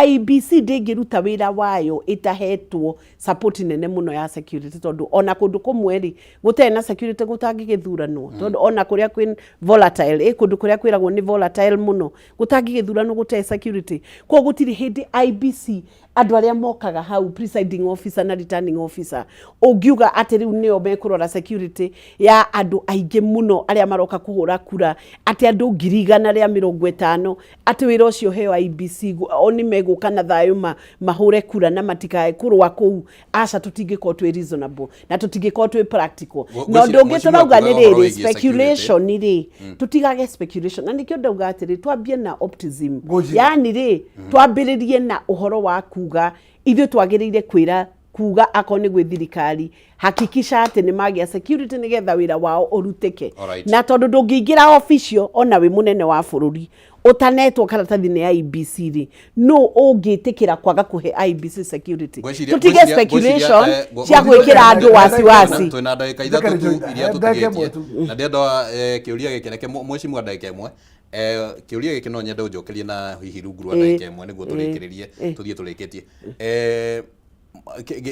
IEBC ndĩngĩruta wĩra wayo ĩtahetwo support nene mũno ya security, tondũ ona kũndũ kũmwe rĩ gũtarĩ na security gũtangĩgĩthuranwo, tondũ ona kũrĩa kwĩ volatile, kũndũ kũrĩa kwĩragwo nĩ volatile mũno gũtangĩgĩthuranwo gũtarĩ security. Koguo gũtirĩ hĩndĩ IEBC andũ arĩa mokaga hau, presiding officer na returning officer, ũngiuga atĩ rĩu nĩo mekũrora security ya andũ aingĩ mũno arĩa maroka kũhũra kura, atĩ andũ 150,000, atĩ wĩra ũcio heo IEBC, o nĩ megũka na thayũ mahũre kura na matikae kũrũa kũu, aca, tũtingĩkorwo twĩ reasonable na tũtingĩkorwo twĩ practical. Na ũndũ ũngĩ Mheshimiwa tũrauga nĩ kugaga ũhoro rĩrĩ, wĩgiĩ security. speculation rĩ, tũtigage speculation, na nĩkĩo ndauga atĩrĩ twambie na optimism. Ngũnjĩra. Yani rĩ, twambĩrĩrie na ũhoro wa kuga ithuĩ twagĩrĩire kwĩra kuga akorwo nĩ gwĩ thirikari, hakikisha atĩ nĩ magĩa security nĩgetha wĩra wao ũrutĩke. Na tondũ ndũngĩingĩra officio ona wĩ mũnene wa bũrũri ũtanetwo karatathi nĩ IEBC rĩ, no ũngĩtĩkĩra kwaga kũhe IEBC security? Ngwĩciria- Tũtige ngwĩciria- speculation ngwĩciria, cia gwĩkĩra andũ wasiwasi. Twĩna ndagĩka 3 Ndagĩka tu iria ndagĩka ĩmwe tũtigĩtie tu. na ndĩrenda kĩũria gĩkĩ, reke mheshimiwa ndagĩka 1. Kĩũria gĩkĩ no nyende ũnjokerie na hihi rungu rwa ndagĩka 1 nĩguo tũrĩkĩrĩrie, tũthiĩ tũrĩkĩtie.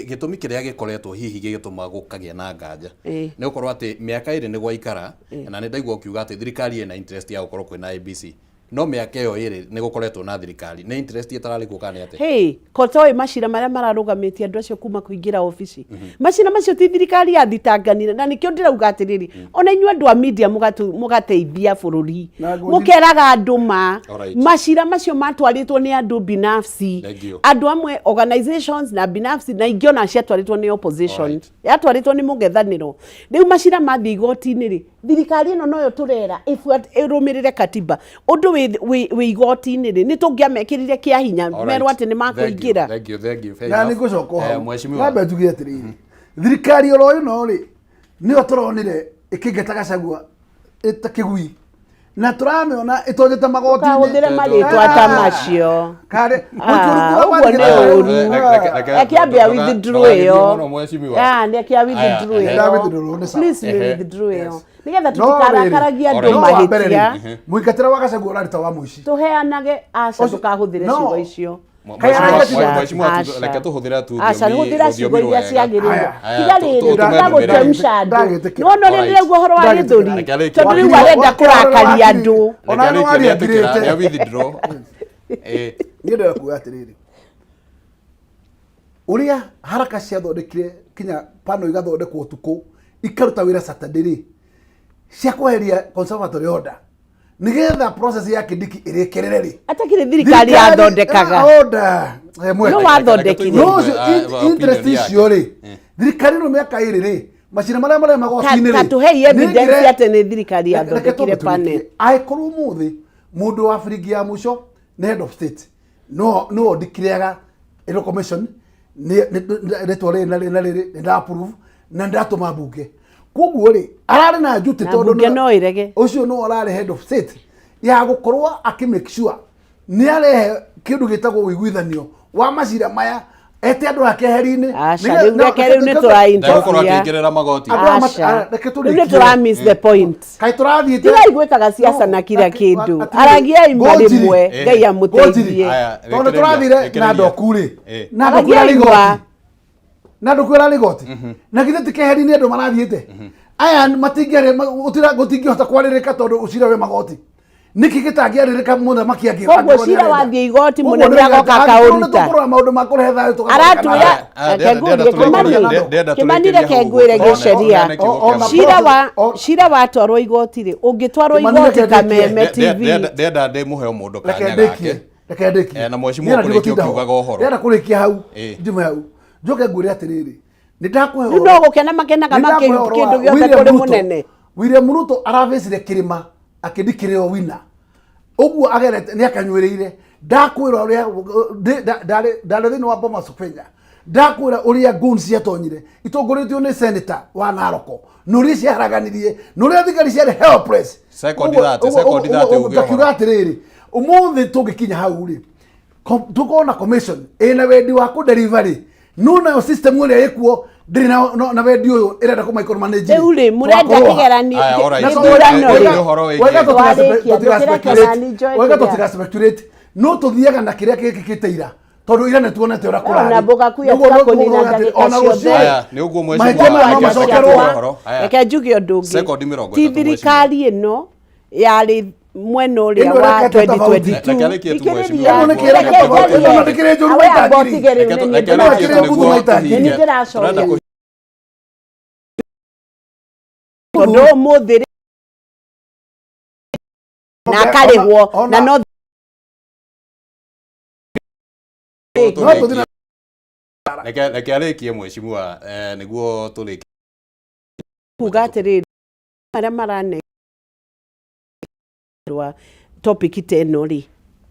Gĩtũmi kĩrĩa gĩkoretwo hihi gĩgĩtũma gũkagĩa na nganja nĩ gũkorwo atĩ mĩaka 2 nĩ gwaikara, na nĩ ndaigua ũkiuga atĩ thirikari ĩna interest ya gũkorwo kwĩna IEBC, no mĩaka ĩyo 2 nĩ gũkoretwo na thirikari, nĩ interest ĩtararĩ kuo kana nĩ atĩa? Hey, ko toĩ macira marĩa mararũgamĩtie andũ acio kuma kũingĩra obici, macira macio ti thirikari yathitanganire, na nĩkĩo ndĩrauga atĩrĩrĩ, ona inyuĩ andũ a media mũgateithia bũrũri Na mũkeraga andũ ma macira macio matwarĩtwo nĩ andũ binafsi, Thank you. andũ amwe, organizations na binafsi, na ingĩ ona ciatwarĩtwo nĩ opposition, yatwarĩtwo nĩ mũng'ethanĩro. Rĩu macira mathiĩ igoti-inĩ rĩ, thirikari ĩno noyo tũrera ĩrũmĩrĩre katiba. Ũndũ wĩ igoti-inĩ rĩ, nĩ tũngĩamekĩrire kĩa hinya merwo atĩ nĩ makũingĩra. Thank you, thank you. Fair Na nĩ enough. ngũcoka o hau. Mheshimiwa. Nambe njuge atĩrĩrĩ, thirikari oro ĩno rĩ, nĩyo tũronire ĩkĩingata Gachagua ĩta kĩgui, na tũramĩona ĩtonyete magoti-inĩ. Ndũkahũthĩre marĩtwa ta macio. Karĩ Ah, ũguo nĩ ũru. Reke ambe a withdraw ĩyo. Ah, reke a withdraw Aya, ĩyo. Nda withdraw, nĩ sawa. Please Ehe. withdraw ĩyo. Yes. Nĩgetha No rĩrĩ, tũtikarakaragie andũ no wa mbere mahĩtia. rĩ, mũingatĩre wa Gachagua ũrarĩ ta wa mũici. Tũheanage aca, Ũcio- ndũkahũthĩre No. ciugo icio. Kaĩ Aca, Mheshimiwa, aca. reke tũhũthĩre tu Aca, thiomi- hũthĩra ciugo rũthiomi iria rwega. ciagĩrĩire. Aya, Tiga rĩrĩ, tũtũme tiga ndũmĩrĩri. gũchemsha andũ. Ndagĩtĩkĩra. Nĩwona ũrĩa ndĩraigua ũhoro wa Ndagĩtĩkĩra. gĩthũri? Reke arĩkie. Tondũ rĩu arenda kũrakaria andũ. Ona Reke nĩ arĩkie, waria nĩetĩkĩra, ngirĩte. nĩa withdraw. Niĩ ndĩrenda kuga atĩrĩrĩ, ũrĩa haraka ciathondekire kinya pano igathondekwo ũtukũ ikaruta wĩra Saturday rĩ, cia kweheria conservatory order nigetha process ya Kindiki ĩrĩkĩrĩre rĩ, Atakĩrĩ thirikari yathondekaga. order mweke. No wathondekire. No ũcio interest icio rĩ, thirikari ĩno mĩaka 2 rĩ, macira marĩa marĩa magoti-inĩ rĩ, Katũhei evidence nĩ atĩ nĩ thirikari Reke yathondekire twambe panel. tũrĩkie. Angĩkorwo ũmũthĩ mũndũ wa biringi ya mũico nĩ head of state, no ndikiriaga ĩno commission rĩtwa rĩrĩ na rĩrĩ na rĩrĩ nĩ nda approve na ndatũma mbunge. Koguo rĩ, ararĩ na duty Na tondũ mbunge no ĩrege. Ũcio no ararĩ head of state ya gũkorwo akĩ make sure nĩ arehe kĩndũ gĩtagwo ũiguithanio wa macira maya. Ete andũ ake heri-inĩ. Aca, rĩu reke rĩu nĩ tũra Ndegũkorwo interfere. akĩingĩrĩra magoti. Andũ aya Aca. reke Rĩu tũrĩkie. nĩ tũra miss the point. Kaĩ tũrathiĩte Tigai gwĩkaga siasa na kila Atĩrĩrĩ, kĩndũ. Aragiai Ngũnjiri. marĩmwe, Ngai amũteithie. Aya, Tondũ rĩkĩrĩria, tũrathire na rĩkĩrĩria. ndoku rĩ, na ndoku Aragiai ĩrarĩ igoti, ma. Na ndoku ĩrarĩ igoti, na githĩ ti keheri-inĩ andũ marathiĩte aya matingĩarĩ gũtingĩhota kwarĩrĩka tondũ ũcira wĩ magoti. Nĩkĩ gĩtangĩarĩrĩka mũthamaki angĩ? Koguo cira wathiĩ igoti, mũnene agoka akaũruta. Tũkũrora maũndũ ma kũrehe thayũ tũgathondeka Aratwĩra nawe. Ah, reke ndĩrenda ngũrie tũrĩkĩrie- Kĩmani, ndĩrenda Kĩmani tũrĩkĩrie reke hau ngwĩre ũguo. gĩceria. Tũneane kiugo kĩa Ona- mũico. Cira watwarwo igoti rĩ, ũngĩtwarwo Kĩmani, igoti reke ndĩkie. Kameme TV. Ndĩrenda ndĩmũhe o mũndũ Reke kanya ndĩkie. gake. Reke ndĩkie. Na mheshimiwa Niĩ kũrĩkia ndigũtinda ho. ũkiugaga ũhoro. Ndĩrenda kũrĩkia hau. Njume hau njoke ngwĩre atĩrĩrĩ, nĩ ndakũhe Rĩu no gũkena makenaga Nĩ ndakũhe makĩruta ũhoro kĩndũ wa gĩothe William kũrĩ Ruto. mũnene. William Ruto aravĩcire kĩrĩma akĩndikĩrĩo wina ũguo agerete nĩ akanyuĩrĩire. Ndakwĩra ũrĩa ndarĩ thĩinĩ wa Bomas of Kenya, ndakwĩra ũrĩa goons ciatonyire itongoretio nĩ senator wa Naroko, na ũrĩa ciaharaganirie, na ũrĩa thigari ciarĩ helpless. Second 30, second 30 uge Ngakiuga ũhoro. atĩrĩrĩ, ũmũthĩ tũngĩkinya hau rĩ, tũkorwo na commission ĩna wendi wa kũ-deliver, no nayo system ĩrĩa ĩkuo ndĩrĩ na wendi ũyũ ĩrenda kũ micromanage. Rĩu rĩ, mũrenda kĩgeranio Aya, alright. gĩthurano Nĩ rĩ. ũhoro wĩgiĩ- Wega Twarĩkia, ndũkĩreke nani njoe wega kĩrĩa. tũtiga speculate, no tũthiaga na kĩrĩa gĩkĩkĩte ira, tondũ ira nĩ tuonete ũrĩa kũrarĩ. Ona mboga kuya Nĩguo tiga no kũnina tũgũrwo atĩ ndagĩka ona rũciũ ciothe. Aya, nĩ ũguo mheshimiwa. Mahĩtia maya no Reke macokerwo. tũcokie ũhoro. Aya. Reke njuge ũndũ ũngĩ. Sekondi 30, Ti thirikari ĩno yarĩ mwena ũrĩa Ĩno wa ĩrekete tofauti. 2022. Reke arĩkie tu, Thikĩrĩria. mheshimiwa. Ĩno nĩ kĩreka Reke tofauti. njarie. Ĩno ndĩkĩrĩ njũru Awe maita amba ngiri. ũtige rĩu, Reke nĩ reke niĩ arĩkie tu ndĩracokia. nĩguo Nĩ ndĩracokia. tũhinge. Nĩ niĩ ndĩracokia. Tũrenda Tondũ ũmũthĩ rĩ, na akarĩhwo na no No tũthiĩ Reke arĩkie mheshimiwa, nĩguo tũrĩkie. Kuga atĩrĩrĩ, arĩa maranengerwa topic ta ĩno rĩ,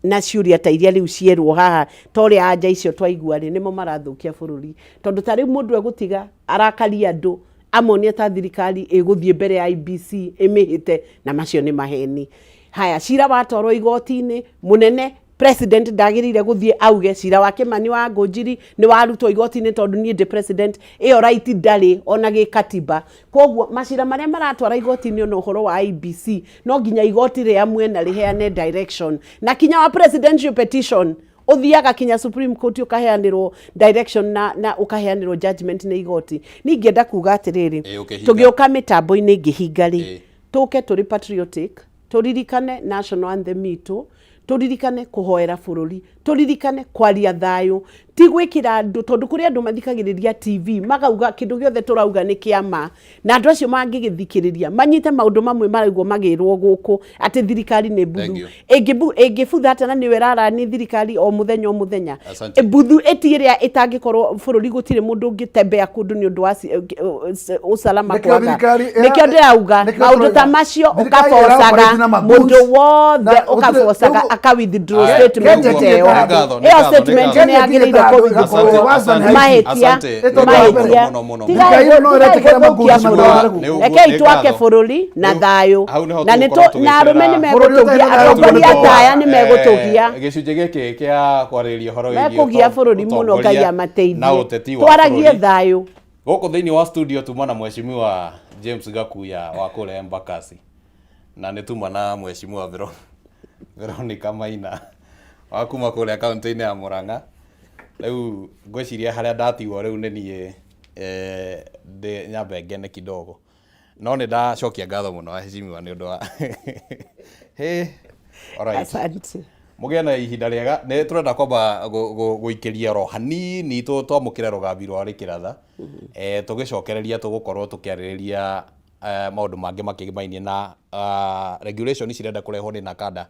na ciũria ta iria rĩu cierwo haha, ta ũrĩa anja icio twaigua rĩ, nĩmo marathũkia bũrũri, tondũ ta rĩu mũndũ egũtiga arakaria andũ amonie ta thirikari ĩgũthiĩ mbere ya IEBC ĩmĩhĩte, na macio nĩ maheni. Haya, cira watwarwo igoti-inĩ mũnene, president ndagĩrĩire gũthiĩ auge cira wa Kĩmani wa Ngũnjiri nĩ warutwo igoti-inĩ tondũ niĩ ndĩ president. Ĩyo right ndarĩ ona gĩkatiba. Koguo macira marĩa maratwara igoti-inĩ, ona ũhoro wa IEBC, no nginya igoti rĩamue na rĩheane direction, na kinya wa presidential petition ũthiaga kinya Supreme Court ũkaheanĩrwo direction na ũkaheanĩrwo judgment nĩ igoti. Ningĩenda kuga atĩrĩrĩ, Ũkĩhinga. tũgĩũka mĩtambo-inĩ ngĩhinga rĩ, tũke tũrĩ patriotic, tũririkane national anthem itũ, tũririkane kũhoera bũrũri, tũririkane kwaria thayũ, ti gwĩkĩra andũ, tondũ kũrĩ andũ mathikagĩrĩria TV makauga kĩndũ gĩothe tũrauga nĩ kĩama, na andũ acio mangĩgĩthikĩrĩria manyite maũndũ mamwe maraigwo magĩrwo gũkũ atĩ thirikari nĩ Thank mbuthu. you. Ĩngĩbutha atĩa na nĩwe ĩrarani thirikari o mũthenya o mũthenya? Asante. Mbuthu ĩti ĩrĩa ĩtangĩkorwo bũrũri gũtirĩ mũndũ ũngĩtembea kũndũ nĩ ũndũ wa usalama Nĩkĩo kwaga. thirikari Nĩkĩo ndĩrauga nĩkĩo maũndũ ta tũrauga. macio Thirikari ĩra operate na ũkabocaga magoons. mũndũ wothe Na gũtirĩ- ũkabocaga rĩu- aka withdraw Aya, statement nĩguo. ta ĩyo. Nĩ ngatho, nĩ Ĩyo ngatho, nĩ statement ngatho. nĩ yagĩrĩire Asante, kũ withdraw. Asante, Mahĩtia, asante. mahĩtia. Mũno, mũno, mũno. Tigai Thirikari ĩno no ĩretĩkĩra gũthũkia magoons bũrũri. Nĩ ũguo, Rekei nĩ twake ngatho. bũrũri na thayũ, Hau nĩho na nĩ tũgũkorwo na arũme nĩ tũgĩkĩrĩra- Bũrũri ũtarĩ megũtũgia, na thayũ atongoria tũgũkorwo. ataya nĩ megũtũgia. Gĩcunjĩ gĩkĩ kĩa kwarĩrĩria ũhoro wĩgiĩ Mekũgia bũrũri mũno, Ngai ũtongoria amateithie, na ũteti wa twaragie bũrũri. thayũ. Gũkũ thĩinĩ wa studio tuma na mheshimiwa James Gakuya wa kũrĩa Embakasi, na nĩ tuma na mheshimiwa Veronica Maina wa kuma kũrĩa kaunti-inĩ ya Murang'a. Rĩu ngwĩciria harĩa ndatigwo rĩu nĩ niĩ ndĩ nyambe ngene kidogo, no nĩ ndacokia ngatho mũno waheshimiwa nĩ ũndũ wa hey, alright. Asante. Mũgĩe na ihinda rĩega. Nĩ tũrenda kwamba gũikĩria ro hanini twamũkĩre rũgambi rwa rĩkĩratha, tũgĩcokereria tũgũkorwo tũkĩarĩrĩria maũndũ mangĩ makĩgimainie na regulation cirenda kũrehwo nĩ NACADA.